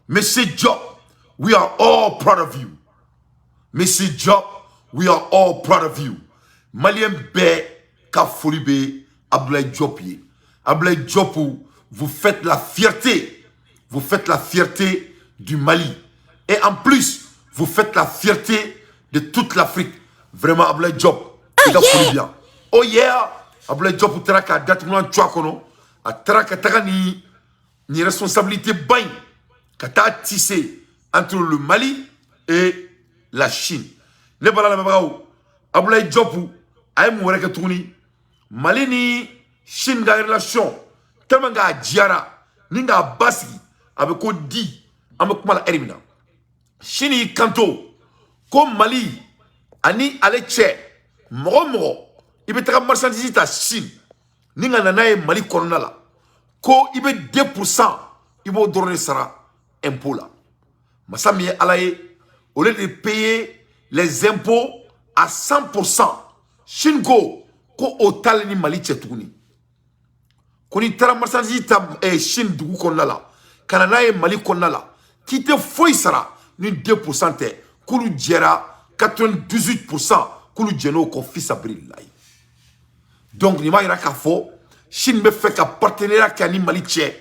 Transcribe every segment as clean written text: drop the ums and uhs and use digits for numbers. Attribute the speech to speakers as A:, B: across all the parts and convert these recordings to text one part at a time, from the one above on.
A: Monsieur Diop, we are all proud of you. Monsieur Diop, we are all proud of you. Malien bɛɛ ka foli bɛ Abdoulaye Diop ye. Abdoulaye Diop, vous faites la fierté. Vous faites la fierté du Mali. Et en plus, vous faites la fierté de toute l'Afrique. Vraiment, Abdoulaye Diop, i ka foli bien. Oh yeah, Abdoulaye Diop taara k'a datugulan cu a kɔnɔ. A taara ka taga ni responsabilité ba in ka taa tisser entre le Mali et la Chine. Ne bala lamɛnbagaw, Abdoulaye Diop a ye mun wɛrɛ kɛ tuguni? Mali ni Chine ka relation, tellement k'a diyara ni k'a basigi, a bɛ ko di an bɛ kuma la heure min na, Chine y'i kanto ko Mali ani ale cɛ, mɔgɔ o mɔgɔ i bɛ taga marchandise ta Chine ni ka na n'a ye Mali kɔnɔna la, ko i bɛ 2%, i b'o dɔrɔn de sara impôt la. Masa min ye Ala ye, au lieu de payer les impôts à 100%, Chine ko ko o t'ale ni Mali cɛ tuguni, ko n'i taara marchandise ta Chine dugu kɔnɔna la ka na n'a ye Mali kɔnɔna la, k'i tɛ foyi sara ni 2% tɛ, k'olu jɛra 98%, k'olu jɛn'o kɔ fisabililayi. Donc nin b'a yira k'a fɔ Chine bɛ fɛ ka partenariat kɛ ni Mali cɛ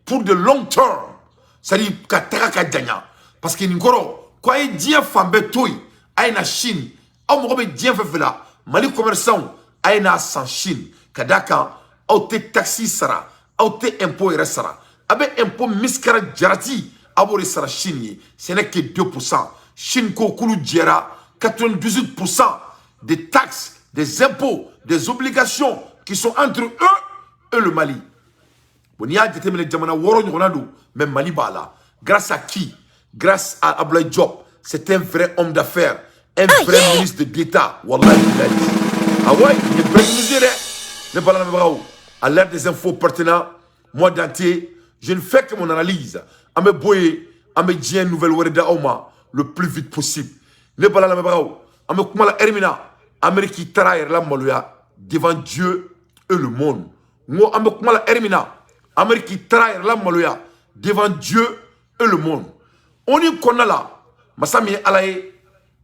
A: pour de long terme, c'est à dire ka taga ka janya, parce que nin kɔrɔ ko a ye diɲɛ fan bɛɛ to yen, a ye na Chine, aw mago bɛ diɲɛ fɛn fɛn la, Mali commerçant, a ye n'a san Chine, ka d'a kan aw tɛ taxe sara, aw tɛ impôt yɛrɛ sara, a bɛ impôt miskara jarati, a b'o de sara Chine ye, ce n'est que 2%. Chine ko k'olu jɛra 98% des taxes, des impôts, des obligations qui sont entre eux et le Mali. Bon, n'i y'a jateminɛ, jamana 6 ɲɔgɔnna don, mais Mali b'a la. Grâce à qui? Grâce à Abdoulaye Diop. C'est un vrai homme d'affaires, un vrai ministre d'État. Wallahi billahi. Ah ouais, il est break dɛ. Ne balimaw, à l'heure des infos pertinentes, moi Dante, je ne fais que mon analyse. An bɛ bɔ yen, an bɛ diɲɛ nouvelle wɛrɛ di aw ma le plus vite possible. Ne balimaw, an bɛ kuma la heure min na, Amérique taara a yɛrɛ la maloya devant Dieu et le monde. N ko an bɛ kuma la heure min na, Amérique taara a yɛrɛ la maloya devant Dieu et le monde. ONU kɔnɔna la, masa min ye Ala ye,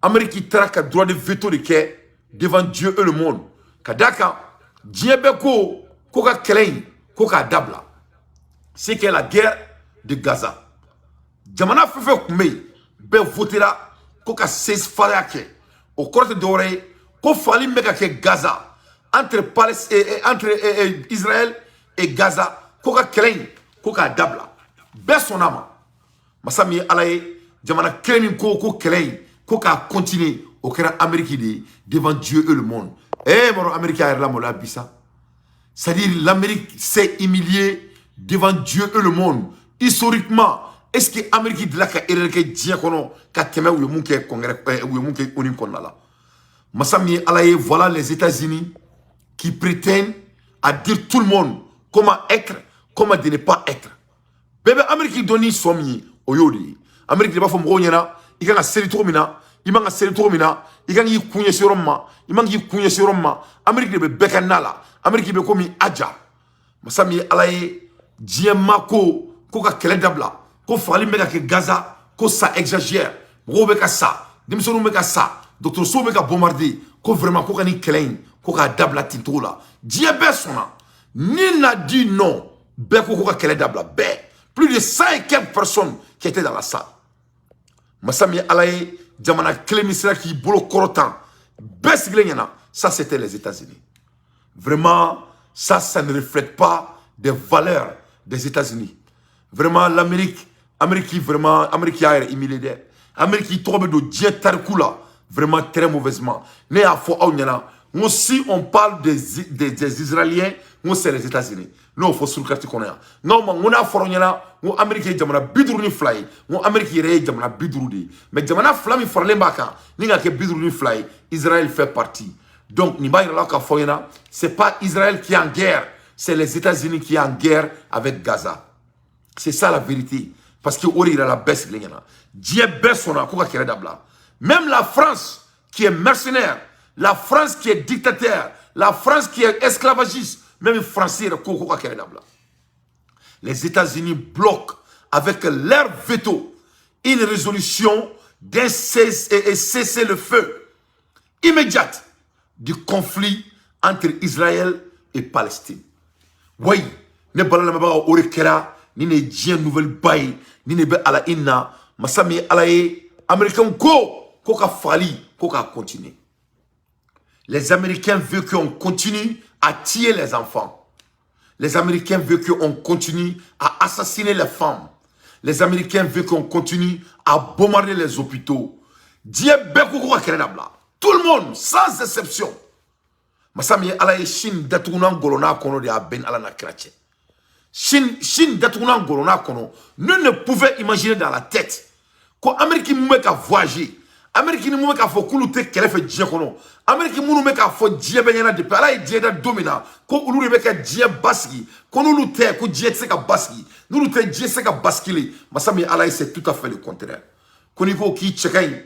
A: Amérique taara ka droit de veto de kɛ devant Dieu et le monde. Ka d'a kan diɲɛ bɛɛ ko ko ka kɛlɛ in ko k'a dabila. C'est que la guerre de Gaza. Jamana fɛn fɛn tun bɛ yen, bɛɛ votera ko ka cessez-feu kɛ. O kɔrɔ tɛ dɔwɛrɛ ye ko fagali min bɛ ka kɛ Gaza entre Palestine, entre Israël et Gaza, ko ka kɛlɛ in ko k'a dabila. Bɛɛ sɔnna a ma. Masa min ye Ala ye, jamana kelen min ko ko kɛlɛ in ko k'a continuer, o kɛra Amérique de ye devant Dieu et le monde. Eh mɔrɔ, Amérique y'a yɛrɛ la maloya bi sa. C'est-à-dire, l'Amérique s'est humiliée devant Dieu et le monde. Historiquement, est-ce que Amérique delila ka erreur kɛ diɲɛ kɔnɔ ka tɛmɛ u ye mun kɛ congrès, u ye mun kɛ ONU kɔnɔna la? Masa min ye Ala ye, voilà les États-Unis qui prétendent à dire tout le monde comment être, comment de ne pas être. Bɛɛ bɛ Amérique dɔn ni sɔn min ye, o y'o de ye. Amérique de b'a fɔ mɔgɔw ɲɛna i kan ka seli cogo min na, i man ka seli cogo min na, i kan k'i kun ɲɛsin yɔrɔ min ma, i man k'i kun ɲɛsin yɔrɔ min ma. Amérique de bɛ bɛɛ ka na la. Amérique bɛ komi aja. Masa min ye Ala ye, diɲɛ ma ko ko ka kɛlɛ dabila, ko fagali min bɛ ka kɛ Gaza, ko ça exagère, mɔgɔw bɛ ka sa, denmisɛnninw bɛ ka sa, dɔgɔtɔrɔsow bɛ ka bombarder, ko vraiment ko ka nin kɛlɛ in ko k'a dabila ten cogo la. Diɲɛ bɛɛ sɔnna, nul n'a dit non. Bɛɛ ko ko ka kɛlɛ dabila, bɛɛ, plus de 100 et quelques personnes qui étaient dans la salle. Masa min ye Ala ye, jamana kelen min sera k'i bolo kɔrɔtan bɛɛ sigilen ɲɛna, ça c'était les États-Unis. Vraiment, ça ne reflète pas des valeurs des États-Unis. Vraiment, l'Amérique, Amérique vraiment, Amérique y'a yɛrɛ humilié dɛ. Amérique tɔgɔ bɛ don diɲɛ tariku la vraiment très mauvaisement. Ne y'a fɔ aw ɲɛna n ko si on parle des Israéliens, n ko c'est les États-Unis. N'o fɔ surukati kɔnɔ yan, n k'aw ma n ko n'a fɔra aw ɲɛna n ko Amérique ye jamana 52 ye, n ko Amérique yɛrɛ ye jamana 50 de ye, mais jamana fila min faralen b'a kan ni ka kɛ 52 ye, Israël fait partie. Donc nin b'a yira la k'a fɔ ɲɛna, c'est pas Israël qui est en guerre, c'est les États-Unis qui est en guerre avec Gaza. C'est ça la vérité, parce que o de yira la bɛɛ sigilen ɲɛna, diɲɛ bɛɛ sɔnna ko ka kɛlɛ dabila. Même la France qui est mercenaire, la France qui est dictateur, la France qui est esclavagiste, même Français yɛrɛ ko ko ka kɛlɛ dabila. Les États-Unis bloquent avec leur veto une résolution d'un cessez-le-feu immédiat du conflit entre Israël et Palestine. Oui, ne bala lamɛnbagaw, o de kɛra ni ne diɲɛ nouvelle ba ye. Ni ne bɛ ala in na, masa min ye Ala ye, Américain ko ko ka fagali ko k'a continuer. Les Américains veulent qu'on continue à tuer les enfants. Les Américains veulent qu'on continue à assassiner les femmes. Les Américains veulent qu'on continue à bombarder les hôpitaux. Diɲɛ bɛɛ ko ko ka kɛlɛ dabila. Tout le monde, sans exception. Masa min ye Ala ye, Chine datugunan gɔlɔn'a kɔnɔ de, a bɛn ni Ala n'a kira cɛ. Chine datugunan gɔlɔn'a kɔnɔ. Nul ne pouvait imaginer dans la tête ko Amérique mun bɛ ka voyager, Amérique ni mun bɛ k'a fɔ k'olu tɛ kɛlɛ fɛ diɲɛ kɔnɔ, Amérique minnu bɛ k'a fɔ diɲɛ bɛɛ ɲɛna depuis Ala ye diɲɛ da don min na ko olu de bɛ ka diɲɛ basigi, ko n'olu tɛ ko diɲɛ tɛ se ka basigi, n'olu tɛ diɲɛ tɛ se ka basculer. Masa min ye Ala ye, c'est tout à fait le contraire. Ko n'i ko k'i cɛ ka ɲi,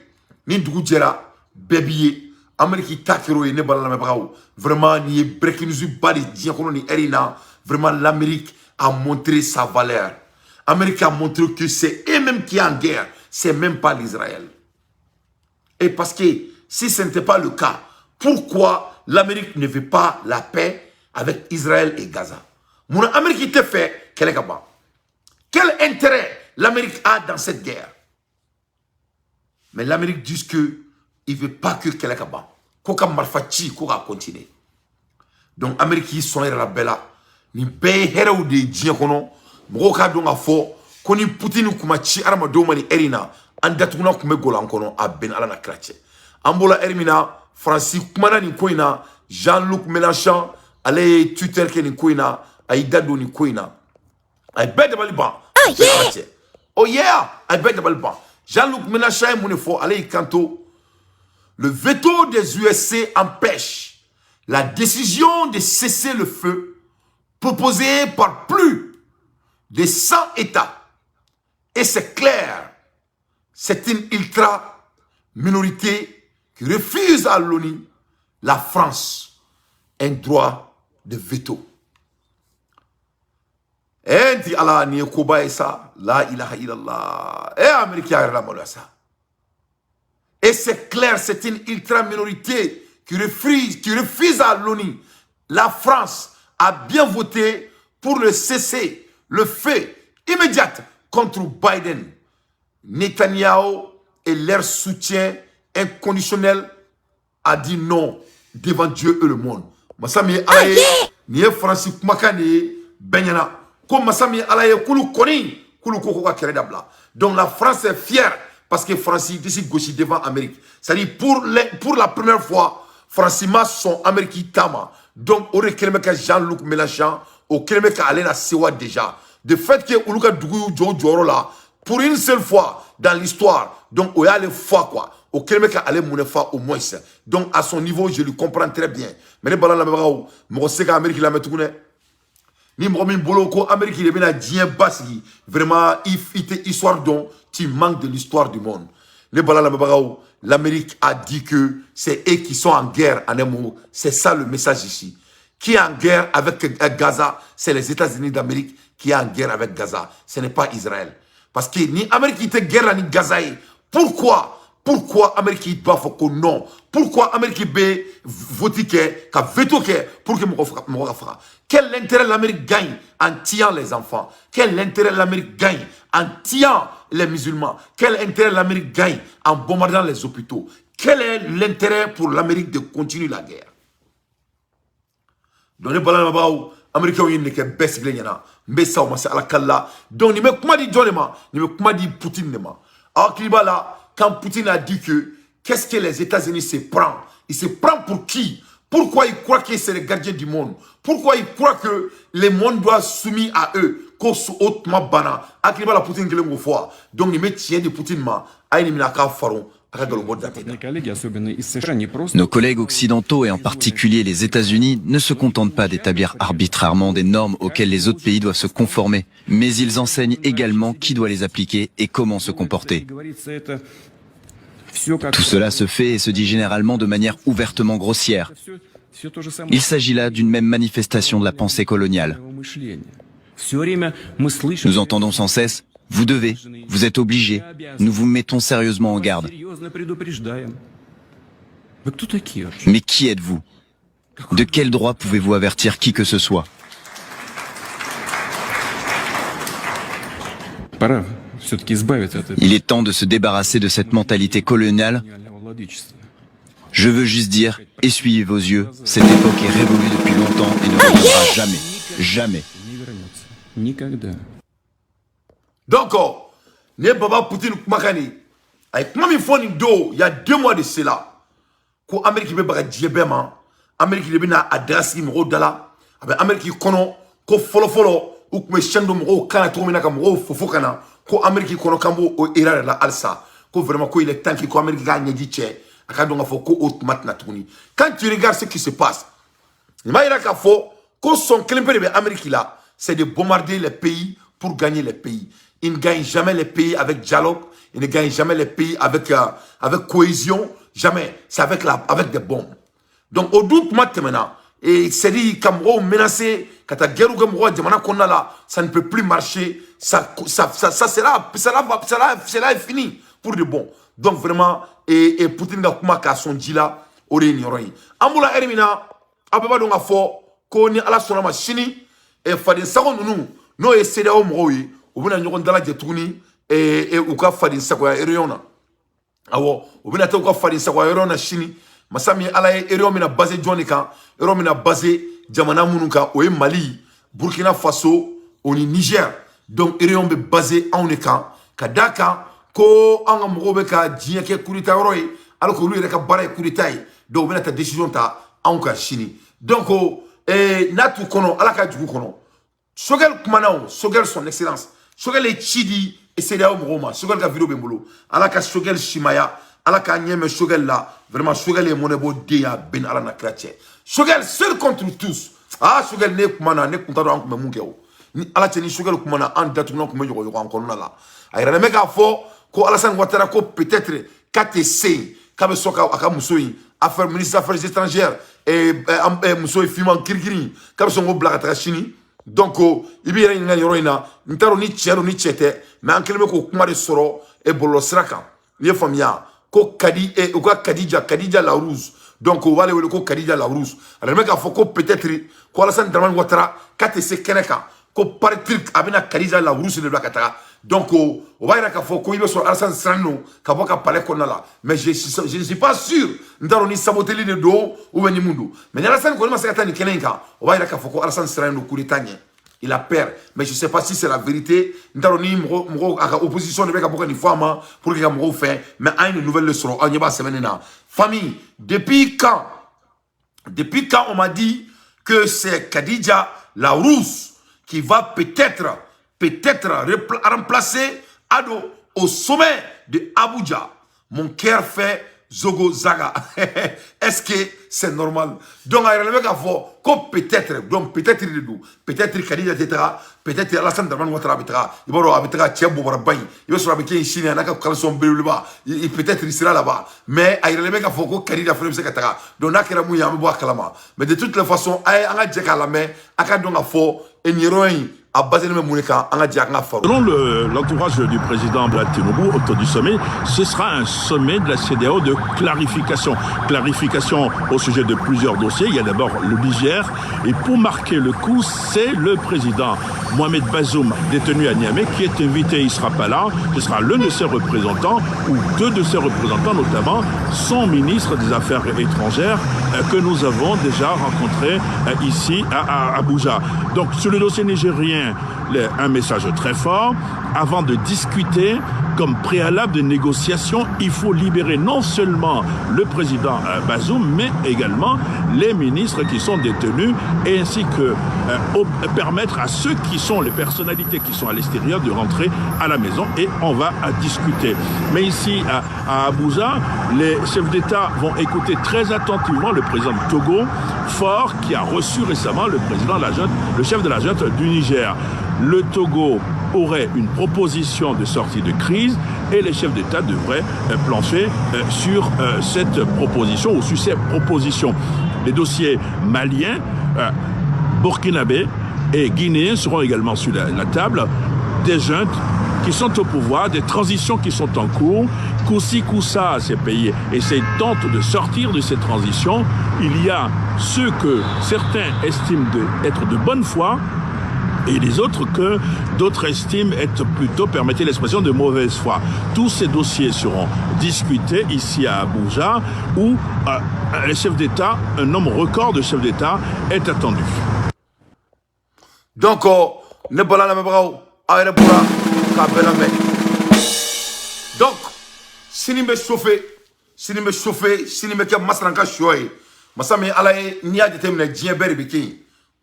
A: ni dugu jɛra, bɛɛ b'i ye. Amérique ta kɛra o ye. Ne bala lamɛnbagaw, vraiment, nin ye breaking news ba de diɲɛ kɔnɔ nin heure in na. Vraiment, l'Amérique a montré sa valeur. Amérique a montré que c'est eux-mêmes qui sont en guerre, c'est même pas l'Israël. Et parce que si ce n'était pas le cas, pourquoi l'Amérique ne veut pas la paix avec Israël et Gaza? Mun Amérique tɛ fɛ kɛlɛ ka ban? Quel intérêt l'Amérique a dans cette guerre? Mais l'Amérique dit que il veut pas que kɛlɛ ka ban, ko ka marifa ci ko k'a continuer. Donc Amérique y'i sɔn yɛrɛ la bɛɛ la. Nin bɛɛ ye hɛrɛw de ye diɲɛ kɔnɔ. Mɔgɔw k'a dɔn k'a fɔ ko ni Poutine kun ma ci hadamadenw ma nin heure in na, an datugunan tun bɛ gɔlɔ an kɔnɔ, a bɛn Ala na kira cɛ. An bɔra heure min na, Faransi kumana nin ko in na. Jean-Luc Mélenchon, ale ye Twitter kɛ nin ko in na, a y'i da don nin ko in na, a ye bɛɛ dabali ban. Oh yeah, oh yeah, a ye bɛɛ dabali ban. Jean-Luc Mélenchon ye mun de fɔ? Ale y'i kanto: "Le veto des USA empêche la décision de cesser le feu proposée par plus de 100 États. Et c'est clair, c'est une ultra minorité qui refuse à l'ONU, la France, un droit de veto." Eh, ala ni ye koba ye sa. La ilaha illallah. Eh, Amérique y'a yɛrɛ lamaloya sa. Et c'est clair, c'est une ultra minorité qui refuse à l'ONU. La France a bien voté pour le cesser le feu immédiat contre Biden, Netanyahu et leur soutien inconditionnel a dit non devant Dieu et le monde. Masa min ye Ala ye, nin ye Faransi kumakan de ye bɛɛ ɲɛna ko masa min ye Ala ye, k'olu kɔni k'olu ko ko ka kɛlɛ dabila. Donc la France est fière parce que Faransi disi gosi devant Amérique. C'est-à-dire pour la première fois, Faransi ma sɔn Amérique ta ma. Donc o de kɛlen bɛ ka Jean-Luc Mélenchon, o kɛlen bɛ k'ale la sewa déjà. De fait que olu ka dugu y'u jɔ u jɔyɔrɔ la pour une seule fois dans l'histoire. Donc o y'ale fa quoi. O kɛlen bɛ k'ale mun fa au moins. Donc à son niveau, je le comprends très bien. Mais ne bala lamɛnbagaw, mɔgɔ se ka Amérique lamɛn tugun dɛ. Ni mɔgɔ min bolo ko Amérique de bɛna diɲɛ basigi, vraiment, i tɛ histoire dɔn, tu manques de l'histoire du monde. Ne bala lamɛnbagaw, l'Amérique a dit que c'est eux qui sont en guerre, en un mot. C'est ça le message ici. Qui est en guerre avec Gaza? C'est les États-Unis d'Amérique qui est en guerre avec Gaza. Ce n'est pas Israël. Parce que ni Amérique tɛ guerre la ni Gaza ye, pourquoi Amérique b'a fɔ ko non? Pourquoi Amérique bɛ vote kɛ ka veto kɛ pour que mɔgɔ ka faga? Quel intérêt l'Amérique gagne en tuant les enfants? Quel intérêt l'Amérique gagne en tuant les musulmans? Quel intérêt l'Amérique gagne en bombardant les hôpitaux? Quel est l'intérêt pour l'Amérique de continuer la guerre? Donc ne balamabagaw, Américains ye nin kɛ bɛɛ sigilen ɲɛna. N bɛ sa o ma se Ala kali la. Donc nin bɛ kuma di jɔn de ma? Nin bɛ kuma di Poutine de ma. Aw hakili b'a la quand Poutine a dit que qu'est-ce que les États-Unis se prend? Il se prend pour qui? Pourquoi il croit que c'est les gardiens du monde? Pourquoi il croit que le monde doit soumis à eux? Ko o tuma banna. Hakili b'a la Poutine kelen k'o fɔ. Donc nin bɛ tiɲɛ di Poutine ma. A ye nin minɛ, a k'a faron.
B: Nos collègues occidentaux, et en particulier les États-Unis, ne se contentent pas d'établir arbitrairement des normes auxquelles les autres pays doivent se conformer, mais ils enseignent également qui doit les appliquer et comment se comporter. Tout cela se fait et se dit généralement de manière ouvertement grossière. Il s'agit là d'une même manifestation de la pensée coloniale. Nous entendons sans cesse: Vous devez, vous êtes obligés, nous vous mettons sérieusement en garde. Mais qui êtes-vous? De quel droit pouvez-vous avertir qui que ce soit? Il est temps de se débarrasser de cette mentalité coloniale. Je veux juste dire, essuyez vos yeux, cette époque est révolue depuis longtemps et ne reviendra jamais. Jamais.
A: Donc, ne baba Poutine kumakan ye, a ye kuma min fɔ nin don, il y a 2 mois de cela, ko Amérique bɛ baga diɲɛ bɛɛ ma, Amérique de bɛna a daga sigi mɔgɔw da la. A bɛ Amérique kɔnɔ ko fɔlɔ-fɔlɔ u tun bɛ chaîne don mɔgɔw kan na cogo min na ka mɔgɔw fofo ka na, ko Amérique kɔnɔ k'an b'o o erreur de la halisa, ko vraiment ko il est temps que ko Amérique k'a ɲɛji cɛ, a ka dɔn k'a fɔ ko o tuma tɛna tuguni. Quand tu regardes ce qui se passe, nin b'a yira k'a fɔ ko sɔn kelen pe de bɛ Amérique la, c'est de bombarder les pays pour gagner les pays. Il ne gagne jamais les pays avec dialogue, il ne gagne jamais les pays avec cohésion, jamais. C'est avec des bombes. Donc, au doute, maintenant, et c'est dit, ka mɔgɔw menacer, ka taa guerre kɛ mɔgɔw jamana kɔnɔna la, ça ne peut plus marcher, ça sera, cela, cela est fini pour de bon. Donc, vraiment, et Poutine ka kuma k'a sɔn ji la, o de ye nin yɔrɔ in. An bɔra ɛri min na, aw bɛɛ b'a dɔn k'a fɔ ko ni Ala sɔnna ma sini, faden sago ninnu, n'o ye CEDEAO mɔgɔw ye, u bɛna ɲɔgɔn dalajɛ tuguni u ka faden sagoya réunion na. Awɔ, u bɛna taa u ka faden sagoya réunion na sini. Masa min Ala ye, réunion bɛna basé jɔn de kan? Réunion bɛna basé jamana minnu kan, o ye Mali, Burkina Faso, o ni Niger. Donc réunion bɛ basé anw de kan, ka d'a kan ko an ka mɔgɔw bɛ ka diɲɛ kɛ coup d'état yɔrɔ ye, alors que olu yɛrɛ ka baara ye coup d'état ye. Donc u bɛna taa décision ta anw kan sini. Donc n'a t'u kɔnɔ, Ala ka jugu kɔnɔ. Choguel kumana o, Choguel, son excellence Choguel ye ci di CEDEAO mɔgɔw ma. Choguel ka vidéo bɛ n bolo. Ala ka Choguel simaya, Ala k'a ɲɛ mɛn Choguel la. Vraiment, Choguel ye mɔnɛ bɔ den ya bɛn Ala na kira cɛ. Choguel seul contre tous. Ah, Choguel, ne kumana, ne kun t'a dɔn an kun bɛ mun kɛ o ni Ala cɛ. Ni Choguel kumana, an datugunan kun bɛ ɲɔgɔn an kɔnɔna la. A yɛrɛ bɛ k'a fɔ ko Alassane Ouattara, ko peut-être k'a tɛ se yen, k'a bɛ sɔn ka a ka muso in, affaire ministre des affaires étrangères, muso ye finman kirikiri, k'a bɛ sɔn k'o bila ka taga sini. Donc i b'i yɛrɛ ɲininka nin yɔrɔ in na, n t'a dɔn ni cɛ don ni cɛ tɛ, mais an kɛlen bɛ k'o kuma de sɔrɔ bɔlɔlɔ sira kan. I ye faamuya ko Kadi, u ka Kadija, Kadija la Rouge. Donc u b'ale wele ko Kadija la Rouge. A bɛ k'a fɔ ko peut-être ko Alassane Dramane Ouattara k'a tɛ se kɛnɛ kan, ko paraît-il a bɛna Kadija la Rouge de bila ka taga. Donc o b'a yira k'a fɔ ko i bɛ sɔrɔ Alassane siran don ka bɔ ka palais kɔnɔna la, mais je ne suis pas sûr. N t'a dɔn ni saboteli de don ou bien ni mun don, mais ni Alassane kɔni ma se ka taa nin kɛnɛ in kan, o b'a yira k'a fɔ ko Alassane siran don coup d'état ɲɛ. Il a peur, mais je sais pas si c'est la vérité. N t'a dɔn ni mɔgɔ mɔgɔ a ka opposition de bɛ ka bɔ ka nin fɔ a ma pour que ka mɔgɔw fɛ, mais an ye nin nouvelle de sɔrɔ, aw ɲɛ b'a sɛbɛnni na. Famille, depuis quand on m'a dit que c'est Khadija la Rousse qui va peut-être remplacer Ado au sommet de Abuja, mon cœur fait Zogo Zaga. Est-ce que c'est normal? Donc, a yɛrɛ bɛ k'a fɔ ko peut-être, donc peut-être de don, peut-être Khadija tɛ taga, peut-être Alassane Dramane Ouattara bɛ taga. I b'a dɔn a bɛ taga, cɛ bɔbɔraba in, i bɛ sɔrɔ a bɛ kɛ yen sini a n'a ka caleçon belebeleba, peut-être il sera là-bas. Mais a yɛrɛ bɛ k'a fɔ ko Khadija fana bɛ se ka taga. Donc n'a kɛra mun ye, an bɛ bɔ a kalama. Mais de toutes les façons, a ye an ka jɛ k'a lamɛn, a ka dɔn k'a fɔ nin yɔrɔ in a basé bɛ mun de kan, an ka jɛ an ka faro.
C: Selon l'entourage du président Bola Tinubu, autour du sommet, ce sera un sommet de la CEDEAO de clarification. Clarification au sujet de plusieurs dossiers. Il y a d'abord le Niger. Et pour marquer le coup, c'est le président Mohamed Bazoum, détenu à Niamey, qui est invité. Il ne sera pas là. Ce sera l'un de ses représentants ou deux de ses représentants, notamment son ministre des Affaires étrangères que nous avons déjà rencontré ici à Abuja. Donc sur le dossier nigérien, un message très fort. Avant de discuter, comme préalable de négociation, il faut libérer non seulement le président Bazoum, mais également les ministres qui sont détenus, et ainsi que permettre à ceux qui sont les personnalités qui sont à l'extérieur de rentrer à la maison et on va à discuter. Mais ici, à Abuja, les chefs d'État vont écouter très attentivement le président de Togo, Faure, qui a reçu récemment le président de la junte, le chef de la junte du Niger. Le Togo aurait une proposition de sortie de crise et les chefs d'État devraient plancher sur cette proposition ou sur ces propositions. Les dossiers maliens, burkinabés et guinéens seront également sur la table. Des juntes qui qui sont au pouvoir, des transitions qui sont en cours. Koussi koussa, ces pays essayent, tentent de sortir de ces transitions. Il y a ceux que certains estiment être de bonne foi et les autres que d'autres estiment être plutôt, permettez l'expression, de mauvaise foi. Tous ces dossiers seront discutés ici à Abuja, où les chefs d'État, un nombre record de chefs d'État est attendu.
A: Donc, ne bala lamɛnbagaw, aw yɛrɛ bɔra k'a bɛɛ lamɛn. Donc sini bɛ chauffer, sini bɛ chauffer, sini bɛ kɛ masaran ka sɔ ye. Masa min Ala ye, n'i y'a jateminɛ, diɲɛ bɛɛ de bɛ kɛ yen,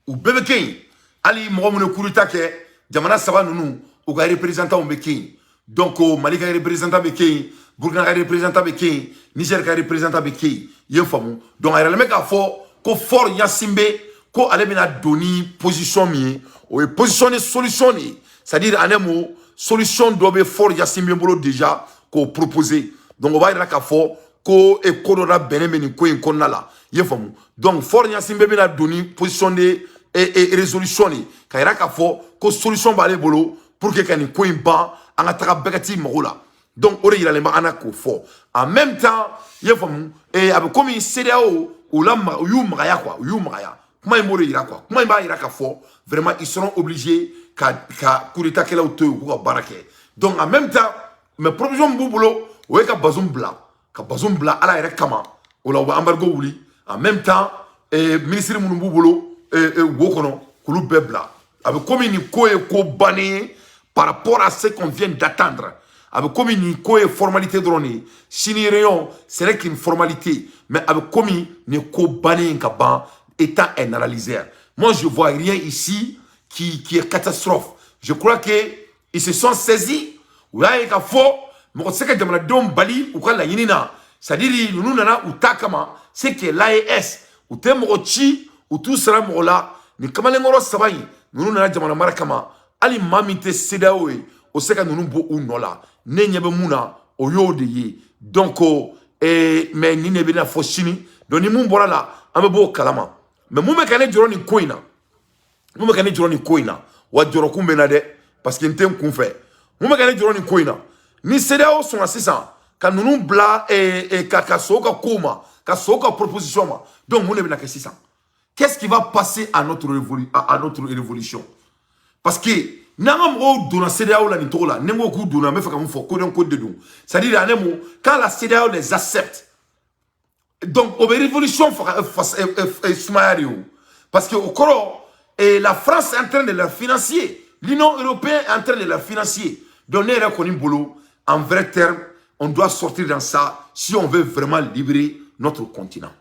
A: u bɛɛ bɛ kɛ yen. Hali mɔgɔ minnu ye coup d'état kɛ, jamana saba ninnu, u ka représentant bɛ kɛ yen. Donc Mali ka représentant bɛ kɛ yen, Burkina ka représentant bɛ kɛ yen, Niger ka représentant bɛ kɛ yen. I ye faamu? Donc a yɛrɛ bɛ k'a fɔ ko Faure Gnassingbé, ko ale bɛna don ni position min ye, o ye position ni solution de ye. C'est à dire, en un mot, solution dɔ bɛ Faure Gnassingbé bolo déjà k'o proposer. Donc o b'a yira k'a fɔ ko e ko dɔ labɛnnen bɛ nin ko in kɔnɔna la. I ye faamu? Donc Faure Gnassingbé bɛna don ni position de et résolution de ka yira k'a fɔ ko solution b'ale bolo pour que ka nin ko in ban, an ka taga bɛɛ ka t'i mago la. Donc o de yiralen bɛ an na k'o fɔ. En même temps, i ye faamu, a bɛ komi CEDEAO u la u y'u magaya quoi, u y'u magaya. Kuma in b'o de yira quoi. Kuma in b'a yira k'a fɔ vraiment ils seront obligés ka coup d'état kɛlaw to yen, u k'u ka baara kɛ. Donc en même temps, mais provision min b'u bolo, o ye ka Bazoum bila, ka Bazoum bila Ala yɛrɛ kama. O la u bɛ embargo wuli. En même temps, ministre minnu b'u bolo wo kɔnɔ, k'olu bɛɛ bila. A bɛ komi nin ko ye ko bannen ye par rapport à ce qu'on vient d'attendre. A bɛ komi nin ko ye formalité dɔrɔn de ye. Sini réunion, ce n'est qu'une formalité, mais a bɛ komi nin ko bannen ye ka ban. Étant un analyseur, moi, je vois rien ici qui est catastrophe. Je crois que ils se sont saisis. U y'a ye k'a fɔ mɔgɔ tɛ se ka jamanadenw bali u ka laɲini na. C'est à dire, ninnu nana u ta kama, c'est que l'AES, u tɛ mɔgɔ ci, u t'u sara mɔgɔ la. Nin kamalenkɔrɔ saba in ninnu nana jamana mara kama. Hali maa min tɛ CEDEAO ye, o se ka ninnu bɔ u nɔ la. Ne ɲɛ bɛ mun na, o y'o de ye. Donc mais nin de bɛna fɔ sini. Donc ni mun bɔra la, an bɛ bɔ o kalama. Mais mun bɛ ka ne jɔrɔ nin ko in na, mun bɛ ka ne jɔrɔ nin ko in na, wa jɔrɔkun bɛ n na dɛ, parce que n tɛ n kun fɛ. Mun bɛ ka ne jɔrɔ nin ko in na, ni CEDEAO sɔnna sisan ka ninnu bila ka sɔn ka kow ma, ka sɔn ka proposition ma, donc mun de bɛna kɛ sisan? Qu'est-ce qui va passer à notre révolution? Parce que n'an ka mɔgɔw donna CEDEAO la nin cogo la, ni n ko k'u donna, n bɛ fɛ ka mun fɔ? Ko ko de don. C'est-à-dire, en un mot, quand la CEDEAO les accepte, donc o bɛ révolution faga sumaya de o, parce que o kɔrɔ et la France est en train de leur financer, l'Union européenne est en train de leur financer. Donc ne yɛrɛ kɔni bolo, en vrai terme, on doit sortir dans ça si on veut vraiment libérer notre continent.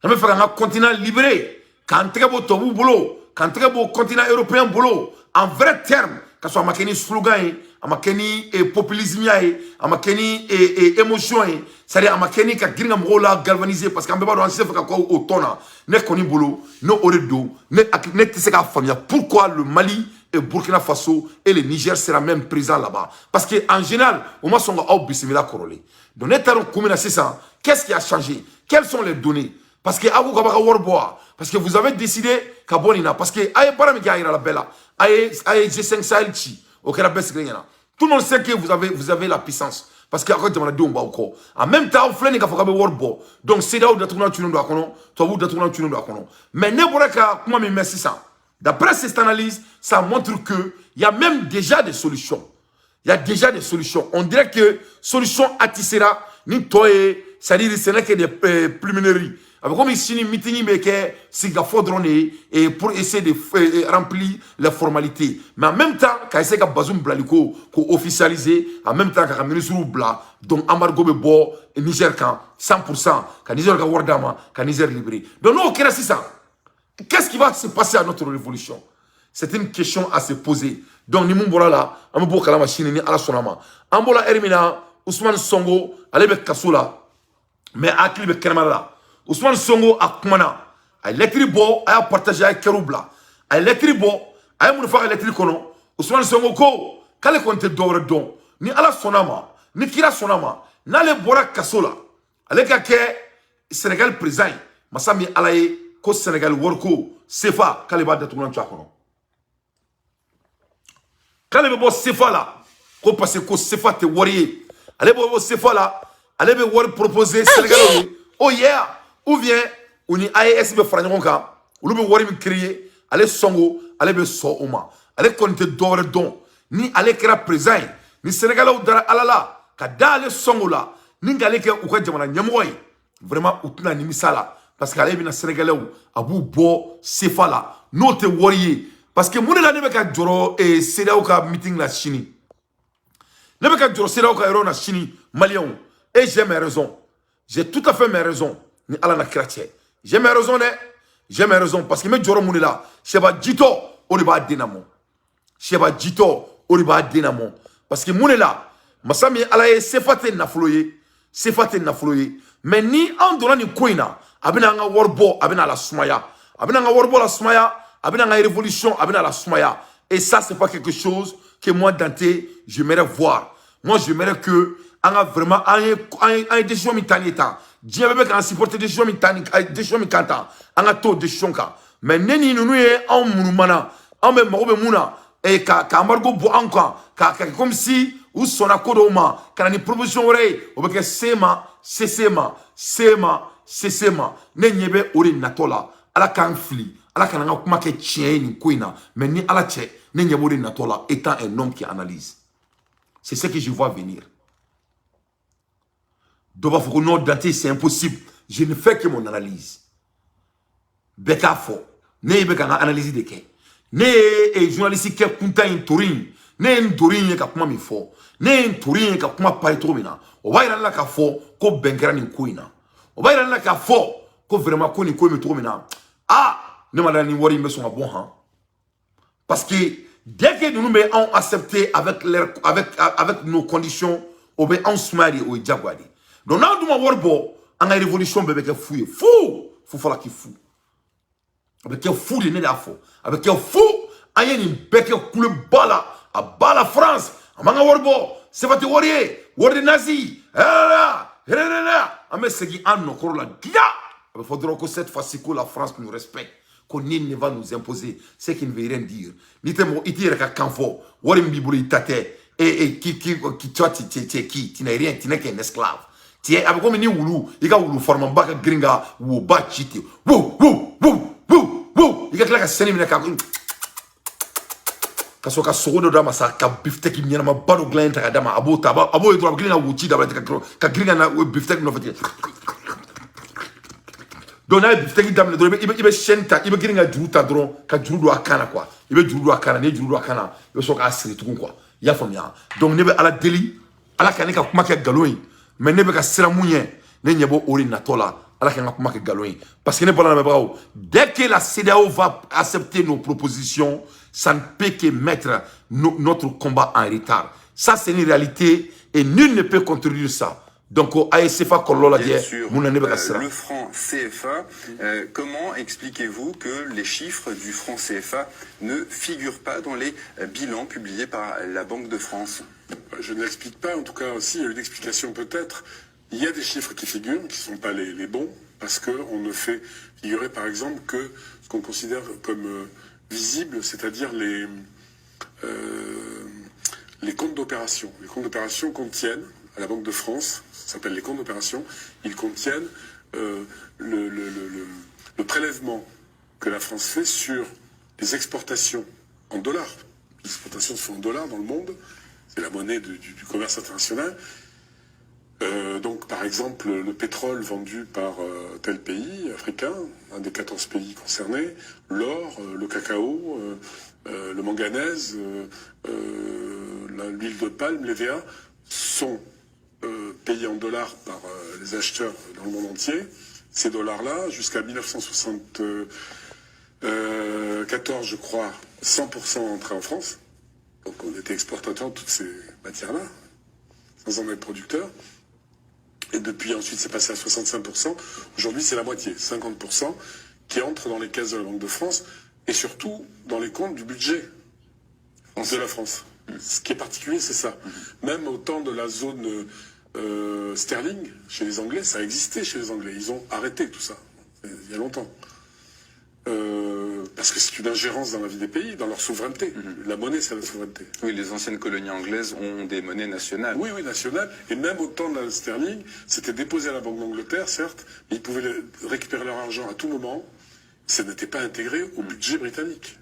A: An bɛ fɛ k'an ka continent libérer, k'an tɛgɛ bɔ tubabuw bolo, k'an tɛgɛ bɔ continent européen bolo, en vrai terme, ka sɔrɔ a ma kɛ ni slogan ye, a ma kɛ ni populisme ye, a ma kɛ ni émotion ye, c'est à dire a ma kɛ ni ka girin ka mɔgɔw la galvaniser, parce que an bɛɛ b'a dɔn an tɛ fɛ ka kɛ o tɔn na. Ne kɔni bolo, ne o de don. Ne tɛ se k'a faamuya pourquoi le Mali et Burkina Faso et le Niger sera même présent là-bas, parce que en général o ma sɔn ka aw bisimila kɔrɔlen. Donc ne t'a dɔn kun min na sisan. Qu'est-ce qui a changé? Quelles sont les données? Parce que aw ko k'aw b'a ka wari bɔ wa? Parce que vous avez décidé ka bɔ nin na, parce que a ye baara min kɛ, a yira la bɛɛ la. A ye G5 Sahel ci, o kɛra bɛɛ sigilen ɲɛna. Tout le monde sait que vous avez la puissance, parce que aw ka jamanadenw b'aw kɔ. En même temps, aw filɛ nin k'a fɔ k'aw bɛ wari bɔ. Donc CEDEAO datugulan tunnen don a kɔnɔ, tubabuw datugulan tunnen don a kɔnɔ. Mais ne bɔra ka kuma min mɛn sisan, d'après cette analyse, ça montre que il y a même déjà des solutions. Il y a déjà des solutions. On dirait que solution attisera ni tɔ ye, c'est-à-dire ce n'est que des plumineries. A bɛ komi sini meeting bɛ kɛ sigikafɔ dɔrɔn de ye et pour essayer de remplir les formalités, mais en même temps ka essayer ka Bazoum bilali ko k'o officialiser, en même temps ka ministres bila. Donc embargo bɛ bɔ Niger kan 100%, ka Niger ka wari d'a ma, ka Niger libérer. Donc n'o kɛra sisan, qu'est-ce qui va se passer à notre révolution? C'est une question à se poser. Donc ni mun bɔra la, an bɛ bɔ o kalama sini ni Ala sɔnna ma. An bɔra ɛri min na, Ousmane Sonko, ale bɛ kaso la, mais hakili bɛ kɛnɛmana la. Ousmane Sonko a kumana, a ye lettre bɔ, a y'a partager, a ye kɛriw bila. A ye lettre bɔ, a ye mun de fɔ a ka lettre kɔnɔ? Ousmane Sonko ko k'ale kɔni tɛ dɔwɛrɛ dɔn, ni Ala sɔnna ma, ni kira sɔnna ma, n'ale bɔra kaso la, ale ka kɛ Sénégal président ye. Masa min Ala ye, ko Sénégal wariko CFA, k'ale b'a datugulan to a kɔnɔ, k'ale bɛ bɔ CFA la. Ko parce que ko CFA tɛ wari ye, ale bɛ bɔ CFA la, ale bɛ wari proposer Sénégalais ye. Oh yeah, ou bien u ni AES bɛ fara ɲɔgɔn kan, olu bɛ wari min créer, ale Sonko, ale bɛ sɔn o ma. Ale kɔni tɛ dɔwɛrɛ dɔn. Ni ale kɛra président ye, ni Sénégalais dara Ala la ka da ale Sonko la, ni k'ale kɛ u ka jamana ɲɛmɔgɔ ye, vraiment u tɛna nimisa la, parce que ale bɛna Sénégalais, a b'u bɔ CFA la, n'o tɛ wari ye. Parce que mun de la ne bɛ ka jɔrɔ CEDEAO ka meeting la sini? Ne bɛ ka jɔrɔ CEDEAO ka yɔrɔ na sini, Maliyɛnw, et j'ai mes raisons, j'ai tout à fait mes raisons. Ni Ala na kira cɛ, j'ai mes raisons dɛ, j'ai mes raisons. Parce que n bɛ jɔrɔ mun de la? Sɛba jitɔ, o de b'a den lamɔ. Sɛba jitɔ, o de b'a den lamɔ. Parce que mun de la, masa min Ala ye, CFA tɛ nafolo ye, CFA tɛ nafolo ye. Mais ni an donna nin ko in na, a bɛna an ka wari bɔ, a bɛna la sumaya, a bɛna an ka wari bɔ la sumaya, a bɛna an ka révolution, a bɛna la sumaya. Et ça, c'est pas quelque chose que moi, Dante, j'aimerais voir. Moi, j'aimerais que an ka vraiment an ye décision min ta nin ye tan, diɲɛ bɛɛ bɛ k'an supporter décision min ta nin, décision min kan tan, an ka t'o décision kan. Mais ne ni ninnu ye anw munumana, anw bɛ mago bɛ mun na? Ka embargo bɔ anw kan, ka kɛ comme si u sɔnna ko dɔw ma, ka na ni proposition wɛrɛ ye, o bɛ kɛ C ma, CC ma, C ma, CC ma. Ne ɲɛ bɛ o de natɔ la. Ala k'an fili, Ala kana an ka kuma kɛ tiɲɛ ye nin ko in na. Mais ni Ala cɛ, ne ɲɛ b'o de natɔ la. Étant un homme qui analyse, c'est ce que je vois venir. Dɔ b'a fɔ ko non, Dante, c'est impossible. Je ne fais que mon analyse. Bɛɛ k'a fɔ ne bɛ ka n ka analyse de kɛ. Ne ye journaliste kɛ kuntan in tori in, ne ye n tori in ye ka kuma min fɔ, ne ye n tori in ye ka kuma pari cogo min na, o b'a yira ne la k'a fɔ ko bɛn kɛra nin ko in na. O b'a yira ne la k'a fɔ ko vraiment ko nin ko in bɛ cogo min na, ah, ne ma da ni wari in bɛ sɔn ka bɔ han. Parce que dès que ninnu bɛ anw accepter avec nos conditions, o bɛ anw sumaya de, o ye diyagoya de. Donc n'anw dun ma wari bɔ, an ka révolution bɛɛ bɛ kɛ fu ye, fu fu fɔla k'i fu, a bɛ kɛ fu de. Ne de y'a fɔ, a bɛ kɛ fu. An ye nin bɛɛ kɛ kuleba la, a ba la France, an b'an ka wari bɔ, CFA tɛ wari ye, wari de nasi, an bɛ segin an nɔkɔrɔ la diya. A bɛ fɔ dɔrɔn ko cette fois-ci ko la France nous respecte, ko nul ne va nous imposer, ce qui ne veut rien dire. N'i tɛ mɔgɔ, i t'i yɛrɛ ka kan fɔ, wari min b'i bolo, i ta tɛ. Et qui toi, tu es qui? Tu n'es rien, tu n'es qu'un esclave. Tu es, a bɛ komi ni wulu, i ka wulu farimanba ka girin ka woba ci ten, wo wo wo wo wo, i ka tila ka sɛni minɛ ka sɔrɔ ka sogo dɔ d'a ma sa, ka bifteck ɲɛnamaba dɔ dilan ta ka d'a ma, a b'o ta, a b'o ye dɔrɔn, a bɛ girin ka wo ci dabila ka girin ka na bifteck nɔfɛ ten. Donc n'a ye bifteck daminɛ dɔrɔn, i bɛ chaîne ta, i bɛ girin ka juru ta dɔrɔn, ka juru don a kan na quoi. I bɛ juru don a kan na, n'i ye juru don a kan na, i bɛ sɔrɔ k'a siri tugun quoi. I y'a faamuya? Donc ne bɛ Ala deli, Ala ka ne ka kuma kɛ nkalon ye. Mais ne bɛ ka siran mun ɲɛ, ne ɲɛ b'o o de natɔ la. Ala ka n ka kuma kɛ nkalon ye. Parce que ne bɔra lamɛnbagaw, dès que la CEDEAO va accepter nos propositions, ça ne peut que mettre notre combat en retard. Ça, c'est une réalité et nul ne peut contredire ça. Donc a ye CFA kɔlɔlɔ lajɛ, mun na ne bɛ ka siran.
D: Le franc CFA, comment expliquez-vous que les chiffres du franc CFA ne figurent pas dans les bilans publiés par la Banque de France?
E: Je ne l'explique pas, en tout cas aussi, il y a une explication peut-être. Il y a des chiffres qui figurent, qui ne sont pas les bons, parce qu'on ne fait figurer par exemple que ce qu'on considère comme visible, c'est-à-dire les comptes d'opération. Les comptes d'opération contiennent, à la Banque de France, ça s'appelle les comptes d'opération, ils contiennent le prélèvement que la France fait sur les exportations en dollars. Les exportations se font en dollars dans le monde, c'est la monnaie du commerce international. Donc, par exemple, le pétrole vendu par tel pays africain, un des 14 pays concernés, l'or, le cacao, le manganèse, l'huile de palme, l'EVA, sont payés en dollars par les acheteurs dans le monde entier. Ces dollars-là, jusqu'à 1974, je crois, 100% entraient en France. Donc on était exportateur de toutes ces matières-là, sans en être producteur. Et depuis ensuite, c'est passé à 65%. Aujourd'hui, c'est la moitié, 50%, qui entre dans les caisses de la Banque de France et surtout dans les comptes du budget de la France. Ce qui est particulier, c'est ça. Même au temps de la zone sterling, chez les Anglais, ça existait chez les Anglais. Ils ont arrêté tout ça, il y a longtemps. Parce que c'est une ingérence dans la vie des pays, dans leur souveraineté. La monnaie, c'est la souveraineté.
D: Oui, les anciennes colonies anglaises ont des monnaies nationales.
E: Oui, oui, nationale. Et même au temps de la sterling, c'était déposé à la Banque d'Angleterre, certes, mais ils pouvaient récupérer leur argent à tout moment. Ça n'était pas intégré au budget britannique.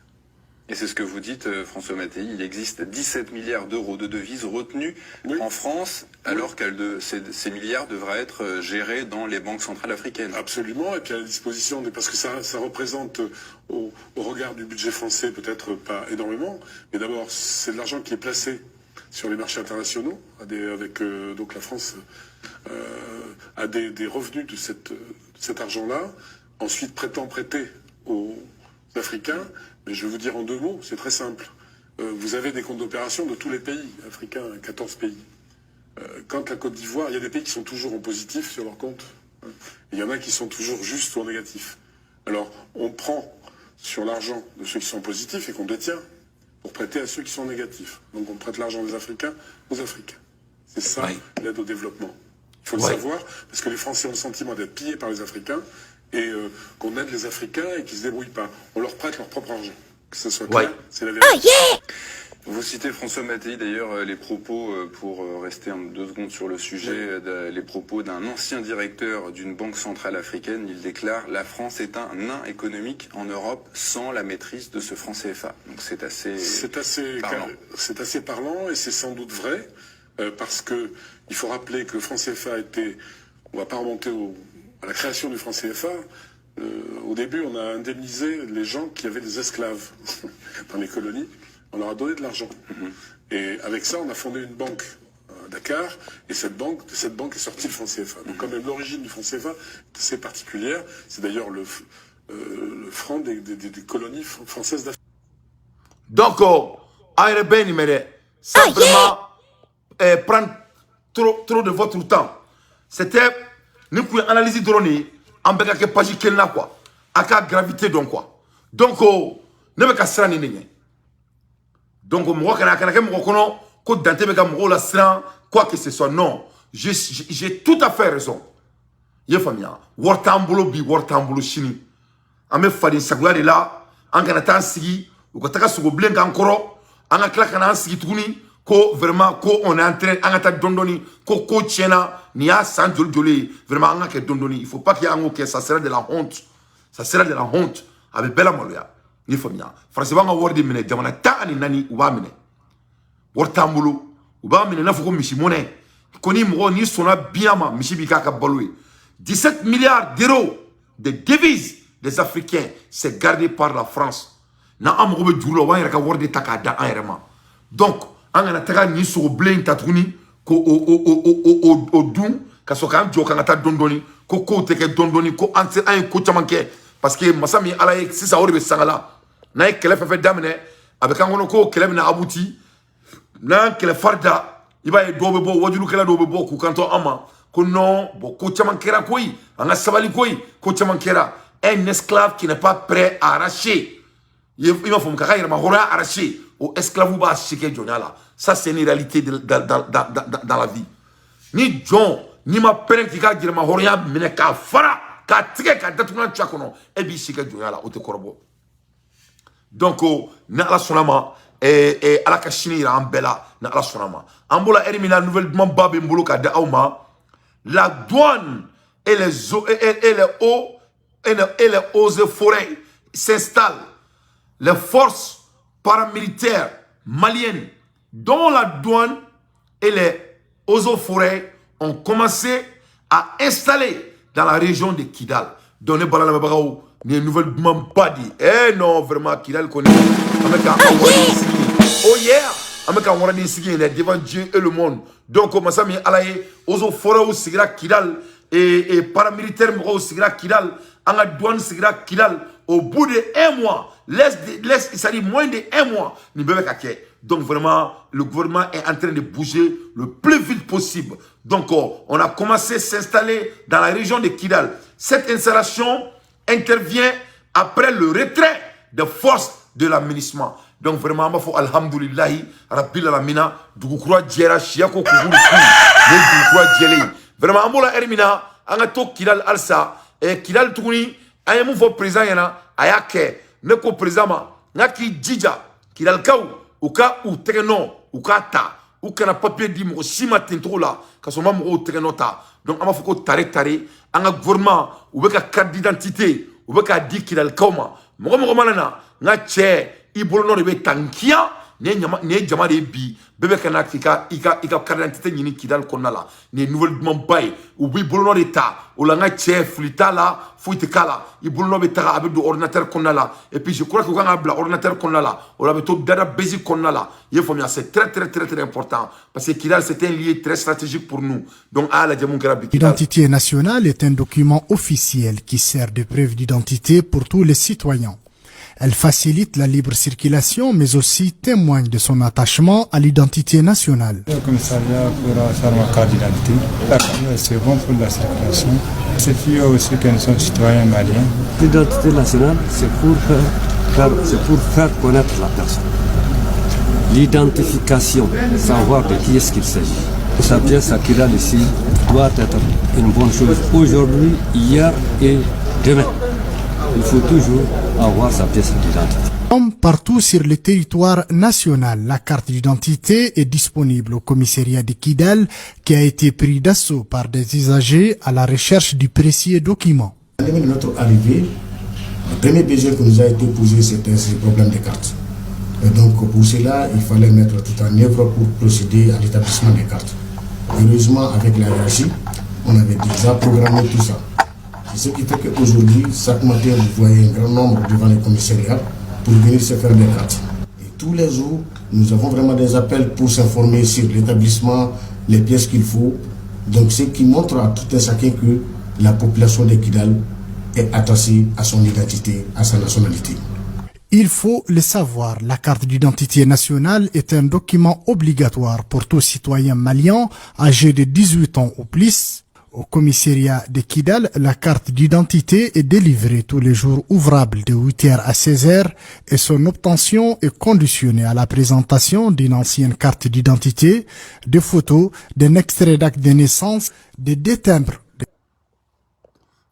D: Et c'est ce que vous dites, François Mattéi, il existe 17 milliards d'euros de devises retenues
E: Oui.
D: en France, alors que ces milliards devraient être gérés dans les banques centrales africaines.
E: Absolument, et puis à la disposition, parce que ça représente, au regard du budget français, peut-être pas énormément, mais d'abord, c'est de l'argent qui est placé sur les marchés internationaux, avec donc la France a des revenus de cet argent-là, ensuite prétend prêter aux Africains. Mais je vais vous dire en deux mots, c'est très simple. Vous avez des comptes d'opération de tous les pays africains, 14 pays. Quand la Côte d'Ivoire, il y a des pays qui sont toujours en positif sur leur compte. Hein, et il y en a qui sont toujours juste ou en négatif. Alors, on prend sur l'argent de ceux qui sont positifs et qu'on détient pour prêter à ceux qui sont négatifs. Donc, on prête l'argent des Africains aux Africains. C'est ça, l'aide au développement. Il faut le savoir, parce que les Français ont le sentiment d'être pillés par les Africains et qu'on aide les Africains et qu'ils ne se débrouillent pas. On leur prête leur propre argent. Que ce soit clair, c'est la vérité.
D: Vous citez, François Mattéi, d'ailleurs, les propos, pour rester en 2 secondes sur le sujet, les propos d'un ancien directeur d'une banque centrale africaine. Il déclare: «La France est un nain économique en Europe sans la maîtrise de ce franc CFA.» Donc c'est assez
E: C'est assez
D: parlant.
E: C'est assez parlant et c'est sans doute vrai, parce que il faut rappeler que le franc CFA a été, on va pas remonter à la création du franc CFA. Au début, on a indemnisé les gens qui avaient des esclaves dans les colonies. On leur a donné de l'argent. Et avec ça, on a fondé une banque à Dakar, et de cette banque est sorti le franc CFA. Donc quand même, l'origine du franc CFA est assez particulière. C'est d'ailleurs le franc des colonies françaises d'Afrique.
A: Donc, oh, an yɛrɛ bɛɛ ye nin mɛn dɛ, sans vraiment prendre trop, trop de votre temps. C'était ni kun ye analyse dɔrɔn de ye, an bɛɛ ka kɛ page kelen na quoi, a ka gravité dɔn quoi. Donc, oh, ne bɛ ka siran nin de ɲɛ. Donc mɔgɔ kana kɛ mɔgɔ kɔnɔ ko Dante bɛ ka mɔgɔw la siran, quoi que ce soit. Non, j'ai tout à fait raison. I ye faamuya, wari t'an bolo bi, wari t'an bolo sini, an bɛ faden sagoya de la. An kana taa an sigi u ka taga sogobilen k'an kɔrɔ, an ka tila ka na an sigi tuguni ko vraiment ko on est en train, an ka taa dɔɔni dɔɔni, ko tiɲɛna, nin y'a san joli joli ye. Vraiment, an ka kɛ dɔɔni dɔɔni. Il faut pas que an k'o kɛ, ça sera de la honte, ça sera de la honte, a bɛ bɛɛ la maloya. I ye faamuya, Faransi b'an ka wari de minɛ, jamana 14, u b'a minɛ, wari t'an bolo, u b'a minɛ i n'a fɔ ko misi mɔnɛ ko ni mɔgɔ n'i sɔnna biyan ma, misi b'i k'a ka balo ye. 17 milliards d'euros de devises des Africains, c'est gardé par la France. Na an mago bɛ juru la, u b'an yɛrɛ ka wari de ta k'a da an yɛrɛ ma. Donc an kana taga nin sogo bilen in ta tuguni ko o dun ka sɔrɔ k'an jɔ k'an ka taa dɔɔni dɔɔni, ko kow tɛ kɛ dɔɔni dɔɔni, ko an se an ye ko caman kɛ, parce que masa min Ala ye sisan, o de bɛ sanga la. N'an ye kɛlɛ fɛn fɛn daminɛ, a bɛ k'an kɔnɔ ko kɛlɛ bɛna abouti. N'an kɛlɛ fari da, i b'a ye dɔw bɛ bɔ, wajulukɛla dɔw bɛ bɔ k'u kanto an ma ko non, bon, ko caman kɛra koyi, an ka sabali koyi, ko caman kɛra. Un esclave qui n'est pas prêt à arracher, i m'a faamu, k'a ka yɛrɛma hɔrɔnya arracher, o esclave b'a si kɛ jɔnya la. Ça, c'est une réalité dans la vie. Ni jɔn n'i ma pɛrɛn k'i ka yɛrɛma hɔrɔnya minɛ k'a fara k'a tigɛ k'a datugulan tu a kɔnɔ, e b'i si kɛ jɔnya la, o tɛ kɔrɔbɔ. Donc ni Ala sɔnna ma, Ala ka sini yira an bɛɛ la. Ni Ala sɔnna ma, an bɔra ɛri min na, nouvelle dumanba bɛ n bolo k'a di aw ma. La douane et les eaux et forêts s'installent. Les forces paramilitaires maliennes, dont la douane et les eaux et forêts, ont commencé à installer dans la région de Kidal. Donc, ne bala, ni nouvelle dumanba di. Eh non, vraiment, Kidal kɔni, an bɛ k'an ka wari sigi. Oh yeah, an bɛ k'an wari sigi yen dɛ, devant Dieu et le monde. Donc masa min Ala ye, eaux et forêts sigira Kidal et paramilitaire mɔgɔw sigira Kidal, an ka douane sigira Kidal. Au bout de un mois, laisse, c'est-à-dire moins de un mois, nin bɛɛ bɛ ka kɛ. Donc vraiment, le gouvernement est en train de bouger le plus vite possible. Donc oh, on a commencé à s'installer dans la région de Kidal. Cette installation intervient après le retrait des forces de la MINUSMA. Donc vraiment, an b'a fɔ alhamdulilahi rabbil alamina, dugukura jɛra, siya ko k'u ku ni dugukura jɛlen ye. Vraiment, an b'o la ɛri min na, an ka to Kidal halisa. Kidal tuguni, an ye mun fɔ président ɲɛna? A y'a kɛ. Ne ko président ma, n k'a k'i jija, Kidalikaw u ka u tɛgɛ nɔ, u k'a ta, u kana papier di mɔgɔ si ma ten cogo la ka sɔrɔ u ma mɔgɔw tɛgɛ nɔ ta. Donc an b'a fɔ ko tare tare, an ka gouvernement, u bɛ ka carte d'identité, u bɛ k'a di Kidalikaw ma. Mɔgɔ mɔgɔ mana na, n ka cɛ, i bolonɔ de bɛ ta nkiya. Nin ye ɲama, nin ye jama de ye. Bi bɛɛ bɛ ka na k'i ka i ka i ka carte d'identité ɲini Kidali kɔnɔna la. Nin ye nouvelle dumanba ye. U b'i bolonɔ de ta o la. N ka cɛ, fili t'a la, foyi tɛ k'a la. I bolonɔ bɛ taga, a bɛ don ordinateur kɔnɔna la. Et puis je crois que u kan k'a bila ordinateur kɔnɔna la, o la a bɛ to database kɔnɔna la. I ye faamuya? C'est très très très très important parce que Kidali, c'est un lieu très stratégique pour nous. Donc a y'a lajɛ mun kɛra bi Kidali.
F: L'identité nationale est un document officiel qui sert de preuve d'identité pour tous les citoyens. Elle facilite la libre circulation, mais aussi témoigne de son attachement à l'identité nationale.
G: Au commissariat pour faire ma carte d'identité. C'est bon pour la circulation. C'est aussi que nous sommes citoyens maliens.
H: L'identité nationale, c'est pour faire connaître la personne. L'identification, savoir de qui est-ce qu'il s'agit. Sa pièce à Kidal ici doit être une bonne chose aujourd'hui, hier et demain. Il faut toujours avoir sa pièce d'identité.
F: Comme partout sur le territoire national, la carte d'identité est disponible au commissariat de Kidal qui a été pris d'assaut par des usagers à la recherche du précieux document.
I: De notre arrivée, le premier besoin qui nous a été posé, c'était ce problème des cartes. Et donc pour cela, il fallait mettre tout en œuvre pour procéder à l'établissement des cartes. Heureusement, avec la hiérarchie, on avait déjà programmé tout ça. C'est ce qui fait qu'aujourd'hui, chaque matin, vous voyez un grand nombre devant les commissariats pour venir se faire des cartes. Et tous les jours, nous avons vraiment des appels pour s'informer sur l'établissement, les pièces qu'il faut. Donc, ce qui montre à tout un chacun que la population de Kidal est attachée à son identité, à sa nationalité.
F: Il faut le savoir, la carte d'identité nationale est un document obligatoire pour tout citoyen malien âgé de 18 ans ou plus. Au commissariat de Kidal, la carte d'identité est délivrée tous les jours ouvrables de 8h à 16h et son obtention est conditionnée à la présentation d'une ancienne carte d'identité, de photos, d'un extrait d'acte de naissance, de deux timbres.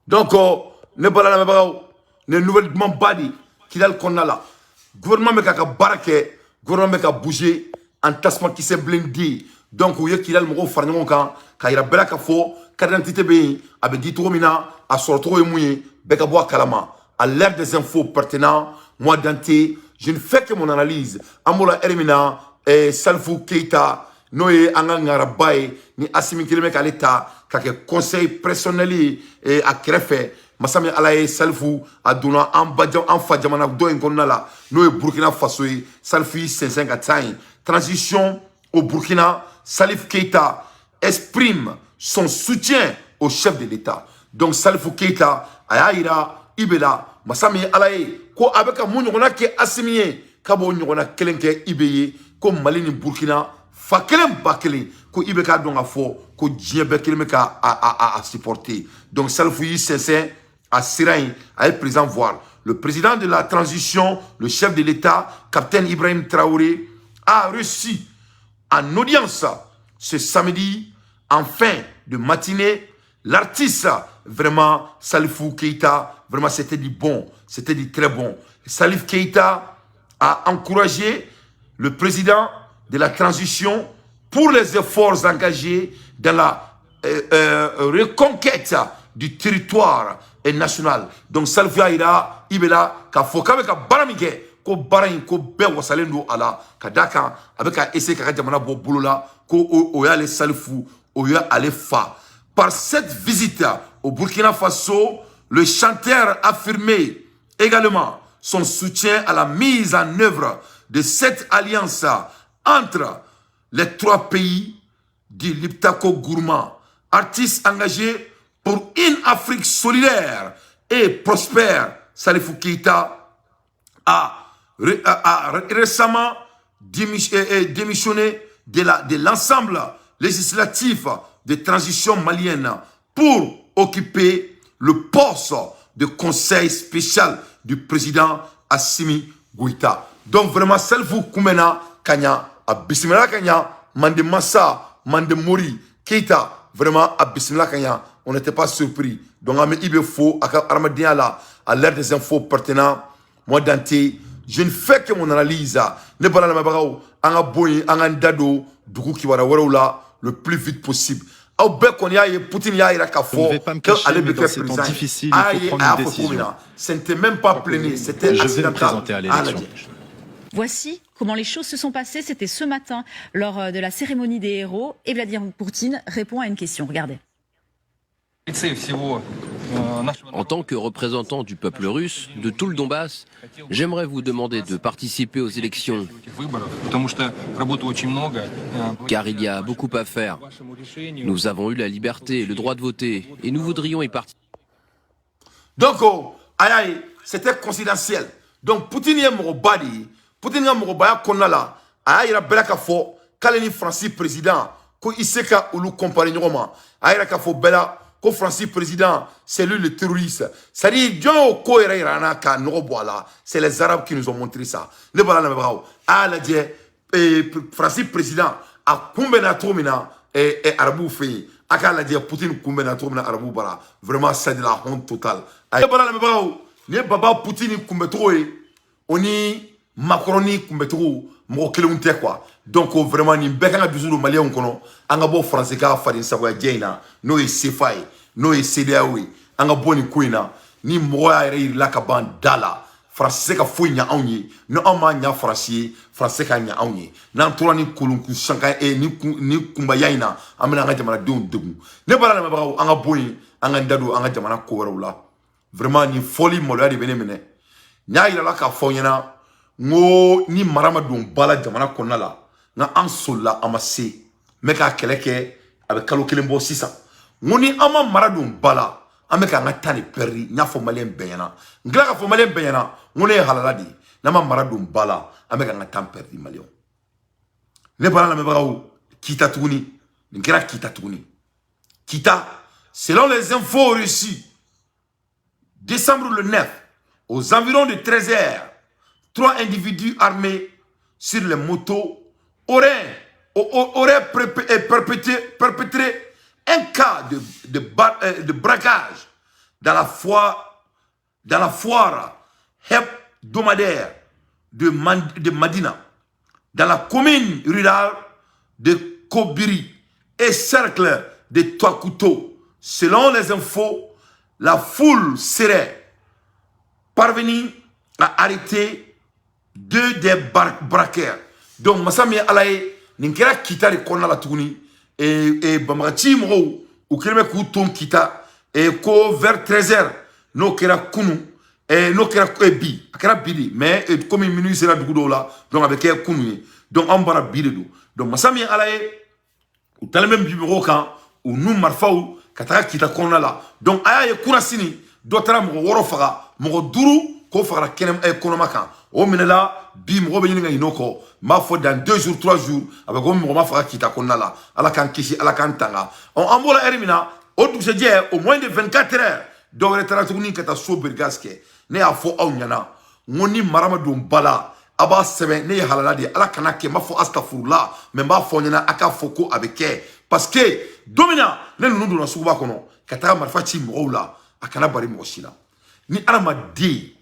A: Donc ne bala lamɛnbagaw, nin nouvelle dumanba de Kidali kɔnɔna la. Gouvernement bɛ k'a ka baara kɛ, gouvernement bɛ ka bouger en tasuma kisɛ blindé. Donc u ye Kidali mɔgɔw fara ɲɔgɔn kan k'a yira bɛɛ la k'a fɔ carte d'identité bɛ yen, a bɛ di cogo min na, a sɔrɔ cogo ye mun ye, bɛɛ ka bɔ a kalama. À l'ère des infos pertinents, moi Dante, je ne fais que mon analyse. An b'o la heure min na, Salifu Keita, n'o ye an ka ŋaraba ye, ni Asimi kelen bɛ k'ale ta ka kɛ conseil personnel ye a kɛrɛfɛ, masa min Ala ye, Salifu a donna an ba, an fa jamana dɔ in kɔnɔna la, n'o ye Burkina Faso ye. Salifu y'i sɛnsɛn ka taa yen. Transition au Burkina, Salif Keita exprime son soutien au chef de l'État. Donc Salifu Keita a y'a yira IB la, masa min ye Ala ye, ko a bɛ ka mun ɲɔgɔnna kɛ Asimi ye, k'a b'o ɲɔgɔnna kelen kɛ IB ye, ko Mali ni Burkina fa kelen ba kelen, ko IB k'a dɔn k'a fɔ ko diɲɛ bɛɛ kelen bɛ ka a supporter. Donc Salifu y'i sɛnsɛn, a sera yen, a ye président voir. Le président de la transition, le chef de l'État, capitaine Ibrahim Traoré, a reçu en audience ce samedi en fin de matinée l'artiste vraiment Salifou Keita. Vraiment, c'était du bon, c'était du très bon. Salif Keita a encouragé le président de la transition pour les efforts engagés dans la reconquête du territoire national. Donc Salifou y'a yira IB la k'a fɔ k'a bɛ ka baara min kɛ, ko baara in, ko bɛɛ wasalen don a la, ka d'a kan a bɛ ka essayer k'a ka jamana bɔ bolo la, ko o y'ale Salifu, o y'ale fa. Par cette visite au Burkina Faso, le chanteur affirmait également son soutien à la mise en œuvre de cette alliance entre les trois pays du Liptako Gourma. Artiste engagé pour une Afrique solidaire et prospère, Salifou Keita a récemment démissionné de l'ensemble législatif de transition malienne pour occuper le poste de conseil spécial du président Assimi Goïta. Donc vraiment, Salifou kunbɛnna ka ɲa, a bisimila ka ɲa, Mande Massa, Mande Mori, Keita, vraiment a bisimila ka ɲa. On n'était pas surpris. Donc an bɛ IB fo a ka adamadenya la. À l'ère des infos pertinentes, moi Dante, je ne fais que mon analyse. Ne bala lamɛnbagaw, an ka bɔ yen, an k'an da don dugu kibaruya wɛrɛw la le plus vite possible. Aw bɛɛ kɔni y'a ye, Poutine y'a yira k'a fɔ que ale bɛ kɛ président.
B: Difficile, il faut prendre une décision.
A: Ce n'était même pas plané, c'était
B: Je vais me présenter à l'élection.
J: Voici comment les choses se sont passées. C'était ce matin, lors de la cérémonie des héros. Et Vladimir Poutine répond à une question. Regardez.
K: En tant que représentant du peuple russe, de tout le Donbass, j'aimerais vous demander de participer aux élections, car il y a beaucoup à faire. Nous avons eu la liberté et le droit de voter, et nous voudrions y participer.
A: Donc, oh, aïe, c'était confidentiel. Donc, Poutine ye mɔgɔba de ye. Poutine ka mɔgɔbaya kɔnɔna la, a y'a yira bɛɛ la k'a fɔ k'ale ni Faransi président ko i se ka olu comparer ɲɔgɔn ma. A y'a yira k'a fɔ bɛɛ la ko Faransi président, c'est lui le terroriste. C'est-à-dire, jɔn y'o ko yɛrɛ yira an na k'a nɔgɔ bɔ a la? C'est les Arabes qui nous ont montré ça. Ne b'a la lamɛnbagaw, a y'a lajɛ, Faransi président a kunbɛnna cogo min na arabuw fɛ yen, a k'a lajɛ Poutine kunbɛnna cogo min na arabuw bara. Vraiment, c'est de la honte totale. Ne b'a la lamɛnbagaw, nin ye baba Poutine kunbɛcogo ye, o ni Macron kunbɛcogo mɔgɔ kelenw tɛ quoi. Donc vraiment, nin bɛɛ kan ka dusu don maliyɛnw kɔnɔ, an ka bɔ Faransi ka faden sagoya jɛ in na, n'o ye CFA ye, n'o ye CEDEAO ye. An ka bɔ nin ko in na. Ni mɔgɔ y'a yɛrɛ yirila ka ban da la, Faransi se ka foyi ɲa anw ye. Ni anw m'a ɲa Faransi ye, Faransi se ka ɲa anw ye. N'an tora ni kolonkun sanka ni kun ni kunbaya in na, an bɛna an ka jamanadenw degun. Ne b'a lamɛnbagaw, an ka bɔ yen, an ka da don an ka jamana ko wɛrɛw la. Vraiment, nin fɔli maloya de bɛ ne minɛ. N y'a yira la k'a fɔ aw ɲɛna n ko ni mara ma don ba la jamana kɔnɔna la, nka an solila, an ma se n bɛ k'a kɛlɛ kɛ, a bɛ kalo 1 bɔ sisan. N ko ni an ma mara don ba la, an bɛ k'an ka temps de perdre. N y'a fɔ maliyɛn bɛɛ ɲɛna, n tila k'a fɔ maliyɛn bɛɛ ɲɛna, n ko ne ye halala de ye. N'an ma mara don ba la, an bɛ k'an ka temps perdre, maliyɛnw. Ne bala lamɛnbagaw, Kita tuguni, nin kɛra Kita tuguni. Kita, selon les infos reçues, décembre le 9, aux environs de 13 heures, trois individus armés sur les motos auraient perpétré un cas de braquage dans la foire hebdomadaire de Madina, dans la commune rurale de Kobiri et cercle de Toakouto. Selon les infos, la foule serait parvenue à arrêter deux des braqueurs. Donc, masa min ye Ala ye, nin kɛra Kita de kɔnɔna la tuguni. Banbagaci mɔgɔw, u kɛlen bɛ k'u ton Kita ko vers 13 heures, n'o kɛra kunu, n'o kɛra bi, a kɛra bi de, mais komi minuit sera dugu dɔw la, donc a bɛ kɛ kunu ye. Donc anw bara bi de don. Donc masa min ye Ala ye, u talen bɛ bi mɔgɔw kan, u n'u marifaw ka taga Kita kɔnɔna la. Donc a y'a ye kunna sini, dɔ taara mɔgɔ 6 faga, mɔgɔ 5 k'o fagara kɛnɛ kɔnɔma kan, o minɛla. Bi mɔgɔ bɛ ɲini ka ɲinɛ o kɔ. N b'a fɔ dans 2 jours, 3 jours, a bɛ ko mɔgɔ ma faga Kita kɔnɔna la. Ala k'an kisi, Ala k'an tanga. Ɔ, an bɔra ɛri min na, o dugusɛjɛ, au moins de 24 heures, dɔ wɛrɛ taara tuguni ka taa so brigas kɛ. Ne y'a fɔ aw ɲɛna, n ko ni mara ma don ba la, a b'a sɛbɛn, ne ye halala de ye. Ala kana kɛ, n b'a fɔ astafurula, mais n b'a fɔ aw ɲɛna, a k'a fɔ ko a bɛ kɛ, parce que don min na ne ninnu donna suguba kɔnɔ ka taga marifa ci mɔgɔw la, a kana bari mɔgɔ si la. Ni adamaden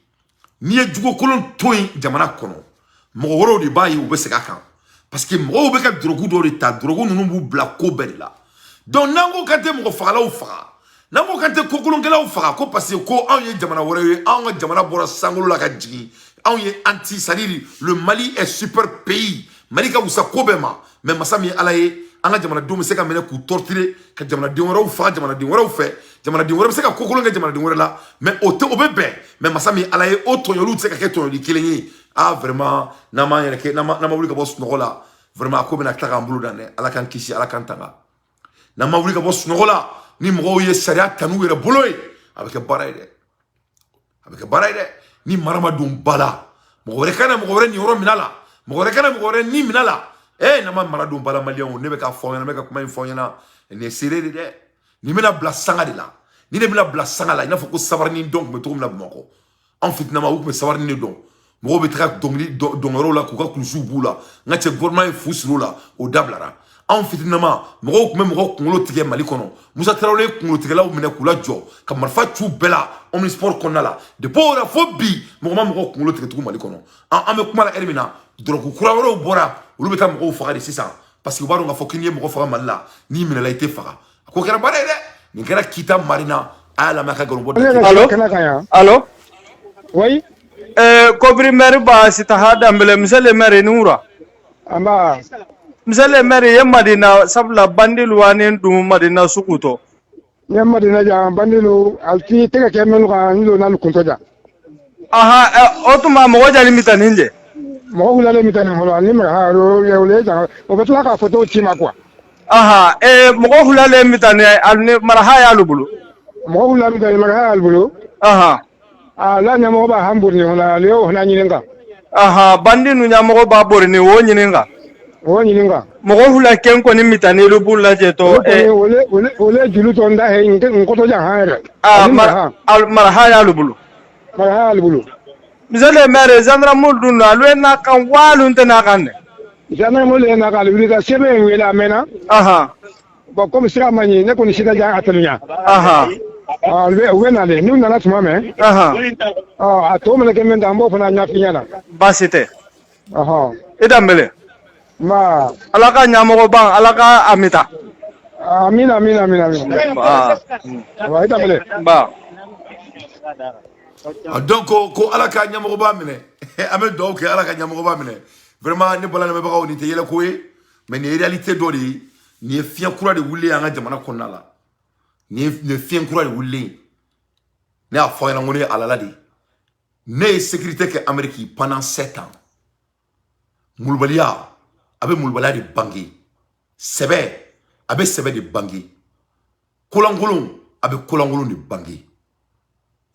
A: n'i ye jugokolon to yen jamana kɔnɔ, mɔgɔ wɛrɛw de b'a ye, u bɛ segin a kan, parce que mɔgɔw bɛ ka drogue dɔw de ta, drogue ninnu b'u bila ko bɛɛ de la. Donc n'an ko k'an tɛ mɔgɔ fagalaw faga, n'an ko k'an tɛ kokolonkɛlaw faga, ko parce que ko anw ye jamana wɛrɛ ye, anw ka jamana bɔra sankolo la ka jigin, anw ye anti, c'est à dire le Mali est super pays, Mali ka wusa ko bɛɛ ma. Mais masa min ye Ala ye, an ka jamanadenw bɛ se ka minɛ k'u torturer, ka jamanaden wɛrɛw faga jamanaden wɛrɛw fɛ, jamanaden wɛrɛ bɛ se ka kokolon kɛ jamanaden wɛrɛ la, mais o tɛ o bɛ bɛn. Mais masa min ye Ala ye, o tɔɲɔliw tɛ se ka kɛ tɔɲɔli kelen ye. Ah, vraiment, n'an m'an yɛrɛ kɛ, n'an ma wuli ka bɔ sunɔgɔ la, vraiment, a ko bɛna tila k'an bolo dan dɛ. Ala k'an kisi, Ala k'an tanga. N'an ma wuli ka bɔ sunɔgɔ la, ni mɔgɔw ye sariya ta n'u yɛrɛ bolo ye, a bɛ kɛ baara ye dɛ, a bɛ kɛ baara ye dɛ. Ni mara ma don ba la, mɔgɔ wɛrɛ kana mɔgɔ wɛrɛ nin yɔrɔ minɛ la, mɔgɔ wɛrɛ kana mɔgɔ wɛrɛ ni minɛ la. N'an ma mara don ba la, maliyɛnw, ne bɛ k'a fɔ aw ɲɛna, n bɛ ka kuma in fɔ aw ɲɛna, nin ye seere de dɛ. Nin bɛna bila sanga de la, ni ne bɛna bila sanga la, i n'a fɔ ko sabarinin dɔn tun bɛ cogo min na Bamakɔ. Anw fitinama, u tun bɛ sabarinin de dɔn. Mɔgɔw bɛ taga dɔnkili dɔnyɔrɔw la k'u ka kulusiw b'u la. N ka cɛ, gouvernement ye fu siri o la, o dabilara. Anw fitininama, mɔgɔw tun bɛ mɔgɔw kunkolo tigɛ Mali kɔnɔ. Musa Tarawele ye kunkolotigɛlaw minɛ k'u lajɔ ka marifa c'u bɛɛ la omnisport kɔnɔna la. Depuis o la fo bi, mɔgɔ ma mɔgɔw kunkolo tigɛ tugun Mali kɔnɔ. An bɛ kuma la heure min na, dɔrɔgu kura wɛrɛw bɔra, olu bɛ taa mɔgɔw faga de sisan, parce que u b'a dɔn k'a fɔ k'i n'i ye mɔgɔ faga Mali la, n'i minɛla i tɛ faga. A ko kɛra baara ye dɛ. Nin kɛra Kita Marina. A y'a lamɛn a ka nkalon bɔ.
L: Allo? Allo?
M: Oui.
L: Kobiri maire ba Sitaha Dambele, monsieur le maire ni wura.
M: Amba.
L: Monsieur le maire ye Madina sabula bandilu wani dun Madina sugu tɔ.
M: N ye Madina jan bandilu ali ti tɛgɛ kɛ minnu kan n donna kuntɔ jan.
L: Aha, o tuma mɔgɔ jali mi nin jɛ.
M: Mɔgɔ wulalen mi nin fɔlɔ ani mara o le jan o bɛ tila k'a photo ci ma quoi.
L: Aha, mɔgɔ wulalen mi nin ali maraha y'alu bolo.
M: Mɔgɔ wulalen mi nin maraha y'alu bolo.
L: Aha.
M: A la ɲɛmɔgɔ b'a han bori ɲɔgɔn na ale y'o fana ɲininka.
L: Aha, bandi nu ɲɛmɔgɔ b'a bori ni o ɲininka.
M: O ɲininka.
L: Mɔgɔ fila kɛn kɔni mi taa n'olu b'u lajɛ tɔ.
M: Ole julu tɔ n da he n kɔtɔ jan han yɛrɛ.
L: Aa, maraha y'alu bolo.
M: Maraha y'alu bolo.
L: Monsieur le maire, gendarme dun na alu ye n'a kan wa alu tɛ n'a kan dɛ.
M: Gendarme le ye n'a kan, ale wuli ka sɛbɛn in wele a mɛnna.
L: Ahan.
M: Bon, comme sira ma ɲi, ne kɔni sira jan a teliya.
L: Ahan.
M: U bɛ na de, n'u nana tuma mɛn.
L: Ahan.
M: A tɔ mana kɛ min ta, an b'o fana ɲɛf'i ɲɛna.
L: Baasi tɛ.
M: Ɔhɔn.
L: I Danbele.
M: Nba.
L: Ala ka ɲɛmɔgɔ ban, Ala ka a mita.
M: Amina, amina, amina, amina.
L: Nba.
M: I Danbele.
L: Nba.
A: Donc ko Ala ka ɲɛmɔgɔba minɛ, an bɛ dugawu kɛ Ala ka ɲɛmɔgɔba minɛ. Vraiment, ne bɔra lamɛnbagaw, nin tɛ yɛlɛko ye, mais nin ye réalité dɔ de ye. Nin ye fiɲɛ kura de wulilen an ka jamana kɔnɔna la. Nin ye fiɲɛ kura de wulilen. Ne y'a fɔ aw ɲɛna ko ne ye alala de ye. Ne ye sécurité kɛ Amérique pendant 7 ans. Molobaliya, a bɛ molobaliya de bange. Sɛbɛ, a bɛ sɛbɛ de bange. Kolankolon, a bɛ kolankolon de bange.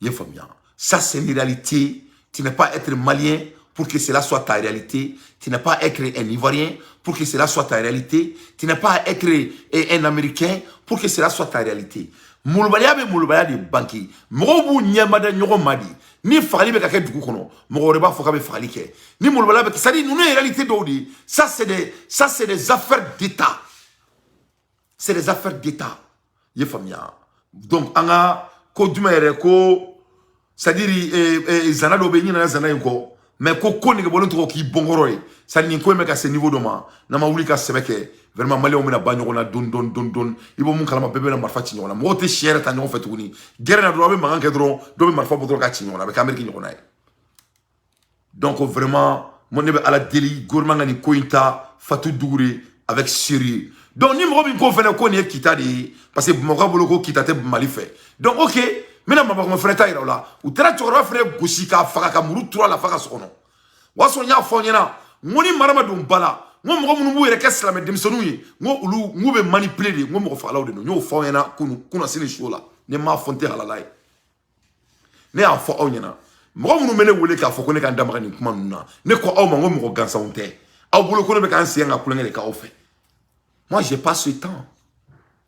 A: I ye faamuya? Ça, c'est une réalité. Tu n'es pas être malien pour que cela soit ta réalité. Tu n'es pas être un Ivoirien pour que cela soit ta réalité. Tu n'es pas être un Américain pour que cela soit ta réalité. Molobaliya bɛ molobaliya de bange. Mɔgɔw b'u ɲɛmada ɲɔgɔn ma de. Ni fagali bɛ ka kɛ dugu kɔnɔ, mɔgɔ wɛrɛ b'a fɔ k'a bɛ fagali kɛ. Ni molobaliya bɛ kɛ, c'est-à-dire ninnu ye réalité dɔw de ye. Ça c'est des affaires d'État. C'est des affaires d'État. I ye faamuya? Donc an ka ko jumɛn yɛrɛ ko, c'est-à-dire zana dɔ bɛ yen, n ɲinɛna zana in kɔ, mais ko nɛgɛbɔlen tɔgɔ k'i bɔnkɔrɔ ye. C'est-à-dire nin ko in bɛ ka se niveau dɔ ma, n'an ma wuli ka sɛbɛ kɛ, vraiment maliyɛnw bɛna ban ɲɔgɔn na dɔɔni dɔɔni dɔɔni dɔɔni. I bɔ mun kalama, bɛɛ bɛna marifa ci ɲɔgɔn na. Mɔgɔw tɛ sɛ yɛrɛ ta ɲɔgɔn fɛ tuguni. Gɛrɛ na dɔrɔn, a bɛ mankan kɛ dɔrɔn, dɔ bɛ marifa bɔ dɔrɔn ka ci ɲɔgɔn na. A bɛ kɛ Amérique ɲɔgɔnna ye. Donc vraiment, moi ne bɛ Ala deli, gouvernement ka nin ko in ta Fatou Dougouré avec sérieux. Donc ni mɔgɔ min ko fɛnɛ ko nin ye Kita de ye, parce que Bamakɔ bolo ko Kita tɛ Mali fɛ. Donc ok, n bɛna Bamakɔ fɛnɛ ta yira o la. U taara cɛkɔrɔba fɛnɛ gosi k'a faga ka muru turu a la f'a ka so kɔnɔ. O y'a sɔrɔ n y'a fɔ aw ɲɛna n ko ni mara ma don ba la, n ko mɔgɔ minnu b'u yɛrɛ kɛ silamɛ denmisɛnninw ye, n ko olu n k'u bɛ manipuler de, n ko mɔgɔ fagalaw de don. N y'o fɔ aw ɲɛna kunu kunasini su la. Ni n m'a fɔ, n tɛ halala ye. Ne y'a fɔ aw ɲɛna, mɔgɔ minnu bɛ ne wele k'a fɔ ko ne ka n da maga nin kuma ninnu na, ne ko aw ma n ko mɔgɔ gansanw tɛ. Aw bolo ko ne bɛ k'an sen ka kulonkɛ de k'aw fɛ. Moi, j'ai pas ce temps.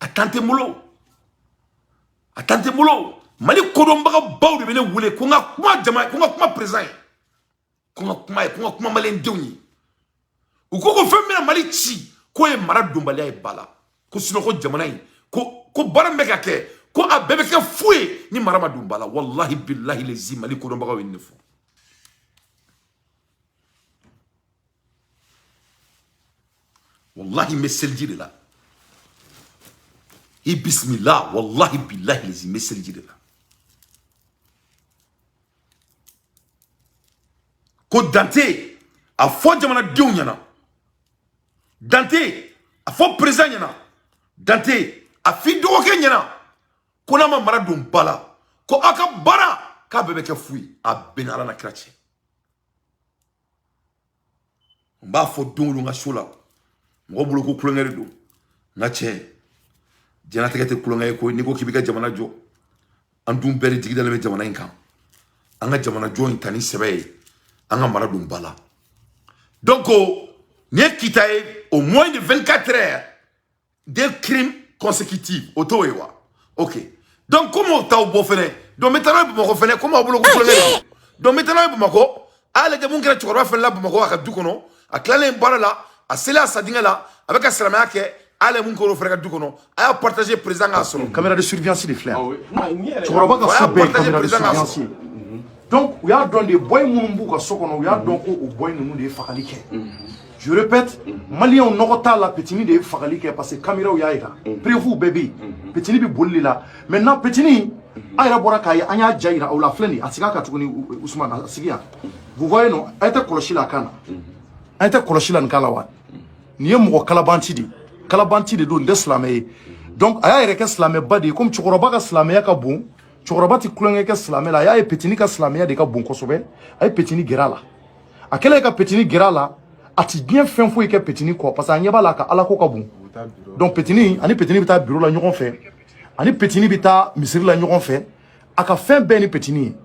A: A temps tɛ n bolo, a temps tɛ n bolo. Mali kodɔnbagabaw de bɛ ne wele ko n ka kuma jama, ko n ka kuma président ye, ko n ka kuma ye, ko n ka kuma maliyɛndenw ye. U ko fɛn min bɛna Mali ci, k'o ye mara donbaliya ye ba la, ko sinon ko jamana in ko baara min bɛ ka kɛ, ko a bɛɛ bɛ kɛ fu ye ni mara ma don ba la. Walahi bilahi lezi, Mali kodɔnbagaw ye nin de fɔ. Wallahi n bɛ seliji de la. I bisimila, wallahi bilahi lezi, n bɛ seliji de la. Ko Dante a fɔ jamanadenw ɲɛna, Dante a fɔ président ɲɛna, Dante a f'i dɔgɔkɛ ɲɛna ko n'a ma mara don ba la, ko aw ka baara k'a bɛɛ bɛ kɛ fu ye. A bɛɛ ni Ala na kira cɛ. N b'a fɔ don o don n ka so la, mɔgɔ bolo ko kulonkɛ de don. N ka cɛ, diɲɛlatigɛ tɛ kulonkɛ ye koyi. N'i ko k'i b'i ka jamana jɔ, an dun bɛɛ de jigi dalen bɛ jamana in kan. An ka jamana jɔ in ta ni sɛbɛ ye, an ka mara don ba la. Donc nin ye Kita ye, au moins de 24 heures, des crimes consécutifs, o t'o ye wa? Ok, donc comme o t'aw bɔ fɛnɛ, donc n bɛ taa n'a ye Bamakɔ fɛnɛ, comme aw bolo ko kulonkɛ de don. Donc n bɛ taa n'a ye Bamakɔ. A y'a lajɛ mun kɛra cɛkɔrɔba fɛnɛ la Bamakɔ a ka du kɔnɔ, a tilalen baara la. A selen a sadingɛ la, a bɛ ka silamɛya kɛ. Ale mun k'o fɛnɛ ka du kɔnɔ, a y'a partager, président k'a sɔrɔ.
N: Caméra de surveillance de filɛ yan. Cɛkɔrɔba ka so bɛɛ ye caméra de surveillance ye. Donc u y'a dɔn de, boy minnu b'u ka so kɔnɔ, u y'a dɔn ko o boy ninnu de ye fagali kɛ. Je répète, maliyɛnw, nɔgɔ t'a la, petini de ye fagali kɛ, parce que caméraw y'a yira, preuve bɛɛ bɛ yen. Petini bɛ boli de la. Maintenant, petini a yɛrɛ bɔra k'a ye, an y'a ja yira aw la, filɛ nin ye, a sigi a kan tuguni. Usumana, a sigi yan. Vous voyez, non? A tɛ kɔlɔsi la a kan na, an tɛ kɔlɔsi la nin kan la wa? Nin ye mɔgɔ kalabanti de ye, kalabanti de don. Nin tɛ silamɛ ye. Donc a y'a yɛrɛ kɛ silamɛba de ye. Komi cɛkɔrɔba ka silamɛya ka bon, cɛkɔrɔba tɛ tulonkɛ kɛ silamɛ la. A y'a ye petini ka silamɛya de ka bon kosɛbɛ, a ye petini gɛrɛ a la. A kɛlen ka petini gɛrɛ a la, a ti diɲɛ fɛn foyi kɛ petini kɔ, parce que a ɲɛ b'a la a ka alako ka bon. Donc petini ani petini bɛ taa bureau la ɲɔgɔn fɛ, ani petini bɛ taa misiri la ɲɔgɔn fɛ. A ka fɛn bɛɛ ni petini ye.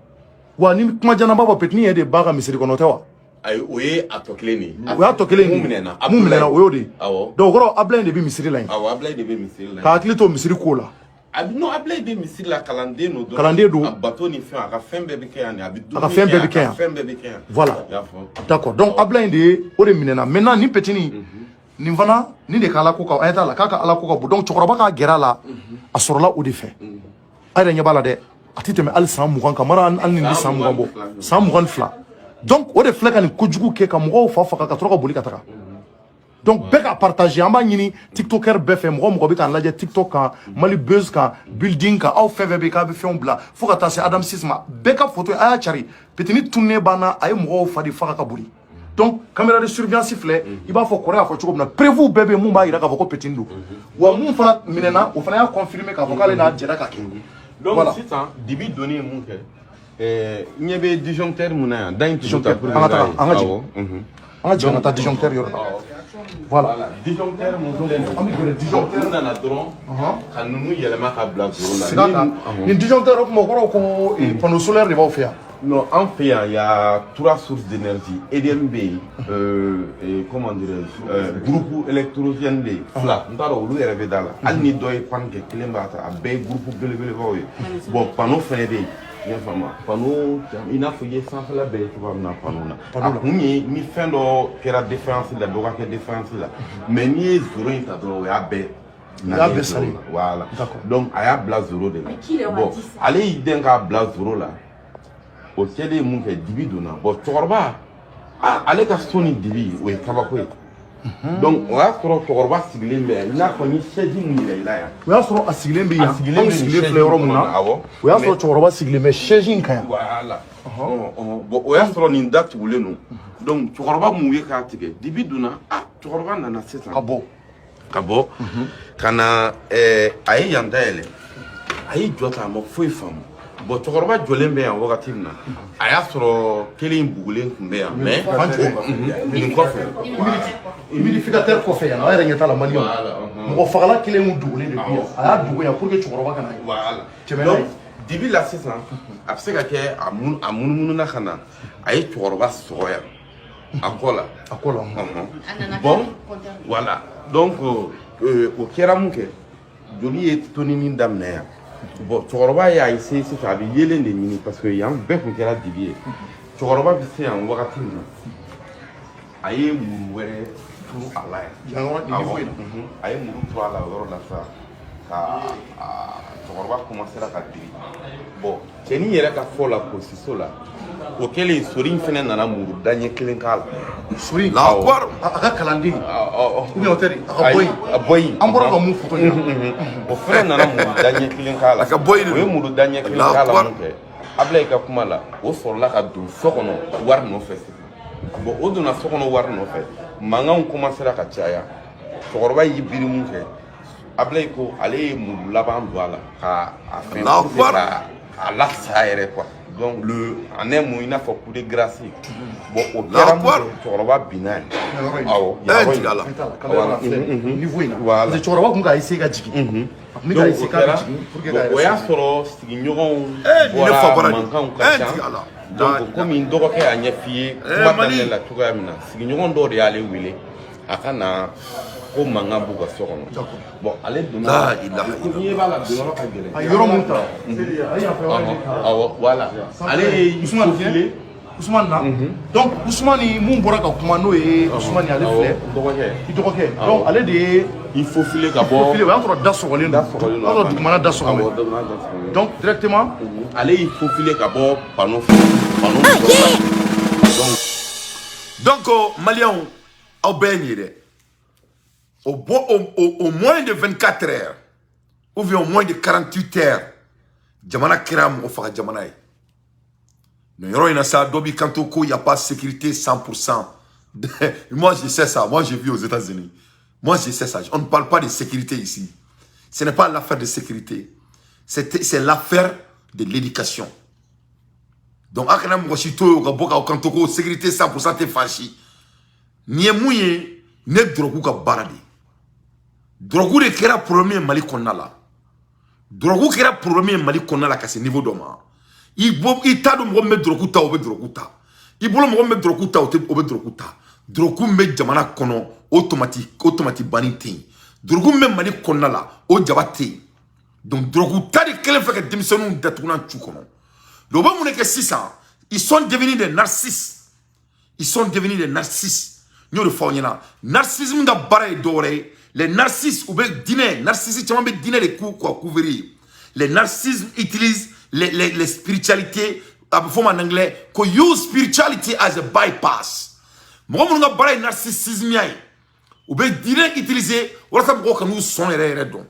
N: Wa ni kuma jana b'a fɔ, petini yɛrɛ de b'a ka misiri kɔnɔ, tɛ wa?
O: Ayi, o ye a tɔ kelen de ye.
N: O y'a tɔ kelen de ye.
O: Mun minɛna?
N: Mun minɛna, o y'o de ye.
O: Awɔ.
N: Donc o kɔrɔ, Ablaye de bɛ misiri la yen.
O: Awɔ, Ablaye de bɛ misiri la.
N: Ka hakili to misiri ko la.
O: Non, Ablaye bɛ misiri la, kalanden don dɔrɔn.
N: Kalanden don.
O: A bato ni fɛn, a ka fɛn bɛɛ bɛ kɛ yan de, a bɛ
N: A ka fɛn bɛɛ bɛ kɛ yan.
O: A ka fɛn bɛɛ bɛ kɛ yan.
N: Voilà.
O: I y'a faamu.
N: D'accord. Donc Ablaye de ye o de minɛna. Maintenant, nin petini nin fana, nin de ka ala ko ka, an ɲɛ t'a la k'a ka ala ko ka bon. Donc cɛkɔrɔba k'a gɛrɛ a la, a sɔrɔla o de fɛ. A yɛrɛ ɲɛ b'a la dɛ, a ti tɛmɛ hali san 20 kan mara, hali nin bɛ san 20 bɔ, san 22. Donc o de filɛ ka nin kojugu kɛ, ka mɔgɔw fa faga, ka sɔrɔ ka boli ka taga. Donc bɛɛ ka partager. An b'a ɲini tiktoker bɛɛ fɛ, mɔgɔ mɔgɔ bɛ k'an lajɛ TikTok kan, Mali Buzz kan, building kan, aw fɛn fɛn bɛ yen k'a bɛ fɛnw bila, fo ka taa se Adam Sis ma, bɛɛ ka photo a y'a cari. Petini tununnen banna, a ye mɔgɔw fa de faga ka boli. Donc caméra de surveillance filɛ, i b'a fɔ kɔrɔ y'a fɔ cogo min na, preuve bɛɛ bɛ yen mun b'a yira k'a fɔ ko petini don. Wa mun fana minɛna, o fana y'a confirmer k'a fɔ k'ale n'a jɛra ka kɛ.
O: Donc
N: Voilà.
O: sisan, dibi donni ye mun kɛ? N ɲɛ bɛ disjoncteur mun na yan, da in tugu ta pour que
N: An ka taga,
O: k'a ye.
N: an ka jigin.
O: Awɔ, unhun.
N: An ka jigin ka taa disjoncteur yɔrɔ la. Voilà.
O: Disjoncteur mun filɛ nin ye.
N: An bɛ gɛrɛ disjoncteur.
O: U nana dɔrɔn ka ninnu yɛlɛma ka bila zéro la.
N: Sira kan. Nin disjoncteur, o tuma o kɔrɔ ko panneau solaire de b'aw fɛ yan?
O: Non, an fɛ yan, il y a trois sources d'énergie. EDM bɛ yen, et comment dirais-je, groupe électrogène bɛ yen, fila. N t'a dɔn olu yɛrɛ bɛ da la. Hali ni dɔ ye panne kɛ, kelen b'a ta. A bɛɛ ye groupe belebelebaw ye. Bon, panneau fɛnɛ bɛ yen. I y'a faamu, panneau, i n'a fɔ i ye sanfɛla bɛɛ ye cogoya min na panneau na. A kun ye ni fɛn dɔ kɛra défaillance la, dɔ ka kɛ défaillance la. Mais n'i ye zéro in ta dɔrɔn, o y'a bɛɛ.
N: O y'a bɛɛ salen.
O: Voilà. Donc a y'a bila zéro de la. Bon, ale y'i den k'a bila zéro la. O kɛlen ye mun kɛ? Dibi donna. Bon, cɛkɔrɔba ah, ale ka so ni dibi, o ye kabako ye. Donc o y'a sɔrɔ cɛkɔrɔba sigilen bɛ yan, i n'a fɔ ni chaise mun yɛrɛ i la yan.
N: O y'a sɔrɔ a sigilen bɛ yan.
O: A sigilen
N: Anw
O: bɛ nin
N: sigilen
O: chaise
N: filɛ yɔrɔ mun na,
O: kɔnɔ, awɔ.
N: o y'a sɔrɔ cɛkɔrɔba sigilen bɛ chaise in kan yan.
O: Voilà. Bon, o y'a sɔrɔ nin da tugulen don. Donc cɛkɔrɔba mun ye k'a tigɛ, dibi donna. Ah, cɛkɔrɔba nana sisan ka bɔ ka na, a ye yan dayɛlɛ, a y'i jɔ tan, a ma foyi faamu. Bon, cɛkɔrɔba jɔlen bɛ yan wagati min na, a y'a sɔrɔ kelen in bugulen tun bɛ yan, mais
N: Fan jumɛn?
O: Nin kɔfɛ.
N: Humidificateur kɔfɛ yan, aw yɛrɛ ɲɛ t'a la, maliyɛnw, mɔgɔ fagala kelen kun dogolen de bɛ yan. A y'a dogo yan pour que cɛkɔrɔba kana ye.
O: Voilà.
N: Tɛmɛ n'a
O: Donc
N: ye.
O: dibi la sisan, a bɛ se ka kɛ a mun a munumununa ka na, a ye cɛkɔrɔba sɔgɔ yan a kɔ la.
N: A kɔ la.
O: Bon, voilà. Donc o kɛra mun kɛ, joli ye tonini daminɛ yan. Bon, cɛkɔrɔba y'a essayer sisan, a bɛ yeelen de ɲini, parce que yan bɛɛ tun kɛra dibi ye. Cɛkɔrɔba bɛ se yan wagati min na, a ye muru wɛrɛ turu a la yan.
N: Yan yɔrɔ, nin niveau in na.
O: A ye muru turu a la o yɔrɔ la sisan, ka a cɛkɔrɔba commencera ka biri. Bon, cɛnin yɛrɛ ka fɔ la, polisiso la, o kɛlen, sori in fɛnɛ nana muru daɲɛ kelen k'a la.
N: Sori?
O: Awɔ.
N: A ka kalanden ou bien o tɛ de, a ka bɔyi?
O: A bɔyi.
N: An bɔra ka mun photo yira?
O: O fɛnɛ nana muru daɲɛ kelen k'a la.
A: A ka bɔyi de
O: O ye
A: don.
O: muru daɲɛ kelen k'a la mun kɛ, Abulayi ka kuma la, o sɔrɔla ka don so kɔnɔ wari nɔfɛ sisan. Bon, o donna so kɔnɔ wari nɔfɛ, mankanw commencera ka caya. Cɛkɔrɔba y'i biri mun kɛ, Abulayi ko ale ye muru laban don a la ka a fɛn
A: Allahu
O: pour que
A: Akbar.
O: ka a lasa yɛrɛ quoi. Donc le en un mot, i n'a fɔ coup de grâce. Bon, o kɛra mun
A: Akbar.
O: kɛ, cɛkɔrɔba binna yen. Awɔ.
A: Eh,
O: yan yɔrɔ in.
A: jigin a la.
N: Voilà. Niveau in na.
O: Voilà.
N: Parce que cɛkɔrɔba kun k'a essayer ka jigin. A kun bɛ k'a
O: Donc,
N: essayer
O: o
N: k'a bɛ
O: kɛra
N: jigin pour que k'a
O: bon,
N: yɛrɛ
O: o y'a
N: sauver.
O: sɔrɔ sigiɲɔgɔnw
A: Eh, nin ne fa
O: bɔra,
A: bɔra de.
O: mankanw ka
A: Eh,
O: ca.
A: jigin a la.
O: Donc komi n dɔgɔkɛ y'a ɲɛf'i ye
A: Eh,
O: kuma
A: Mali.
O: daminɛ la cogoya min na, sigiɲɔgɔn dɔw de y'ale wele a ka na ko mankan b'u ka so kɔnɔ. Bon, ale donna.
A: La ilaha.
O: Komi i ɲɛ b'a la, donyɔrɔ ka gɛlɛn.
N: A ye yɔrɔ mun ta, a ye yan fɛ yɔrɔ in de ta.
O: Awɔ, voilà, ale ye
N: Ousmane,
O: faufilé.
N: Ousmane na. Donc Ousmane mun bɔra ka kuma, n'o ye Ousmane, ale filɛ.
O: N dɔgɔkɛ.
N: I dɔgɔkɛ. Donc ale de ye
O: i faufilé ka bɔ.
N: Faufilé, o y'a sɔrɔ da sɔgɔlen don.
O: Da sɔgɔlen don.
N: O y'a sɔrɔ dugumana da sɔgɔlen.
O: Awɔ, dugumana da sɔgɔlen.
N: Donc directement
O: Ale y'i faufilé ka bɔ panneau fɛ, panneau dɔ.
A: Donc Maliyɛnw, aw bɛɛ ye nin ye dɛ. Au moins de 24 heures ou bien au moins de 48 heures, jamana kɛra mɔgɔ faga jamana ye. Nin yɔrɔ in na sa, dɔ b'i kanto ko y a pas sécurité 100%. Moi, je sais ça. Moi, j'ai vu aux États-Unis. Moi, je sais ça. On ne parle pas de sécurité ici. Ce n'est pas l'affaire de sécurité, c'est l'affaire de l'éducation. Donc a kana mɔgɔ si to yen o ka bɔ k'aw kanto ko sécurité 100% tɛ fan si. Nin ye mun ye? Ne dɔrɔgu ka baara de ye. Dɔrɔgu de kɛra problème ye Mali kɔnɔna la. Dɔrɔgu kɛra problème ye Mali kɔnɔna la ka se niveau dɔ ma. I bɔ, i t'a dɔn mɔgɔ min bɛ dɔrɔgu ta, o bɛ dɔrɔgu ta. I bolo, mɔgɔ min bɛ dɔrɔgu ta, o tɛ, o bɛ dɔrɔgu ta. Dɔrɔgu min bɛ jamana kɔnɔ, o tomati, o tomati banni tɛ yen. Dɔrɔgu min bɛ Mali kɔnɔna la, o jaba tɛ yen. Donc dɔrɔgu ta de kɛlen fɛ ka denmisɛnninw datugunan cu kɔnɔ. Donc u bɛ mun de kɛ sisan? Ils sont devenus des narcisses. Ils sont devenus des narcisses. N y'o de fɔ aw ɲɛna. Narcissisme ka baara ye dɔwɛrɛ ye. Les narcisses, u bɛ diinɛ, narcisse caman bɛ diinɛ de k'u ka couvrir. Les narcisses utilisent les spiritualités. A bɛ fɔ o ma en anglais ko use spirituality as a bypass. Mɔgɔ minnu ka baara ye narcissisme ya ye, u bɛ diinɛ utiliser walasa mɔgɔw ka n'u sɔn yɛrɛ yɛrɛ dɔn.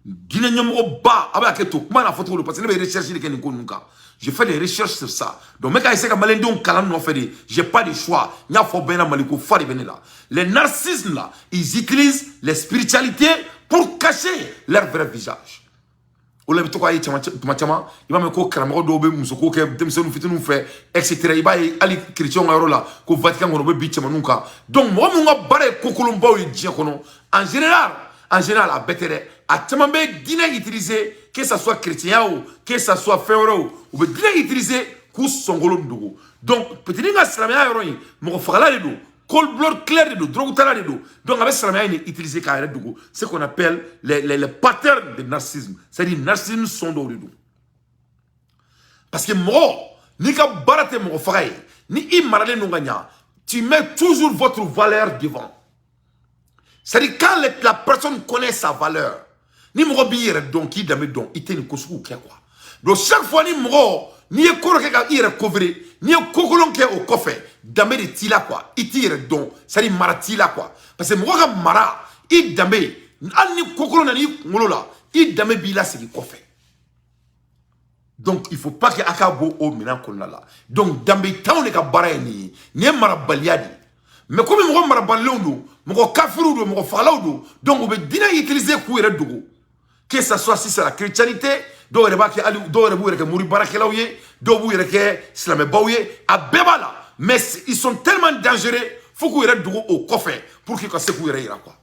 A: Diinɛ ɲɛmɔgɔba, a bɛ hakɛ to kuma n'a fɔcogo don, parce que ne bɛ recherche de kɛ nin ko ninnu kan. Je fais des recherches sur ça. Donc n bɛ ka essayer ka maliyɛndenw kalan nɔfɛ de. J'ai pas de choix. N y'a fɔ bɛɛ ɲɛna, Maliko fa de bɛ ne la. Les narcisses là, ils utilisent les spiritualités pour cacher leur vrai visage. O la, i bɛ to k'a ye tuma caman, i b'a mɛn ko karamɔgɔ dɔw bɛ musoko kɛ denmisɛnnin fitininw fɛ, et cetera. I b'a ye hali chrétiens ka yɔrɔ la ko Vatican kɔnɔ, u bɛ bi cɛmaninw kan. Donc mɔgɔ minnu ka baara ye kokolonbaw ye diɲɛ kɔnɔ, en général, a bɛɛ tɛ dɛ, a caman bɛ diinɛ utiliser, que ça soit chrétien o, que ça soit fɛn wɛrɛ o, u bɛ diinɛ utiliser k'u sɔnkolon dogo. Donc petini ka silamɛya yɔrɔ in, mɔgɔ fagala de don, cold blood killer de don, drogue tala de don. Donc a bɛ silamɛya in de utiliser k'a yɛrɛ dogo, ce qu'on appelle les patterns de narcissisme, c'est-à-dire narcissisme sɔn dɔw de don. Parce que mɔgɔ n'i ka baara tɛ mɔgɔ faga ye, ni i maralen don ka ɲa, tu mets toujours votre valeur devant. C'est-à-dire quand la personne connaît sa valeur, ni mɔgɔ b'i yɛrɛ dɔn, k'i danbe dɔn, i tɛ nin ko suguw kɛ quoi. Donc chaque fois ni mɔgɔ n'i ye ko dɔ kɛ ka i yɛrɛ couvrir, n'i ye ko kolon kɛ o kɔfɛ, danbe de t'i la quoi. I t'i yɛrɛ dɔn, c'est-à-dire mara t'i la quoi. Parce que mɔgɔ ka mara, i danbe, hali ni ko kolon nana i kunkolo la, i danbe b'i lasegin kɔfɛ. Donc il faut pas que a ka bɔ o minɛn kɔnɔna la. Donc danbetanw de ka baara ye nin ye. Nin ye marabaliya de ye. Mais komi mɔgɔ marabalilenw don, mɔgɔ kafiriw don, mɔgɔ fagalaw don, donc u bɛ diinɛ utiliser k'u yɛrɛ dogo, que ça soit si c'est la chrétienté, dɔw yɛrɛ b'a kɛ, hali dɔw yɛrɛ b'u yɛrɛ kɛ mori baarakɛlaw ye, dɔw b'u yɛrɛ kɛ silamɛbaw ye, a bɛɛ b'a la. Mais ils sont tellement dangereux fo k'u yɛrɛ dogo o kɔfɛ pour que ka se k'u yɛrɛ yira quoi.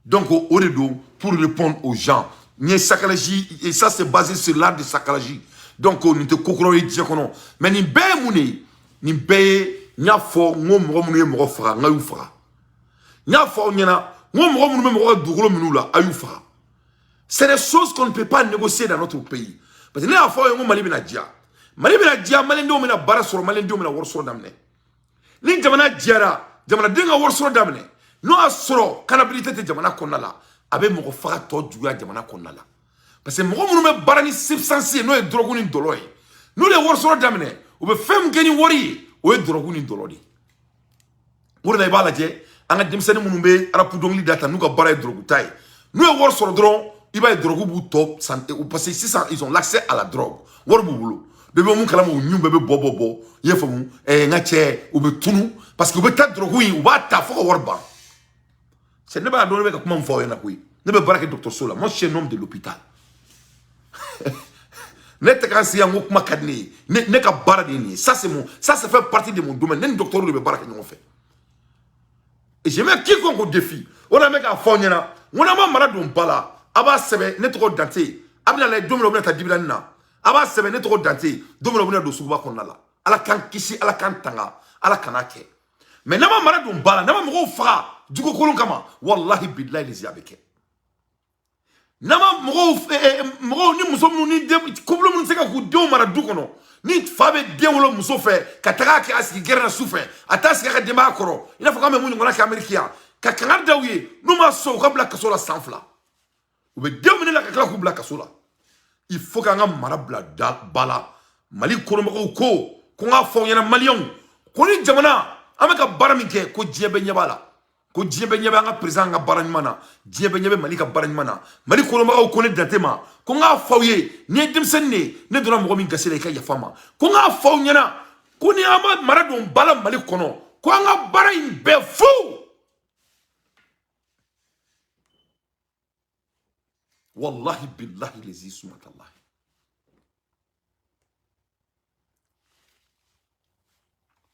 A: Donc o de don, pour répondre aux gens, nin ye psychologie et ça, c'est basé sur l'art de psychologie. Donc nin tɛ ko kuraw ye diɲɛ kɔnɔ. Mais nin bɛɛ ye mun de ye? Nin bɛɛ ye, n y'a fɔ n ko mɔgɔ minnu ye mɔgɔ faga, n ka y'u faga. N y'a fɔ aw ɲɛna n ko mɔgɔ minnu bɛ mɔgɔ ka dugukolo minnu la, a y'u faga. C'est des choses qu'on ne peut pas négocier dans notre pays. Parce que ne y'a fɔ aw ye n ko Mali bɛna diya, Mali bɛna diya, maliyɛndenw bɛna baara sɔrɔ, maliyɛndenw bɛna wari sɔrɔ daminɛ. Ni jamana diyara, jamanaden ka wari sɔrɔ daminɛ, n'o y'a sɔrɔ canabilité tɛ jamana kɔnɔna la, a bɛ mɔgɔ faga tɔ juguya jamana kɔnɔna la. Parce que mɔgɔ minnu bɛ baara ni substance ye, n'o ye drogue ni dɔlɔ ye, n'olu ye wari sɔrɔ daminɛ, u bɛ fɛn min kɛ ni wari ye, o ye drogue ni dɔlɔ de ye. O de la, i b'a lajɛ, an ka denmisɛnnin minnu bɛ rap dɔnkili da ta, n'u ka baara ye drogue ta ye, n'u ye wari sɔrɔ dɔrɔn, i b'a ye drogue b'u tɔ san. Parce que sisan ils ont l'accès à la drogue, wari b'u bolo. Dɔ bɛ mun kalama, u ɲun bɛɛ bɛ bɔ bɔ bɔ, i y'a faamu? N ka cɛ, u bɛ tunu parce que u bɛ taa drogue in, u b'a ta fo ka wari ban. C'est ne b'a dɔn, ne bɛ ka kuma min fɔ aw ɲɛna koyi. Ne bɛ baara kɛ dɔgɔtɔrɔso la. Moi, je suis un homme de l'hôpital. Ne tɛ k'an sigi yan ko kuma ka di ne ye. Ne ka baara de ye nin ye. Ça fait partie de mon domaine. Ne ni docteur de bɛ baara kɛ ɲɔgɔn fɛ et je mets quiconque au défi. O de la, n bɛ k'a fɔ aw ɲɛna n ko n'an ma mara don ba la, a b'a sɛbɛn ne tɔgɔ Dante, a bɛna lajɛ don min na u bɛna taa dibilani na. A b'a sɛbɛn ne tɔgɔ Dante, don min na u bɛna don suguba kɔnɔna la. Ala k'an kisi, Ala k'an tanga, Ala kan'a kɛ. Mais n'an ma mara don ba la, n'an ma mɔgɔw faga jugukolon kama, walahi bilahi lezi, a bɛ kɛ. N'an ma mɔgɔw, mɔgɔw ni muso minnu ni den couple minnu tɛ se ka kan k'u denw mara du kɔnɔ. Ni fa bɛ den wolo muso fɛ ka taga kɛ a sigi gɛrɛn na su fɛ, a t'a sigi a ka denbaya kɔrɔ, i n'a fɔ k'an bɛ mun ɲɔgɔnna kɛ Ameriki yan, ka kangari da u ye, n'u ma sɔn, u ka bila kaso la san 2. U bɛ denw minɛ la ka tila k'u bila kaso la. Il faut k'an ka mara bila da ba la. Mali kɔnɔmɔgɔw ko n k'a fɔ aw ɲɛna, maliyɛnw, ko ni jamana an bɛ ka baara min kɛ, ko diɲɛ bɛɛ ɲɛ b'a la, ko diɲɛ bɛɛ ɲɛ bɛ an ka président ka baara ɲuman na, diɲɛ bɛɛ ɲɛ bɛ Mali ka baara ɲuman na. Mali kɔnɔmɔgɔw ko ne Dante ma ko n k'a fɔ aw ye, n'i ye denmisɛnnin de ye, ne donna mɔgɔ min gasi la, i ka yafa n ma. Ko n k'a fɔ aw ɲɛna ko ni an ma mara don ba la Mali kɔnɔ, ko an ka baara in bɛɛ fu. Wallahi billahi lezi sumatallahi.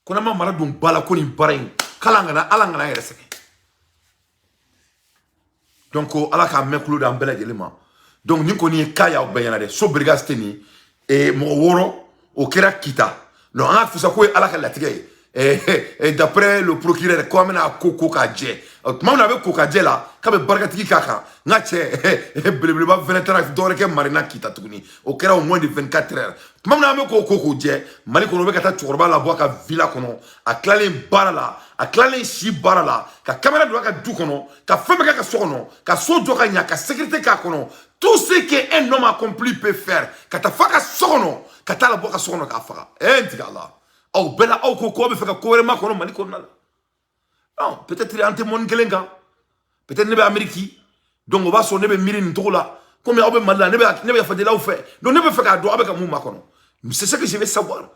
A: Ko n'an ma mara don ba la, ko nin baara in k'ala kana, ala kana yɛrɛ sɛgɛn. Donc ala k'a mɛn kulo d'an bɛɛ lajɛlen ma. Donc nin kɔni ye cas y'aw bɛɛ ɲɛna dɛ. So brigade tɛ nin ye, mɔgɔ 6 o kɛra Kita. Donc an ka fisa ko ye ala ka latigɛ ye. D'après le procureur, ko an bɛna ko k'a jɛ. Tuma min na a bɛ ko k'a jɛ la, k'a bɛ barikatigi k'a kan. N ka cɛ belebeleba fɛnɛ taara dɔwɛrɛ kɛ Marina Kita tuguni. O kɛra au moins de 24 heures. Tuma min na an bɛ ko k'o jɛ Mali kɔnɔ, u bɛ ka taa cɛkɔrɔba labɔ a ka villa kɔnɔ, a tilalen baara la, a tilalen si baara la, ka caméra don a ka du kɔnɔ, ka fɛn bɛɛ kɛ a ka so kɔnɔ, ka so jɔ ka ɲa, ka sécurité k'a kɔnɔ, tout ce que un homme accompli peut faire, ka taa f'a ka so kɔnɔ, ka taa labɔ a ka so kɔnɔ k'a faga. N tigɛ a la. Aw bɛɛ la, aw ko aw bɛ fɛ ka ko wɛrɛ makɔnɔ Mali kɔnɔna la. Non, peut-être an tɛ mɔni kelen kan, peut-être ne bɛ Amérique, donc o b'a sɔrɔ ne bɛ miiri nin cogo la, komi aw bɛ Mali la, ne bɛ yafa deli aw fɛ. Donc ne bɛ fɛ k'a dɔn aw bɛ ka mun makɔnɔ. C'est ce que je vais savoir.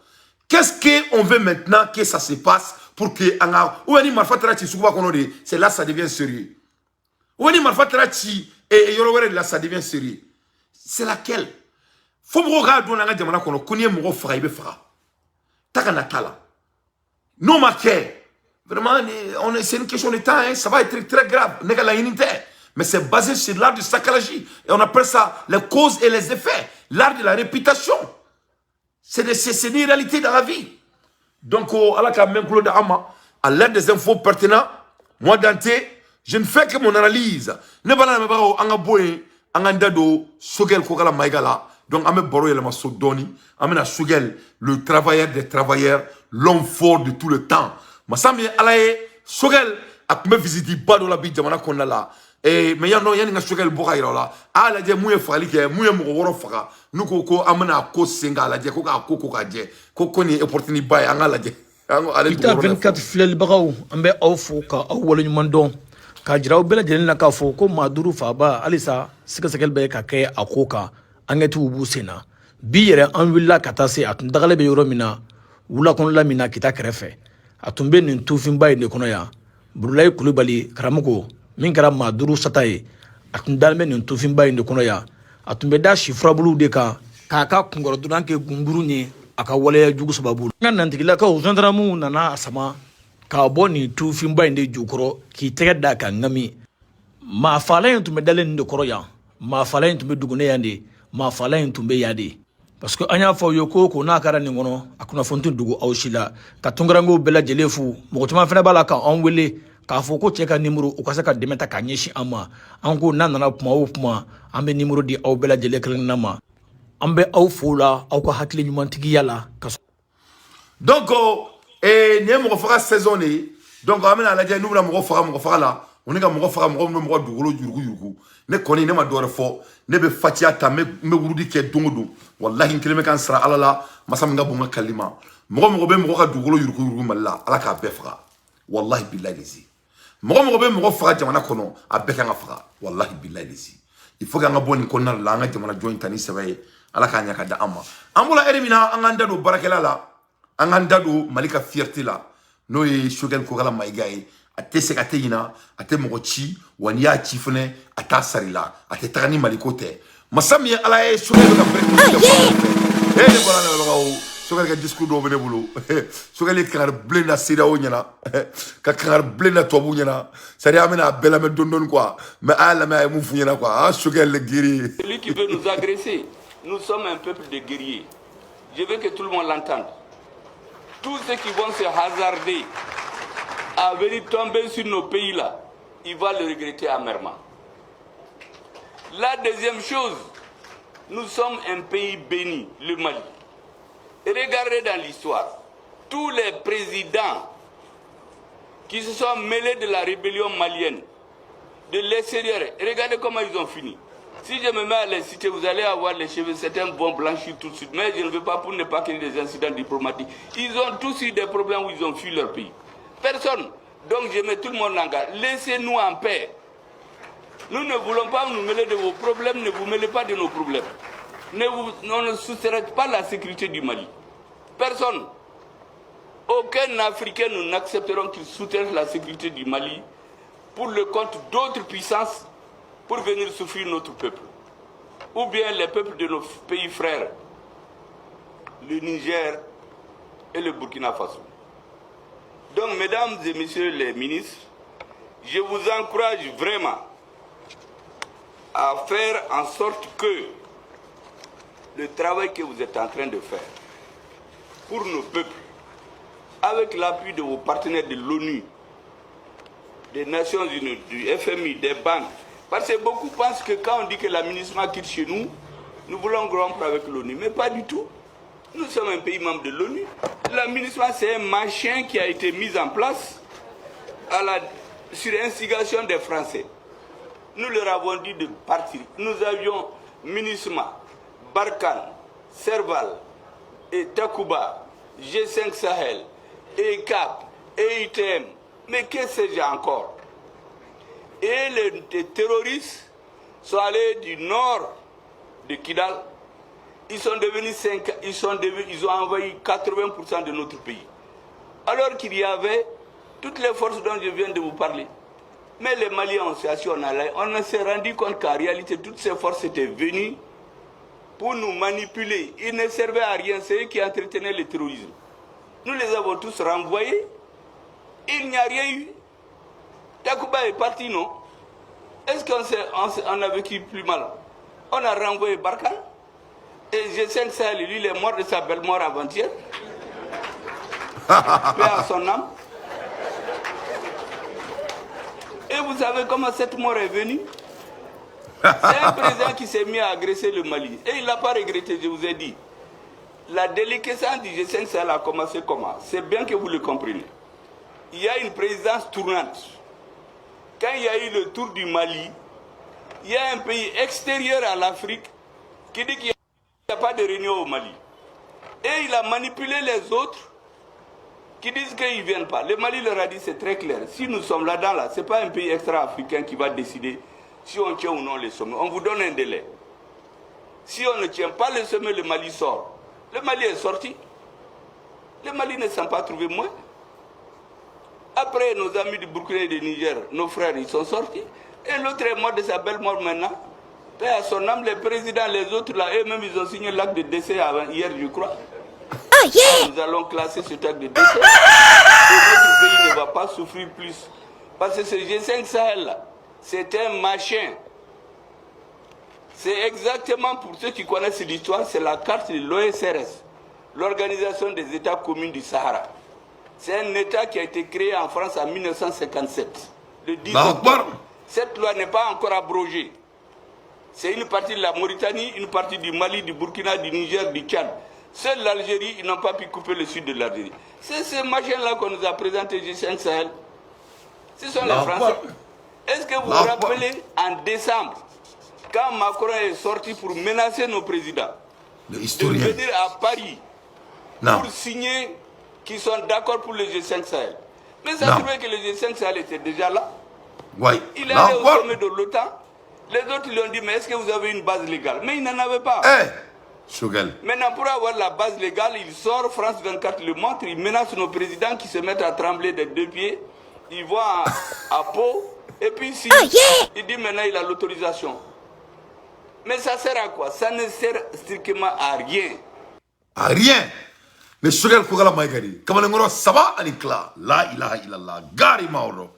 A: Qu'est-ce qu'on veut maintenant que ça se passe pour que an ka, ou bien ni marifa taara ci suguba kɔnɔ de, c'est là ça devient sérieux, ou bien ni marifa taara ci yɔrɔ wɛrɛ de la, ça devient sérieux. C'est laquelle? Fo mɔgɔw k'a dɔn an ka jamana kɔnɔ ko n'i ye mɔgɔ faga, i bɛ faga. Ta ka na t'a la. N'o ma kɛ, vraiment, c'est une question de temps, hein, ça va être très grave. Ne ka laɲini tɛ, mais c'est basé sur l'art de Sakalaji, et on appelle ça les causes et les effets, l'art de la réputation. C'est une réalité dans la vie. Donc ala ka mɛn kulo da an ma. À l'aide des infos pertinentes, moi Dante, je ne fais que mon analyse. Ne b'a lamɛnbagaw, an ka bɔ yen, an k'an da don Choguel Kokalla Maïga la. Donc an bɛ baro yɛlɛma so dɔɔni. An bɛna Choguel, le travailleur des travailleurs, l'homme fort de tout le temps. Masa min ye ala ye, Choguel a tun bɛ visite ba dɔ la bi jamana kɔnɔna la. Mais yan nɔ, yanni n ka Choguel bɔ ka yira o la, a y'a lajɛ mun ye fagali kɛ, mun ye mɔgɔ 6 faga. N'u ko an bɛna ko sen k'a lajɛ, ko k'a ko k'a jɛ, ko nin ye opportunité ba ye, an k'a lajɛ.
P: Kita 24 filɛlibagaw, an bɛ aw fo ka aw waleɲuman dɔn, k'a jira aw bɛɛ lajɛlen na k'a fɔ ko maa 5 faaba, halisa sɛgɛsɛgɛli bɛ ka kɛ a ko kan, enquêtew b'u sen na. Bi yɛrɛ an wulila ka taa se a tun dagalen bɛ yɔrɔ min na, wula kɔnɔla min na, Kita kɛrɛfɛ, a tun bɛ nin tufinba in de kɔnɔ yan. Burulayi Kulubali karamɔgɔ min kɛra maa 5 sata ye, a tun dalen bɛ nin tufinba in de kɔnɔ yan. A tun bɛ da si furabuluw de kan k'a ka kunkɔrɔdonnan kɛ gungurun ye a ka waleya jugu sababu. N ka nantigilakaw, gendarmew nana a sama k'a bɔ nin tufinba in de jukɔrɔ k'i tɛgɛ da ka ŋami. Maa faalan in tun bɛ dalen nin de kɔrɔ yan, maa faalan in tun bɛ dugunɛ yan de, maa faalan in tun bɛ yan de. Parce que an y'a fɔ aw ye ko n'a kɛra nin kɔnɔ, a kunnafoni tɛ dogo aw si la. Ka tunkarankew bɛɛ lajɛlen fo. Mɔgɔ caman fana b'a la ka anw wele k'a fɔ ko cɛ ka nimoro, u ka se ka dɛmɛ ta k'a ɲɛsin an ma. An ko n'a nana kuma o kuma, an bɛ nimoro di aw bɛɛ lajɛlen kelen-kelenna ma. An bɛ aw fo la aw ka hakili ɲumantigiya la.
A: Donc nin ye mɔgɔ faga saison de ye. Donc an bɛna lajɛ n'u bɛna mɔgɔ faga mɔgɔ faga la, u ni ka mɔgɔ faga, mɔgɔ min bɛ mɔgɔ dugukolo yurugu yurugu. Ne kɔni, ne ma dɔwɛrɛ fɔ, ne bɛ fatiya ta, n bɛ wurudi kɛ don o don. Walahi, n kelen bɛ ka n sara ala la, masa min ka bon n ka kalili ma. Mɔgɔ bɛ mɔgɔ ka dugukolo yurugu yurugu Mali la, ala k'a bɛɛ faga. Walahi bilahi lezi. Mɔgɔ bɛ mɔgɔ faga jamana kɔnɔ, a bɛɛ kan ka faga. Walahi bilahi lezi. Il faut k'an ka bɔ nin kɔnɔna la, an ka jamana jɔ in ta ni sɛbɛ ye. Ala k'a ɲɛ ka da an ma. An bɔra ɛri min na, an k'an da don baarakɛla la, an k'an da don Mali ka fierté la, n'o ye Choguel Kokalla Maïga ye. A tɛ sɛgɛn, a tɛ ɲina, a tɛ mɔgɔ ci, wa n'i y'a ci fɛnɛ, a t'a sari la, a tɛ taga ni Maliko tɛ. Masa min ye ala ye, Choguel bɛ ka bɛrɛ kɛ fan fɛ. Ne bɔra lamɛnbagaw, Choguel ka discours dɔw bɛ ne bolo. Choguel ye kangari bilen da CEDEAO ɲɛna, ka kangari bilen da tubabuw ɲɛna. C'est à dire an bɛna a bɛɛ lamɛn dɔɔni dɔɔni quoi, mais a y'a lamɛn, a ye mun f'u ɲɛna quoi. Ah, Choguel le guerrier.
Q: Celui qui veut nous agresser, nous sommes un peuple de guerriers. Je veux que tout le monde l'entende. Tous ceux qui vont se hasarder à venir tomber sur nos pays-là, ils vont le regretter amèrement. La deuxième chose, Nous sommes un pays béni, le Mali. Et regardez dans l'histoire, tous les présidents qui se sont mêlés de la rébellion malienne, de l'extérieur, regardez comment ils ont fini. Si je me mets à les citer, vous allez avoir les cheveux, certains vont blanchir tout de suite. Mais je ne veux pas pour ne pas qu'il y ait des incidents diplomatiques. Ils ont tous eu des problèmes où ils ont fui leur pays. Personne. Donc je mets tout le monde en garde. Laissez-nous en paix. Nous ne voulons pas nous mêler de vos problèmes, ne vous mêlez pas de nos problèmes. On ne soustraite pas la sécurité du Mali. Personne. Aucun Africain, nous n'accepterons qu'il soutienne la sécurité du Mali pour le compte d'autres puissances pour venir souffrir notre peuple. Ou bien les peuples de nos pays frères, le Niger et le Burkina Faso. Donc, mesdames et messieurs les ministres, je vous encourage vraiment à faire en sorte que le travail que vous êtes en train de faire pour nos peuples, avec l'appui de vos partenaires de l'ONU, des Nations Unies, du FMI, des banques, parce que beaucoup pensent que quand on dit que la MINUSMA quitte chez nous, nous voulons rompre avec l'ONU. Mais pas du tout. Nous sommes un pays membre de l'ONU. La MINUSMA, c'est un machin qui a été mis en place sur instigation des Français. Nous leur avons dit de partir. Nous avions MINUSMA, Barkhane, Serval, et Takuba, G5 Sahel, ECAP, EITM. Mais que sais-je encore? Et les terroristes sont allés du nord de Kidal. Ils sont devenus 5, ils ont envahi 80% de notre pays. Alors qu'il y avait toutes les forces dont je viens de vous parler. Mais les Maliens, on s'est assis, on s'est rendu compte qu'en réalité, toutes ces forces étaient venues pour nous manipuler. Ils ne servaient à rien, c'est eux qui entretenaient le terrorisme. Nous les avons tous renvoyés. Il n'y a rien eu. Takuba est parti, non? Est-ce qu'on a vécu plus mal? On a renvoyé Barkhane. Et G5 Sahel, lui, il est mort de sa belle mort avant-hier. Paix à son âme. Et vous savez comment cette mort est venue? C'est un président qui s'est mis à agresser le Mali. Et il ne l'a pas regretté, je vous ai dit. La déliquescence du G5 Sahel a commencé comment? C'est bien que vous le compreniez. Il y a une présidence tournante. Quand il y a eu le tour du Mali, il y a un pays extérieur à l'Afrique qui dit qu'il n'y a pas de réunion au Mali. Et il a manipulé les autres qui disent qu'ils ne viennent pas. Le Mali leur a dit, c'est très clair. Si nous sommes là-dedans, là, ce n'est pas un pays extra-africain qui va décider si on tient ou non le sommet. On vous donne un délai. Si on ne tient pas le sommet, le Mali sort. Le Mali est sorti. Le Mali ne s'est pas trouvé moins. Après, nos amis du Burkina et du Niger, nos frères, ils sont sortis. Et l'autre est mort de sa belle mort maintenant. Paix à son âme, les présidents, les autres, là, eux-mêmes, ils ont signé l'acte de décès avant, hier, je crois. Oh, yeah. Nous allons classer cet acte de décès. Et notre pays ne va pas souffrir plus. Parce que ce G5 Sahel, là, c'est un machin. C'est exactement, pour ceux qui connaissent l'histoire, c'est la carte de l'OSRS, l'Organisation des États communs du Sahara. C'est un État qui a été créé en France en 1957. Le 10 octobre. Cette loi n'est pas encore abrogée. C'est une partie de la Mauritanie, une partie du Mali, du Burkina, du Niger, du Tchad. Seule l'Algérie, ils n'ont pas pu couper le sud de l'Algérie. C'est ce machin-là qu'on nous a présenté G5 Sahel. Ce sont les Français. Est-ce que vous vous rappelez en décembre, quand Macron est sorti pour menacer nos présidents, de venir à Paris pour signer qu'ils sont d'accord pour le G5 Sahel. Mais ça trouvait que le G5 Sahel était déjà là.
A: Ouais.
Q: Il est allé au sommet de l'OTAN. Les autres lui ont dit, mais est-ce que vous avez une base légale? Mais il n'en avait pas.
A: Hey, Choguel.
Q: Maintenant, pour avoir la base légale, il sort, France 24 le montre, il menace nos présidents qui se mettent à trembler des deux pieds. Il voit à Pau, et puis si, il dit maintenant il a l'autorisation. Mais ça sert à quoi? Ça ne sert strictement à rien.
A: À rien. Mais Choguel Kokalla Maïga, Kamalengoro, ça va, Anikla? La ilaha illallah, Gari Mauro.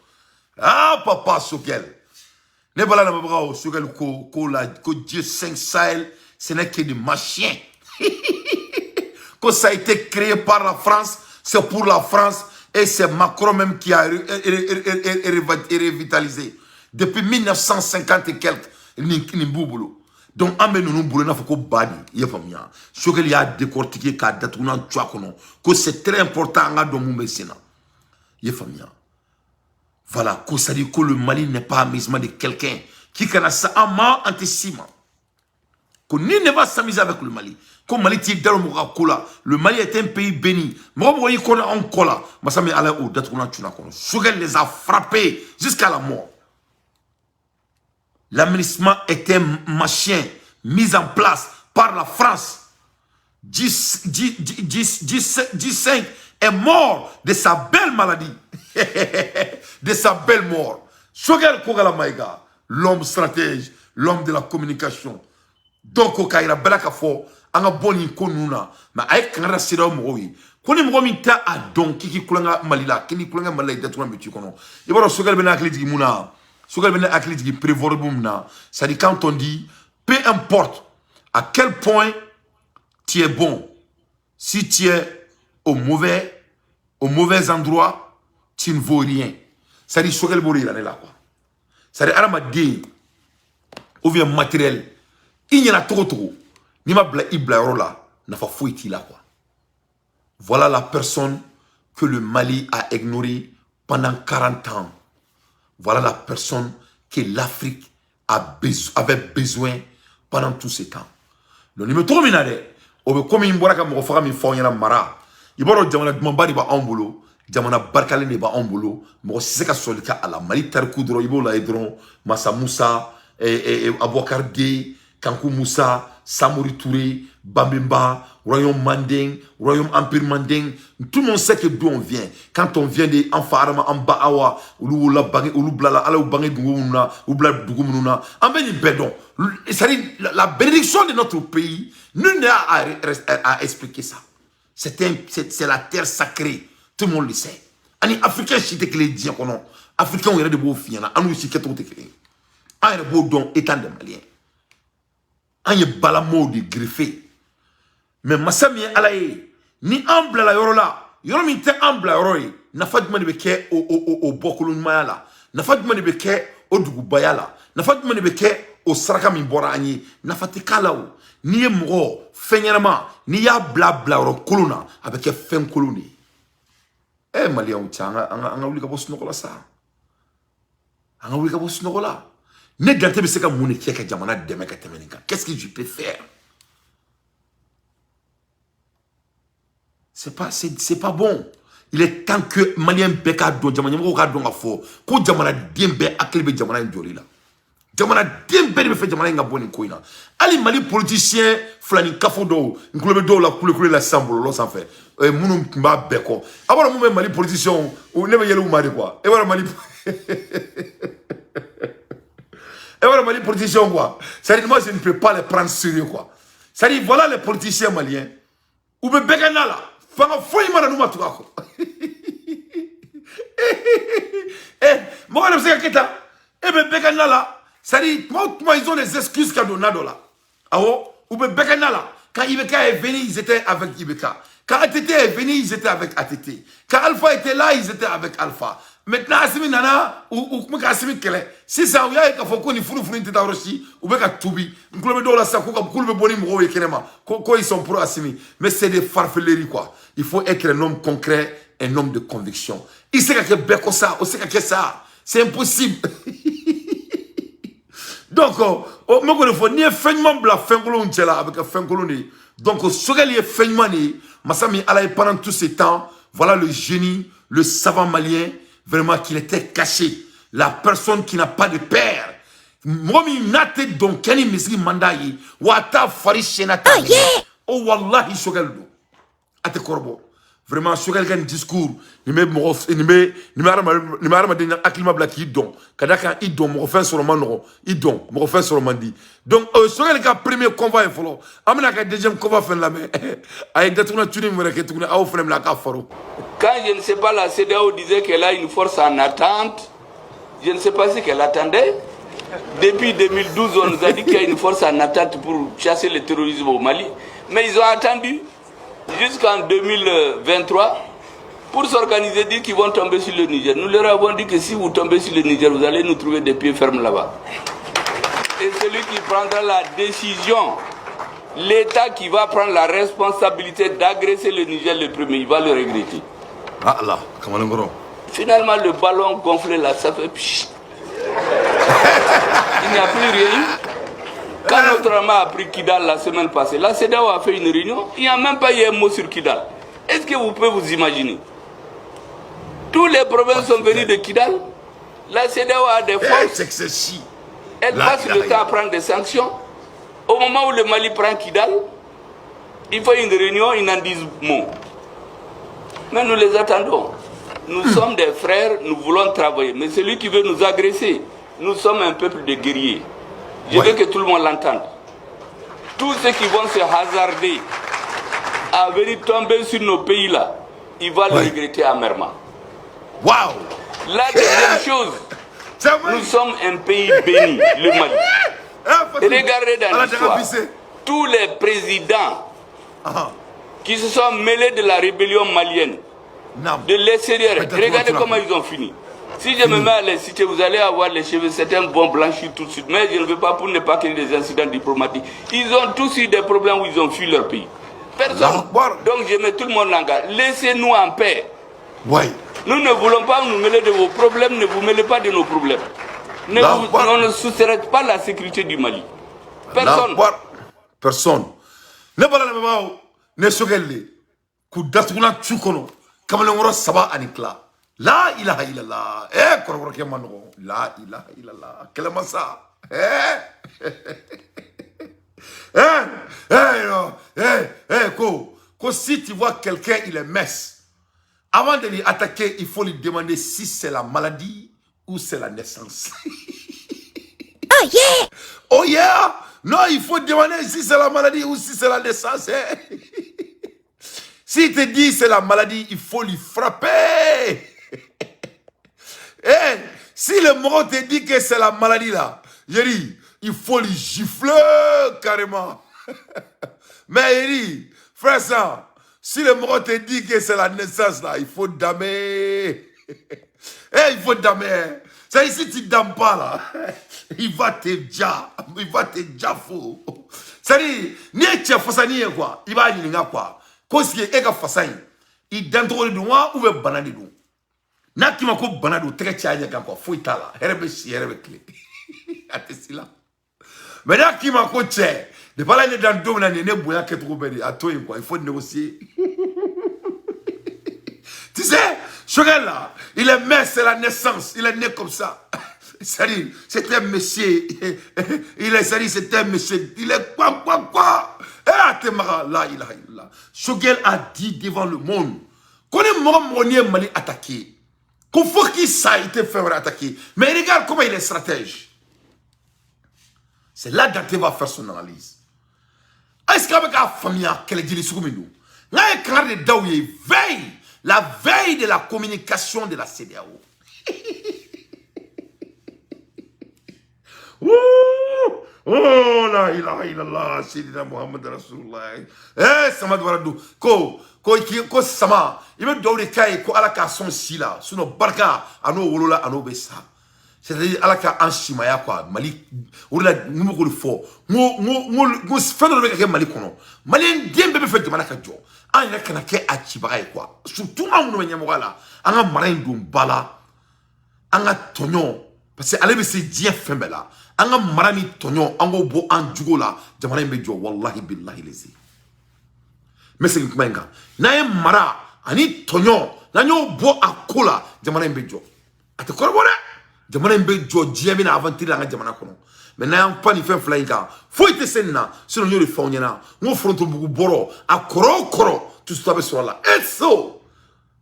A: Ah, papa Choguel. Ne bala na mabra Choguel ko ko la ko G5 Sahel, ce n'est que des machins. Que ça a été créé par la France, c'est pour la France et c'est Macron même qui a revitalisé. Depuis 1950 et quelques, Nimboubolo. Donc an bɛ ninnu bolo i n'a fɔ ko ba de i y'a faamuya. Choguel y'a décortiquer k'a datugunan cu a kɔnɔ ko c'est très important an ka dɔn mun bɛ sen na, i y'a faamuya. Voilà, ko c'est à dire que le Mali n'est pas amusement de quelqu'un qui kana sa an ma, an tɛ s'i ma, ko ni ne va s'amuser avec le Mali, ko Mali t'i da mɔgɔ ka ko la. Le Mali est un pays béni. Mɔgɔ mɔgɔ y'i kɔnɔ anw kɔ la, masa min Ala ye o datugunan cunna kɔnɔ. Choguel les a frappés jusqu'à la mort. L'aménagement est un machin mis en place par la France. 10, 10, 10, 10, 10, 5 est mort de sa belle maladie, de sa belle mort. Choguel Kokalla Maïga, l'homme stratège, l'homme de la communication. Donc, o k'a yira bɛɛ la k'a fɔ an ka bɔ nin ko ninnu na, mais a ye kangari da CEDEAO mɔgɔw ye ko ni mɔgɔ min tɛ a dɔn k'i k'i kulonkɛ Mali la, k'i ni kulonkɛ Mali la, i datugulan bɛ t'i kɔnɔ. I b'a dɔn Choguel bɛ ne hakili jigin mun na? Choguel bɛ ne hakili jigin proverbe mun na? C'est-à-dire, quand on dit, peu importe à quel point tu es bon, si tu es au mauvais endroit, tu ne vaux rien. C'est-à-dire, Choguel b'o de yira ne la quoi. C'est-à-dire, hadamaden ou bien matériel, i ɲɛna cogo cogo, n'i ma bila i bilayɔrɔ la, nafa foyi t'i la quoi. Voilà la personne que le Mali a ignorée pendant 40 ans. Voilà la personne que l'Afrique avait besoin pendant tout ce temps. Donc nin bɛ cogo min na dɛ, o bɛ komi n bɔra ka mɔgɔ faga min fɔ aw ɲɛna mara. I b'a dɔn jamana dumanba de b'anw bolo, jamana barikalen de b'anw bolo, mɔgɔ si tɛ se ka sɔli kɛ a la. Mali tariku dɔrɔn, i b'o lajɛ dɔrɔn, Masa Musa, Abubakar Den, Kanku Musa, Samori Touré, Bambimba, Royaume Manding, Royaume Empire Manding. Tout le monde sait que d'où on vient. Quand on vient de an fa Adama, an ba Awa, olu wolola bange, olu bilala, Ala y'u bange dugu minnu na, u bila dugu minnu na. An bɛ nin bɛɛ dɔn. C'est-à-dire, la bénédiction de notre pays, nul n'a à expliquer ça. C'est la terre sacrée. Tout le monde le sait. Ani Africain si tɛ kelen ye diɲɛ kɔnɔ. Africain yɛrɛ de b'o f'i ɲɛna. An n'u si kɛcogo tɛ kelen ye. An yɛrɛ b'o dɔn étant des Maliens. An ye balamaw de greffé, mais masa min ye Ala ye, ni an bilala yɔrɔ la, yɔrɔ min tɛ an bila yɔrɔ ye, nafa jumɛn de bɛ kɛ o bɔkolo ɲumanya la? Nafa jumɛn de bɛ kɛ o dugubaya la? Nafa jumɛn de bɛ kɛ o saraka min bɔra an ye? Nafa tɛ k'a la. O n'i ye mɔgɔ fɛn ɲɛnama, n'i y'a bila bilayɔrɔ kolon na, a bɛ kɛ fɛn kolon de ye. Ɛ Maliyɛnw cɛ, an ka wuli ka bɔ sunɔgɔ la sa, an ka wuli ka bɔ sunɔgɔ la. Ne Dante bɛ se ka mun de kɛ ka jamana dɛmɛ ka tɛmɛ nin kan? Qu'est-ce que je peux faire? C'est pas bon. Il est temps que Malien bɛɛ k'a dɔn, jamana ɲɛmɔgɔw k'a dɔn k'a fɔ ko jamanaden bɛɛ hakili bɛ jamana in jɔli la. Jamanaden bɛɛ de bɛ fɛ jamana in ka bɔ nin ko in na. Hali Mali politicien filani kafo dɔw, n tulo bɛ dɔw la kulekule la sisan bɔlɔlɔ sanfɛ, minnu tun b'a bɛɛ kɔ. A b'a dɔn mun bɛ Mali politicien, ne bɛ yɛlɛ u ma de quoi. E b'a dɔn Mali politicien quoi, c'est-à-dire, moi je ne peux pas les prendre sérieux quoi. C'est-à-dire, voilà les politiciens maliens, u bɛ bɛɛ kɛ na la, fanga foyi ma na n'u ma tugu a kɔ. Mɔgɔ de bɛ se ka kɛ tan, e bɛ bɛɛ kɛ na la. C'est-à-dire, tuma o tuma, ils ont des excuses ka don na dɔ la. Awɔ, u bɛ bɛɛ kɛ na la. Quand IBK est venu, ils étaient avec IBK. Quand ATT est venu, ils étaient avec ATT. Quand Alpha était là, ils étaient avec Alpha. Maintenant Assimi nana, u tun bɛ ka Assimi kɛlɛ. Sisan u y'a ye k'a fɔ ko nin furu in tɛ taa yɔrɔ si, u bɛ ka tubi. N tulo bɛ dɔw la sisan k'olu bɛ bɔ ni mɔgɔw ye kɛnɛma ko ils sont pro Assimi. Mais c'est des farfeleries quoi. Il faut être un homme concret, un homme de conviction. I se ka kɛ bɛɛ kɔ sa, o se ka kɛ sa, c'est impossible. Donc o n bɛ k'o de fɔ, n'i ye fɛn ɲuman bila fɛn kolonw cɛ la, a bɛ kɛ fɛn kolon de ye. Donc Choguel ye fɛn ɲuman de ye, masa min Ala ye pendant tout ce temps. Voilà le génie, le savant malien, vraiment, qu'il était caché, la personne qui n'a pas de père, mɔgɔ min n'a tɛ dɔn kɛ ni misiri man d'a ye, wa a t'a fari siyɛn t'a minɛ. O wallahi, Choguel don, a tɛ kɔrɔbɔ. Vraiment, Choguel ka nin discours nin bɛ mɔgɔ nin bɛ hadamaden hakilima bila k'i dɔn ka da kan. I dɔn mɔgɔ fɛn sɔrɔ man nɔgɔn, i dɔn mɔgɔ fɛn sɔrɔ man di. Donc Choguel ka premier convoi ye fɔlɔ, an bɛna ka deuxième convoi fɛnɛ lamɛn. A ye datugulan tuni min wɛrɛ kɛ tuguni, aw fɛnɛ bila a k'a faro.
Q: Quand, je ne sais pas, la CEDEAO disait qu'elle a une force en attente, je ne sais pas ce qu'elle attendait. Depuis 2012, on nous a dit qu'il y a une force en attente pour chasser le terrorisme au Mali. Mais ils ont attendu jusqu'en 2023 pour s'organiser, dire qu'ils vont tomber sur le Niger. Nous leur avons dit que si vous tombez sur le Niger, vous allez nous trouver des pieds fermes là-bas. Et celui qui prendra la décision, l'État qui va prendre la responsabilité d'agresser le Niger le premier, il va le regretter.
A: Ah là, kamalenkɔrɔ.
Q: Finalement, le ballon gonflé là, ça fait pchit. Il n'y a plus rien. Quand notre armée a pris Kidal la semaine passée, la CEDEAO a fait une réunion, il n'y a même pas eu un mot sur Kidal. Est-ce que vous pouvez vous imaginer? Tous les problèmes sont venus de Kidal. La CEDEAO a des forces. Elle passe le temps à prendre des sanctions. Au moment où le Mali prend Kidal, il faut une réunion, ils n'en disent mot. Mais nous les attendons. Nous sommes des frères, nous voulons travailler. Mais celui qui veut nous agresser, nous sommes un peuple de guerriers. Je veux que tout le monde l'entende. Tous ceux qui vont se hasarder à venir tomber sur nos pays là, ils vont le regretter amèrement.
A: Waouh!
Q: La deuxième chose, nous sommes un pays béni, le Mali. Regardez dans l'histoire, tous les présidents qui se sont mêlés de la rébellion malienne, de l'extérieur, regardez comment ils ont fini. Si je me mets à les citer, vous allez avoir les cheveux, certains vont blanchir tout de suite. Mais je ne veux pas pour ne pas créer des incidents diplomatiques. Ils ont tous eu des problèmes où ils ont fui leur pays. Personne. Donc je mets tout le monde en garde. Laissez-nous en paix.
A: Ouais.
Q: Nous ne voulons pas nous mêler de vos problèmes, ne vous mêlez pas de nos problèmes. On ne soustrait pas la sécurité du Mali. Personne.
A: Personne. Ne pas la ne sogelle. Koudatuna tchoukono. Kamalenkɔrɔ saba ani tila. La ilaha illallah. Eh, kɔrɔbɔrɔkɛ ma nɔgɔn. La ilaha illallah. Kɛlɛmasa. Eh. Eh, eh, eh, ko si tu vois quelqu'un, il est mince. Avant de lui attaquer, il faut lui demander si c'est la maladie ou c'est la naissance.
R: Oh yeah!
A: Oh yeah! Non, il faut demander si c'est la maladie ou si c'est la naissance. Hein? S'il te dit c'est la maladie, il faut lui frapper. Eh, si le mort te dit que c'est la maladie là, je dis, il faut lui gifler carrément. Mais il dit, frère ça, si le mort te dit que c'est la naissance là, il faut damer. Eh, il faut damer. C'est ici, tu ne dames pas là. Il va te dja, il va te djafo. C'est-à-dire, ni tu fasa ni quoi, il va y quoi. Kosi e ka fasa in i dancogo de don wa ou bɛ bana de don n'a k'i ma ko bana don tɛgɛ caya ɲɛ kan quoi foyi t'a la hɛrɛ bɛ si hɛrɛ bɛ tile a tɛ si la mais n'a k'i ma ko cɛ depuis ala ye ne dan don min na nin ye ne bonya kɛcogo bɛɛ de a to yen quoi, il faut négocier. Tu sais, Choguel là, il est mince, c'est la naissance, il est né comme ça. C'est-à-dire, c'est un monsieur, il est, c'est-à-dire, c'est un monsieur, il est quoi, quoi, quoi. Eh, la ilaha illallah. Choguel a dit devant le monde qu'on est mort, Mali attaqué. Qu'on faut qu'il ça a été fait attaquer. Mais regarde comment il est stratège. C'est là Dante va faire son analyse. Est-ce qu'avec la famille, quel est le là, il y veille, la veille de la communication de la CEDEAO. Ouh, oh la ilaha illallah, Sayyidina Muhammad Rasulullah. Eh, Sama Douaradou, ko, ko, ko, Sama, il me donne des cas, ko ala ka son si là, sinon barka, ano wolola, ano besa. C'est-à-dire, ala ka an shimaya quoi, Mali, ou la, nous me le faut, nous, fɛn dɔ bɛ ka kɛ Mali kɔnɔ. Malien den bɛɛ bɛ fɛ jamana ka jɔ. An yɛrɛ kana kɛ a cibaga ye quoi. Surtout an minnu bɛ ɲɛmɔgɔya la, an ka mara in don ba la, an ka tɔɲɔ, parce que ale bɛ se diɲɛ fɛn bɛɛ la. An ka mara ni tɔɲɔ, an k'o bɔ an jugo la, jamana in bɛ jɔ, wallahi billahi lezi. N bɛ segin kuma in kan. N'an ye mara ani tɔɲɔ, n'an y'o bɔ a ko la, jamana in bɛ jɔ. A tɛ kɔrɔbɔ dɛ. Jamana in bɛ jɔ, diɲɛ bɛna aventure an ka jamana kɔnɔ. Mais n'an y'an pan nin fɛn fila in kan, foyi tɛ se nin na, sinon n y'o de fɔ aw ɲɛna. N ko forontobugu bɔrɔ, a kɔrɔ o kɔrɔ, tusuta bɛ sɔrɔ a la. E so!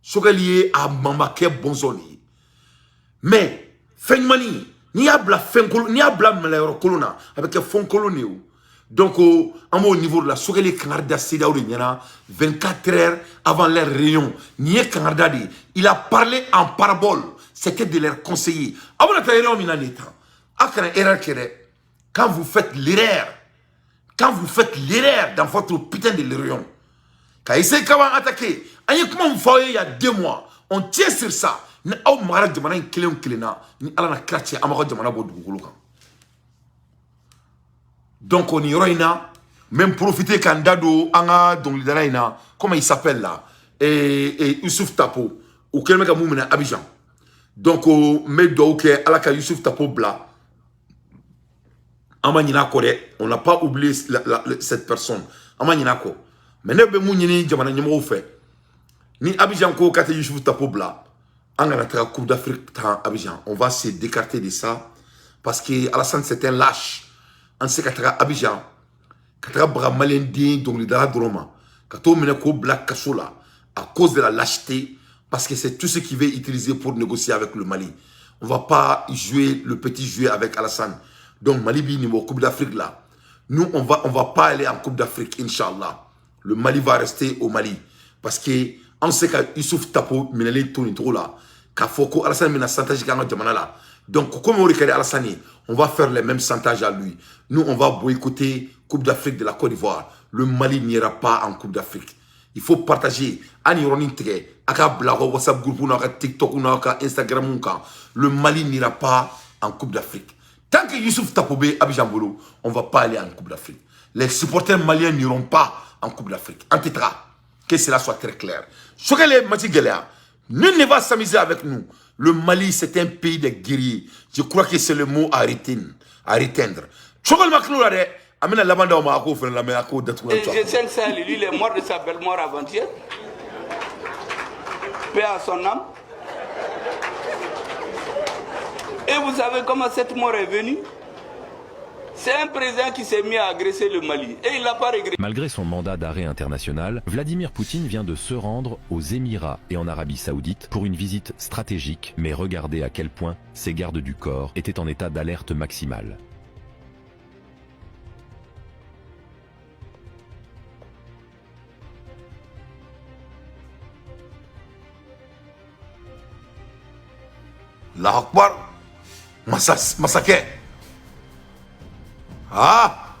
A: Choguel ye a mamakɛ bɔnsɔn de ye. Mais fɛn ɲumannin, n'i y'a bila fɛn kolon, n'i y'a bila mɛlɛyɔrɔ kolon na, a bɛ kɛ fɛn kolon de ye o. Donc an b'o niveau de la. Choguel ye kangari da CEDEAO de ɲɛna 24 heures avant leur réunion. Nin ye kangari da de ye. Il a parlé en parabole. C'était de leur conseiller. Aw bɛna taa réunion min na nin tan, aw kana erreur kɛ dɛ. Quand vous faites l'erreur, quand vous faites l'erreur dans votre putain de réunion, ka essayer k'aw attaquer, an ye kuma min fɔ aw ye il y a 2 mois, on tient sur ça. Ni aw magara jamana in kelen o kelen na, ni ala na kira cɛ, an b'aw ka jamana bɔ dugukolo kan. Donc nin yɔrɔ in na, n bɛ n profiter ka n da don an ka dɔnkilidala in na, comment il s'appelle là, et Youssouf Tapo, u kɛlen bɛ ka mun minɛ Abidjan. Donc n bɛ dugawu kɛ Ala ka Youssouf Tapo bila. An ma ɲinɛ a kɔ dɛ, on n'a pas oublié cette personne, an ma ɲinɛ a kɔ. Mais ne bɛ mun ɲini jamana ɲɛmɔgɔw fɛ, ni Abidjan ko k'a tɛ Youssouf Tapo bila, an kana taga Coupe d'Afrique tan Abidjan. On va se décarter de ça parce que Alassane, c'est un lâche. An tɛ se ka taga Abidjan ka taga baga maliyɛn den dɔnkilidala dɔrɔn ma ka t'o minɛ k'o bila kaso la à cause de la lâcheté, parce que c'est tout ce qu'il veut utiliser pour négocier avec le Mali. On va pas jouer le petit jeu avec Alassane. Donc Mali bi niveau Coupe d'Afrique là, nous on va pas aller en Coupe d'Afrique, inchallah. Le Mali va rester au Mali parce que an sait ka Youssouf Tapo minɛlen to nin cogo la k'a fɔ ko Alassane bɛna chantage kɛ an ka jamana la. Donc comme o de ka di Alassane ye, on va faire les mêmes chantages à lui. Nous, on va boycotter Coupe d'Afrique de la Côte d'Ivoire. Le Mali n'ira pas en Coupe d'Afrique. Il faut partager an yɔrɔnin tigɛ a ka bila aw ka WhatsApp groupe n'aw ka TikTok n'aw ka Instagram kan. Le Mali n'ira pas en Coupe d'Afrique tant que Youssouf Tapo bɛ Abidjan bolo. On va pas aller en Coupe d'Afrique. Les supporters maliens n'iront pas en Coupe d'Afrique. An tɛ taga, que cela soit très clair. Choguel ye match gɛlɛya. Nul ne va s'amuser avec nous. Le Mali, c'est un pays de guerriers. Je crois que c'est le mot à retenir, à retenir. Choguel ma kilo la dɛ, an bɛna laban d'aw ma, a k'o fana lamɛn, a k'o datugu.
Q: Et G5 Sahel, lui, il est mort de sa belle mort avant-hier. Paix à son âme. Et vous savez comment cette mort est venue? C'est un président qui s'est mis à agresser le Mali. Et il n'a pas regretté.
S: Malgré son mandat d'arrêt international, Vladimir Poutine vient de se rendre aux Émirats et en Arabie Saoudite pour une visite stratégique. Mais regardez à quel point ses gardes du corps étaient en état d'alerte maximale.
A: Allahu Akbar. Masa, masakɛ. Ah,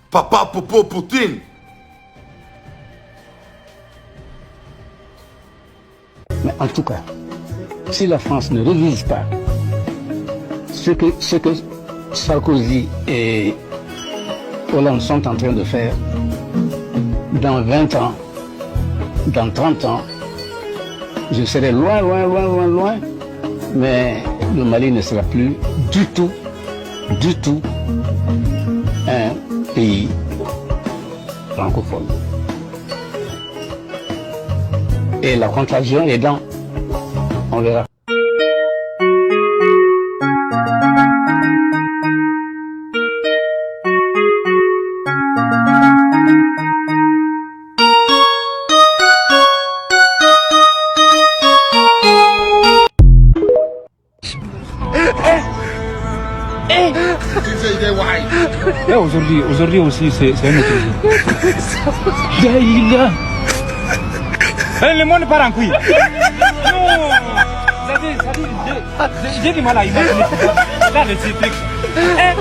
A: Papa Popo Poutine.
T: Mais en tout cas, si la France ne révise pas ce que Sarkozy et Hollande sont en train de faire, dans 20 ans, dans 30 ans, je serai loin, loin, loin, loin, loin, mais le Mali ne sera plus du tout un pays francophone. Et la contagion est dans. On verra.
G: Là, aujourd'hui, aujourd'hui aussi, c'est un autre jour. Daïla. Eh, le monde part en couille. Non. C'est-à-dire, j'ai du mal à imaginer. Là, le truc.
R: Eh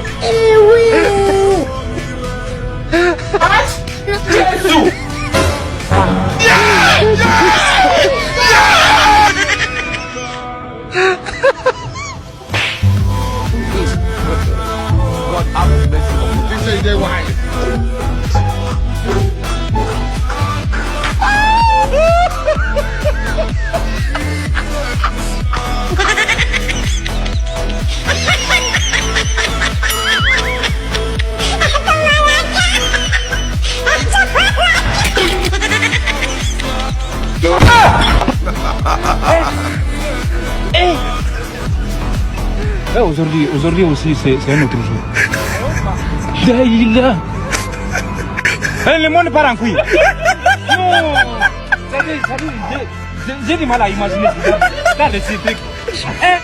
R: oui.
A: Jésus. Yeah! Yeah!
O: God have mercy on me. This is why.
G: Eh. Là, aujourd'hui, aujourd'hui aussi, c'est un autre jour. Daïla.
U: Eh, le monde part en couille. Non. C'est-à-dire, j'ai du mal à imaginer ça. Là, le truc. Eh.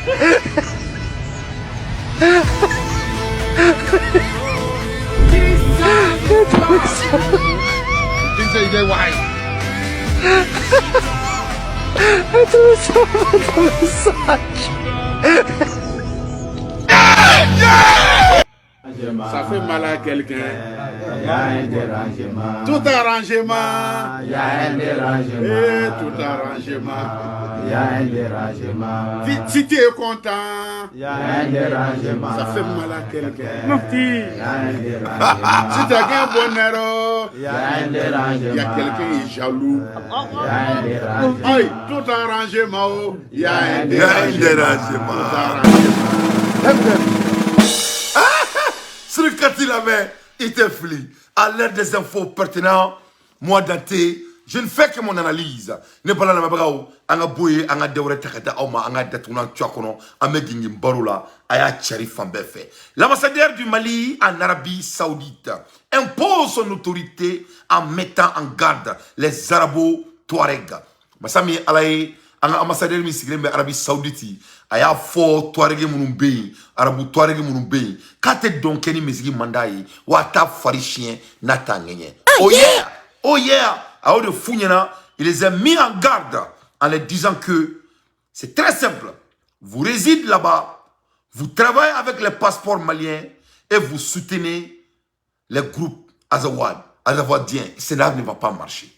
O: Why?
R: Attends, ça va dans le sac.
C: Ça fait mal à quelqu'un.
V: Il y a un dérangement.
C: Tout arrangement.
V: Il y a un dérangement.
C: Et tout arrangement.
V: Il y a un dérangement.
C: Si tu es content.
V: Il y a un dérangement.
C: Ça fait mal à quelqu'un.
U: Mon petit.
V: Il y a un dérangement.
C: Si tu as un bonheur.
V: Il y a un dérangement.
C: Il y a quelqu'un qui est jaloux.
V: Il y a un dérangement.
C: Aïe, tout arrangement. Il y a un
A: dérangement.
C: Il y a un
A: dérangement.
C: Tout arrangement.
A: Sur Kati la main, il te fli. À l'aide des infos pertinentes, moi Dante, je ne fais que mon analyse. Ne pas la mabrao, anga boye, anga dewre takata oma, anga datuna tchakono, ame gingim baroula, aya tchari fambefe. L'ambassadeur du Mali en Arabie Saoudite impose son autorité en mettant en garde les Arabo-Touaregs. Masami Alaye, anga ambassadeur mi sigilen bɛ Arabie Saoudite, a y'a fɔ Touareg minnu bɛ yen, Arabu Touareg minnu bɛ yen, k'a tɛ dɔn kɛ ni misigi man d'a ye, wa a t'a fari siɲɛ n'a t'a ŋɛɲɛ. Oh yeah, oh yeah, a y'o de f'u ɲɛna, il les a mis en garde en les disant que c'est très simple, vous résidez là-bas, vous travaillez avec les passeports maliens et vous soutenez les groupes Azawad, Azawadiens, cela ne va pas marcher.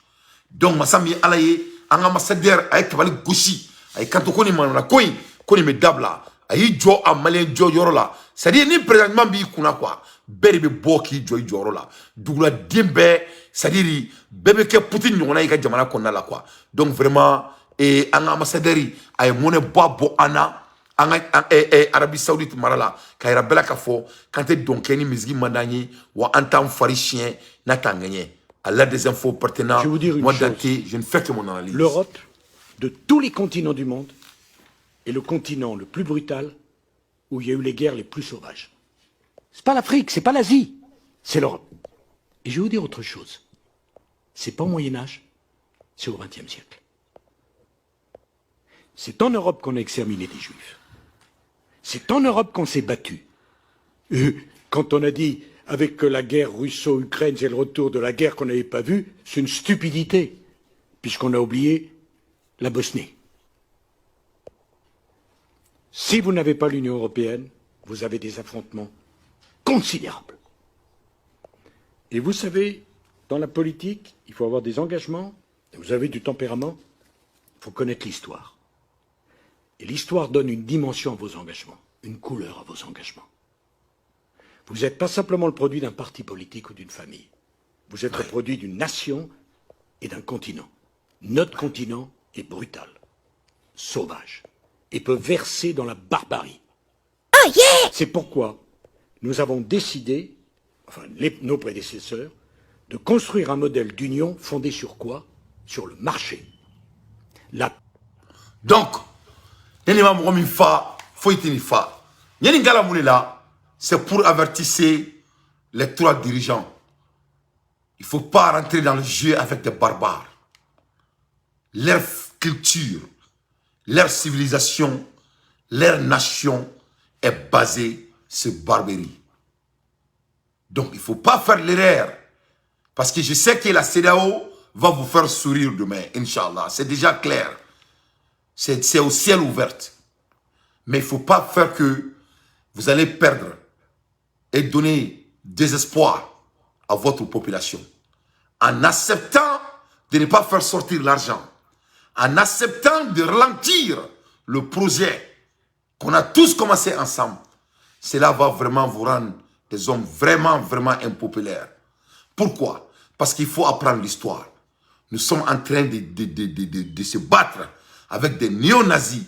A: Donc Masami Alaye, an ambassadeur a ye tabali gosi, a ye kanto ko nin manamana ko in, ko nin bɛ dabila, a y'i jɔ a malien jɔ yɔrɔ la, c'est à dire ni président ɲuman b'i kunna quoi, bɛɛ de bɛ bɔ k'i jɔ i jɔyɔrɔ la, duguladen bɛɛ, c'est à dire bɛɛ bɛ kɛ Poutine ɲɔgɔnna i ka jamana kɔnɔna la quoi. Donc vraiment, an ka ambassadeur a ye mɔnɛ ba bɔ an na, an ka Arabie Saoudite mara la, k'a yira bɛɛ la k'a fɔ k'an tɛ dɔn kɛ ni misigi man d'an ye, wa an t'an fari siɲɛ n'a t'an ŋɛɲɛ. À l'aide des infos pertinentes,
W: Je vais vous dire une
A: moi
W: chose.
A: Dante, je ne fais que mon analyse.
W: L'Europe, de tous les continents du monde, est le continent le plus brutal où il y a eu les guerres les plus sauvages. C'est pas l'Afrique, c'est pas l'Asie, c'est l'Europe. Et je vais vous dire autre chose. C'est pas au Moyen Âge, c'est au XXe siècle. C'est en Europe qu'on a exterminé des Juifs. C'est en Europe qu'on s'est battu. Quand on a dit, avec la guerre russo-ukraine, c'est le retour de la guerre qu'on n'avait pas vue, c'est une stupidité, puisqu'on a oublié la Bosnie. Si vous n'avez pas l'Union européenne, vous avez des affrontements considérables. Et vous savez, dans la politique, il faut avoir des engagements, vous avez du tempérament, il faut connaître l'histoire. Et l'histoire donne une dimension à vos engagements, une couleur à vos engagements. Vous n'êtes pas simplement le produit d'un parti politique ou d'une famille. Vous êtes le produit d'une nation et d'un continent. Notre continent est brutal, sauvage, et peut verser dans la barbarie. C'est pourquoi nous avons décidé, enfin nos prédécesseurs, de construire un modèle d'union fondé sur quoi? Sur le marché. La
A: Donc, ne ma mɔgɔ min fa, foyi tɛ nin fa. Ɲani gala mun de la, c'est pour avertir les trois dirigeants. Il ne faut pas rentrer dans le jeu avec des barbares. Leur culture, leur civilisation, leur nation est basée sur barbarie. Donc, il ne faut pas faire l'erreur. Parce que je sais que la CEDEAO va vous faire sourire demain, Inch'Allah. C'est déjà clair. C'est au ciel ouvert. Mais il ne faut pas faire que vous allez perdre et donner désespoir à votre population. En acceptant de ne pas faire sortir l'argent, en acceptant de ralentir le projet qu'on a tous commencé ensemble, cela va vraiment vous rendre des hommes vraiment, vraiment impopulaires. Pourquoi? Parce qu'il faut apprendre l'histoire. Nous sommes en train de se battre avec des néo-nazis.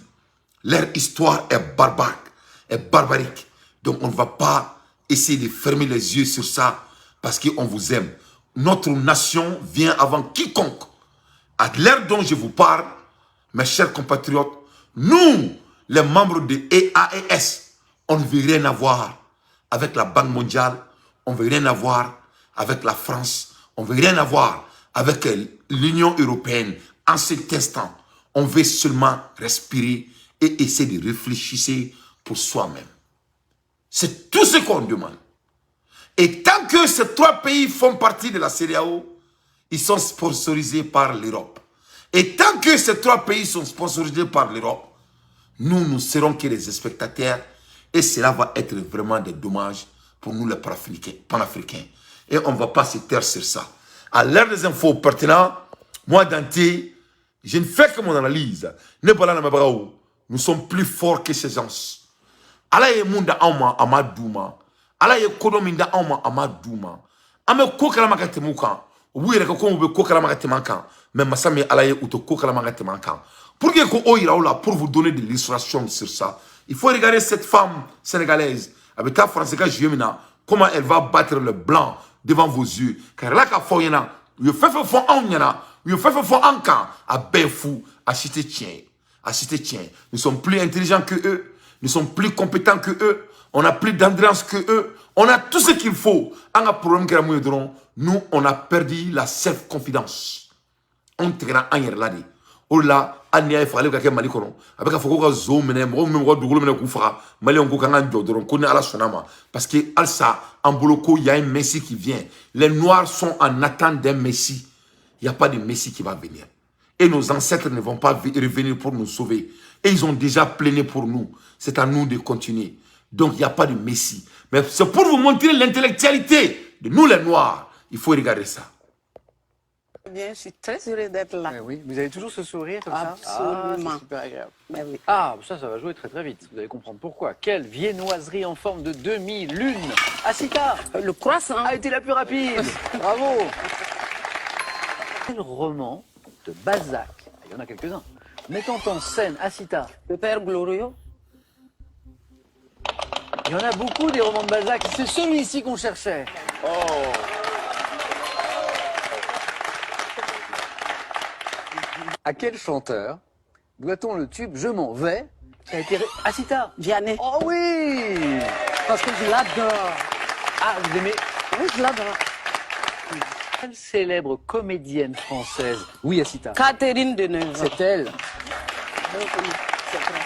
A: Leur histoire est barbare, est barbarique. Donc on ne va pas essayer de fermer les yeux sur ça parce qu'on vous aime. Notre nation vient avant quiconque. À l'heure dont je vous parle, mes chers compatriotes, nous, les membres de AES, on ne veut rien avoir avec la Banque mondiale, on ne veut rien avoir avec la France, on ne veut rien avoir avec l'Union européenne. En cet instant, on veut seulement respirer et essayer de réfléchir pour soi-même. C'est tout ce qu'on demande. Et tant que ces trois pays font partie de la CEDEAO, ils sont sponsorisés par l'Europe. Et tant que ces trois pays sont sponsorisés par l'Europe, nous, nous serons que les spectateurs et cela va être vraiment des dommages pour nous les panafricains. Et on ne va pas se taire sur ça. À l'ère des infos pertinentes, moi, Dante, je ne fais que mon analyse. Nous sommes plus forts que ces gens. Ala ye mun da anw ma, a ma d'u ma. Ala ye kodɔn min da anw ma, a ma d'u ma. An bɛ ko kalama ka tɛmɛ u kan. U b'u yɛrɛ kɛ komi u bɛ ko kalama ka tɛmɛ an kan. Mais masa min Ala ye, u tɛ ko kalama ka tɛmɛ an kan. Pour que ko o yira aw la, pour vous donner de l'illustration sur ça, il faut regarder cette femme sénégalaise. A bɛ taa français ka jouer min na, comment elle va battre le blanc devant vos yeux. Ka yɛrɛ k'a fɔ aw ɲɛna, u ye fɛn fɛn fɔ anw ɲɛna, u ye fɛn fɛn fɔ an kan, a bɛɛ ye fu, a si tɛ tiɲɛ ye. A si tɛ tiɲɛ ye. Nous sommes plus intelligents que eux. Nous sommes plus compétents que eux. On a plus d'endurance que eux. On a tout ce qu'il faut. An ka problème kɛra mun ye dɔrɔn, nous, on a perdu la self-confidence. Anw tigɛra an yɛrɛ la de. O de la, hali n'i y'a ye fagali bɛ ka kɛ Mali kɔnɔ, a bɛ ka fɔ ko ka zonw minɛ, mɔgɔ min bɛ mɔgɔ dugukolo minɛ k'u faga, Maliyɛnw ko k'an k'an jɔ dɔrɔn, ko ni Ala sɔnna ma. Parce que halisa, an bolo ko y a un Messie qui vient. Les Noirs sont en attente d'un Messie. Il n'y a pas de Messie qui va venir. Et nos ancêtres ne vont pas revenir pour nous sauver. Et ils ont déjà plaidé pour nous. C'est à nous de continuer. Donc, il n'y a pas de Messie. Mais c'est pour vous montrer l'intellectualité de nous les Noirs. Il faut regarder ça.
D: Bien, je suis très heureuse d'être là.
E: Oui, vous avez toujours ce sourire comme
D: Absolument.
E: ça? Ah, c'est super agréable.
D: Ben oui.
E: Ah, ça, ça va jouer très très vite. Vous allez comprendre pourquoi. Quelle viennoiserie en forme de demi-lune. Asita.
D: Le croissant
E: a été la plus rapide. Bravo. Quel roman de Balzac, il y en a quelques-uns, mettant en scène Asita?
D: Le Père Glorieux.
E: Il y en a beaucoup des romans de Balzac. C'est celui-ci qu'on cherchait. Oh. À quel chanteur doit-on le tube Je m'en vais qui a été Asita?
D: Vianney.
E: Oh oui!
D: Parce que je l'adore.
E: Ah, vous aimez?
D: Oui, je l'adore.
E: Quelle célèbre comédienne française? Oui, Asita.
D: Catherine Deneuve.
E: C'est elle.
D: C'est vrai.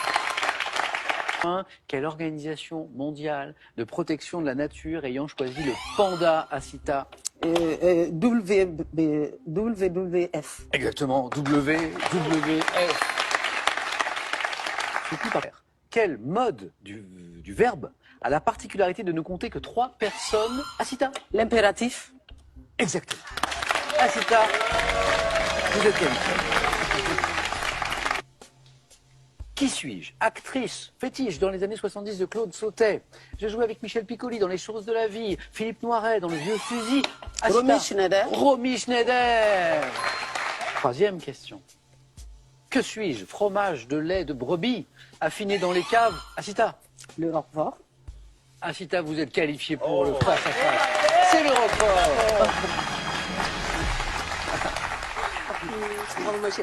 E: Quelle organisation mondiale de protection de la nature ayant choisi le panda, Asita?
D: WWF.
E: Exactement, WWF. Soutenu par quel mode du verbe a la particularité de ne compter que 3 personnes? Asita.
D: L'impératif.
E: Exactement. Asita, vous êtes qualifiée. Qui suis-je? Actrice, fétiche dans les années 70 de Claude Sautet. J'ai joué avec Michel Piccoli dans Les Choses de la Vie, Philippe Noiret dans Le Vieux Fusil. Asita.
D: Romy Schneider.
E: Romy Schneider. Troisième question. Que suis-je? Fromage de lait de brebis, affiné dans les caves. Asita.
D: Le Roquefort.
E: Asita, vous êtes qualifié pour le face à face. C'est le Roquefort.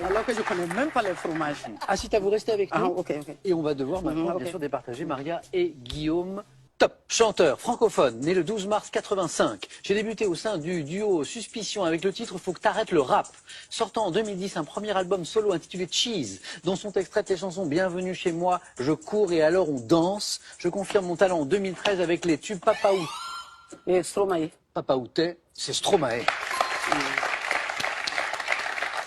D: Alors que je ne connais même pas les fromages.
E: Asita, vous restez avec nous.
D: Ah, ok, ok.
E: Et on va devoir maintenant,
D: okay,
E: bien sûr, départager Maria et Guillaume. Top. Chanteur francophone, né le 12 mars 85. J'ai débuté au sein du duo Suspicion avec le titre Faut que t'arrêtes le rap. Sortant en 2010 un premier album solo intitulé Cheese, dont sont extraites les chansons Bienvenue chez moi, Je cours et alors on danse. Je confirme mon talent en 2013 avec les tubes Papa Ou.
D: Et Stromae.
E: Papa Outé, c'est Stromae.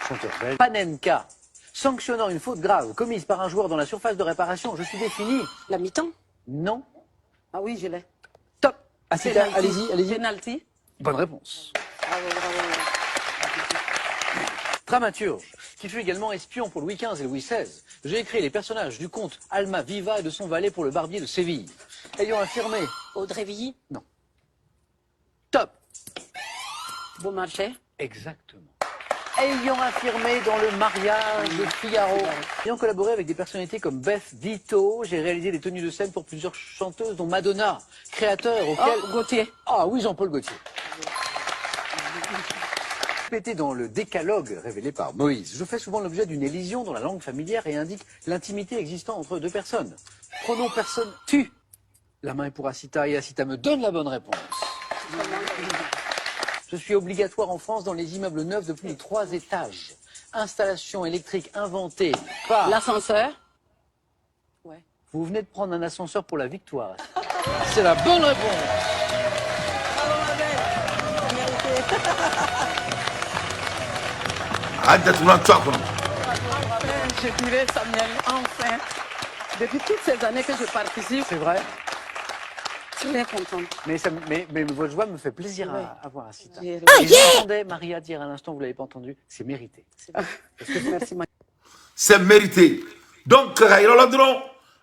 E: Chanteur belge. Panenka. Sanctionnant une faute grave commise par un joueur dans la surface de réparation, je suis défini.
D: La mi-temps?
E: Non.
D: Ah oui, je l'ai.
E: Top. Asita, allez-y, allez-y.
D: Penalty.
E: Bonne réponse.
D: Bravo, bravo.
E: Dramaturge, qui fut également espion pour Louis XV et Louis XVI. J'ai écrit les personnages du conte Alma Viva et de son valet pour le barbier de Séville. Ayant affirmé...
D: Audrey Villy?
E: Non. Top.
D: Beaumarchais?
E: Exactement. Ayant affirmé dans le mariage de Figaro. Ayant collaboré avec des personnalités comme Beth Ditto, j'ai réalisé des tenues de scène pour plusieurs chanteuses, dont Madonna, créateur auquel...
D: Oh, Gauthier.
E: Ah oui, Jean-Paul Gaultier. Répété dans le décalogue révélé par Moïse. Je fais souvent l'objet d'une élision dans la langue familière et indique l'intimité existant entre deux personnes. Pronom personne tu. La main est pour Asita et Asita me donne la bonne réponse. Je suis obligatoire en France dans les immeubles neufs de plus de 3 étages. Installation électrique inventée par...
D: L'ascenseur. Ouais.
E: Vous venez de prendre un ascenseur pour la victoire. C'est la bonne réponse.
D: Bravo ma belle. Enfin, je dirais Samuel, enfin. Depuis toutes ces années que je participe.
E: C'est vrai.
D: suis très contente.
E: Mais votre joie me fait plaisir
D: Ouais.
E: à voir, Assita.
D: Ah,
E: Et
D: yeah.
E: j'entendais Maria dire à l'instant, vous ne l'avez pas entendu, c'est mérité.
D: Merci.
A: C'est mérité. Donc ka yɔrɔ la dɔrɔn,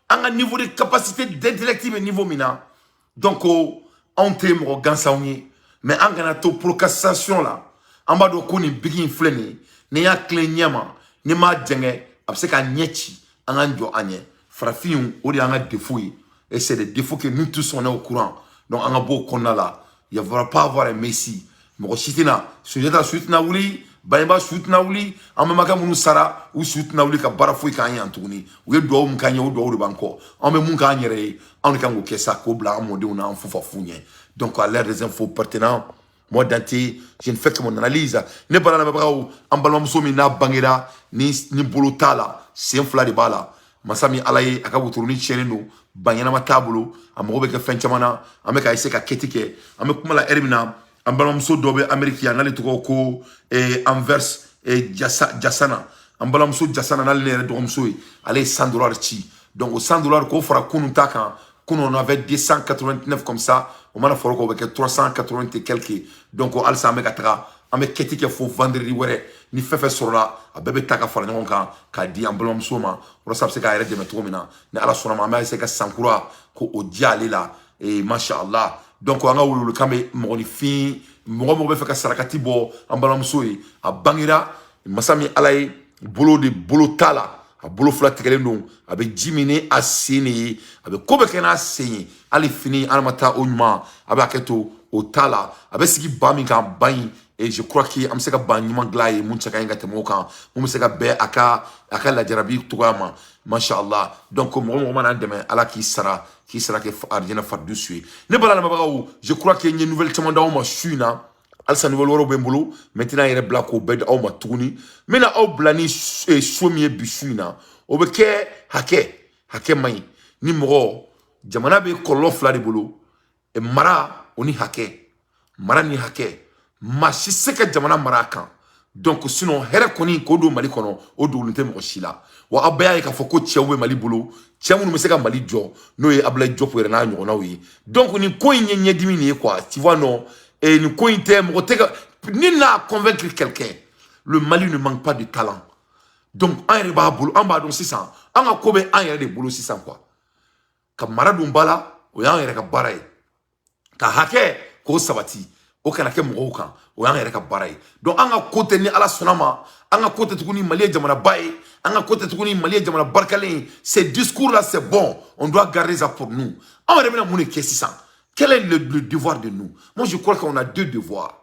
A: an ka niveau de capacité d'intellect bɛ niveau min na, donc o anw tɛ mɔgɔ gansanw ye, mais an kana to procrastination la. An b'a dɔn ko nin bigi in filɛ nin ye, n'i y'a tilen ɲɛ ma, n'i m'a jɛngɛ, a bɛ se k'a ɲɛ ci. An k'an jɔ an ɲɛ. Farafinw, o de y'an ka défaut ye, et c'est des défauts que nous tous, on est au courant. Donc an ka bɔ o kɔnɔna la. Il y aura pas avoir un messie. Mɔgɔ si tɛna Sunjata su tɛna wuli, Bangebaa su tɛna wuli, an bɛnbakɛ minnu sara, u su tɛna wuli ka baara foyi k'an ye yan tuguni. U ye duwawu min k'an ye, o duwawu de b'an kɔ. An bɛ mun k'an yɛrɛ ye, anw de kan k'o kɛ sa, k'o bila an mɔdenw n'an fufafuw ɲɛ. Donc à l'ère des infos pertinents, moi Dante, je ne fais que mon analyse. Ne bala lamɛnbagaw, an balimamuso min n'a bangera ni bolo t'a la, sen fila de b'a la, masa min Ala ye, a ka wotoronin tiɲɛnen don, ba ɲɛnama t'a bolo, a mago bɛ kɛ fɛn caman na. An bɛ ka essayer ka kɛti kɛ. An bɛ kuma la heure min na, an balimamuso dɔ bɛ Amérique yan, n'ale tɔgɔ ko Anvers Jasa, Jasana. An balimamuso Jasana, n'ale ne yɛrɛ dɔgɔmuso ye, ale ye 100 dollars ci. Donc o 100 dollars, k'o fara kunun ta kan, kunun on avait 289 comme ça, o mana fɔra k'o bɛ kɛ 380 et quelques. Donc halisa an bɛ ka taga, an bɛ kɛti kɛ fo vendredi wɛrɛ. Ni fɛn fɛn sɔrɔla, a bɛɛ bɛ ta ka fara ɲɔgɔn kan k'a di an balimamuso ma, walasa a bɛ se k'a yɛrɛ dɛmɛ cogo min na. Ni Ala sɔnna ma, an b'a essayer ka sankura ko o diya ale la. Masha Allah. Donc an ka welewelekan bɛ mɔgɔninfin, mɔgɔ mɔgɔ bɛ fɛ ka sarakati bɔ an balimamuso ye. A bangera, masa min Ala ye, bolo de bolo t'a la, a bolo fila tigɛlen don, a bɛ ji min ni a sen de ye, a bɛ ko bɛɛ kɛ n'a sen ye, hali fini ala ma taa o ɲuman, a bɛ hakɛ to, o t'a la. A bɛ sigi ba min kan, ba in, et je crois que an bɛ se ka ba ɲuman dilan a ye mun cɛ ka ɲi ka tɛmɛ o kan, mun bɛ se ka bɛn a ka lajarabi cogoya ma. Masha Allah. Donc mɔgɔ mɔgɔ mana an dɛmɛ, Ala k'i sara, k'i sara kɛ arijinɛ faridusu ye. Ne bala lamɛnbagaw, je crois que n ye nouvelle caman d'aw ma su in na. Halisa nouvelle wɛrɛw bɛ n bolo maintenant yɛrɛ bila k'o bɛɛ di aw ma tuguni. N bɛna aw bila ni so min ye bi su in na, o bɛ kɛ hakɛ. Hakɛ man ɲi ni mɔgɔ. Jamana bɛ kɔlɔlɔ fila de bolo: mara, o ni hakɛ. Mara ni hakɛ, maa si se ka jamana mara a kan. Donc sinon, hɛrɛ kɔni k'o don Mali kɔnɔ, o dogolen tɛ mɔgɔ si la. Wa aw bɛɛ y'a ye k'a fɔ ko cɛw bɛ Mali bolo, cɛ minnu bɛ se ka Mali jɔ, n'o ye Abdoulaye Diop yɛrɛ n'a ɲɔgɔnnaw ye. Donc nin ko in ye ɲɛdimi nin ye quoi, tu vois? Non, et nin ko in tɛ mɔgɔ tɛ ka ni n'a convaincre quelqu'un. Le Mali ne manque pas de talent. Donc an yɛrɛ b'a bolo, an b'a dɔn sisan, an ka ko bɛ an yɛrɛ de bolo sisan quoi. Ka mara don ba la, o y'an yɛrɛ ka baara ye. Ka hakɛ k'o sabati, o kana kɛ mɔgɔw kan, o y'an yɛrɛ ka baara ye. Donc an ka ko tɛ, ni Ala sɔnna ma, an ka ko tɛ tuguni Mali ye jamanaba ye, an ka ko tɛ tuguni Mali ye jamana barikalen ye. Ces discours là, c'est bon, on doit garder ça pour nous. Anw yɛrɛ bɛna mun de kɛ sisan? Quel est le devoir de nous? Moi, je crois qu'on a deux devoirs.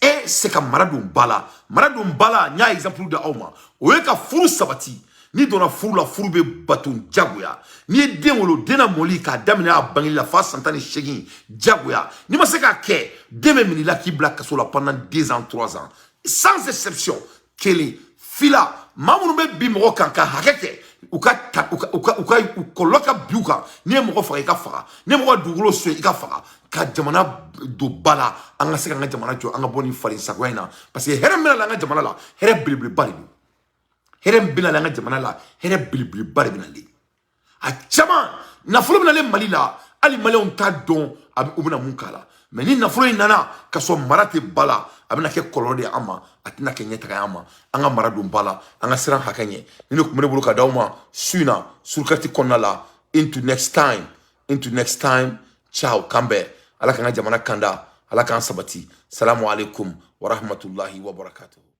A: Un, c'est ka mara don ba la. Mara don ba la, n y'a exemple di aw ma, o ye ka furu sabati. N'i donna furu la, furu bɛ bato jagoya. N'i ye den wolo, den na mɔli k'a daminɛ a bangeli la f'a san 18, jagoya. N'i ma se k'a kɛ, den bɛ minɛ i la k'i bila kaso la pendant 2 ans, 3 ans, sans exception. Kelen fila, maa minnu bɛ bin mɔgɔ kan ka hakɛ kɛ, u ka ta u ka u kɔlɔlɔ ka bin u kan. N'i ye mɔgɔ faga, i ka faga. N'i ye mɔgɔ ka dugukolo sonya, i ka faga. Ka jamana don ba la, an ka se k'an ka jamana jɔ, an ka bɔ nin farin sagoya in na, parce que hɛrɛ min bɛna na an ka jamana la, hɛrɛ belebeleba de don. Hɛrɛ min bɛna na an ka jamana la, hɛrɛ belebeleba de bɛna le. A caman nafolo bɛna le Mali la, hali Maliyɛnw t'a dɔn a bɛ u bɛna mun k'a la. Mais ni nafolo in nana ka sɔrɔ mara tɛ ba la, a bɛna kɛ kɔlɔlɔ de ye an ma, a tɛna kɛ ɲɛtaga ye an ma. An ka mara don ba la, an ka siran hakɛ ɲɛ. Ni ne tun bɛ ne bolo ka d'aw ma su in na surukati kɔnɔna la. Into next time, into next time, ciao, k'an bɛn. Ala k'an ka jamana kanda, Ala k'an sabati. Salamu alaikum wa rahmatulahi wa barakatuh.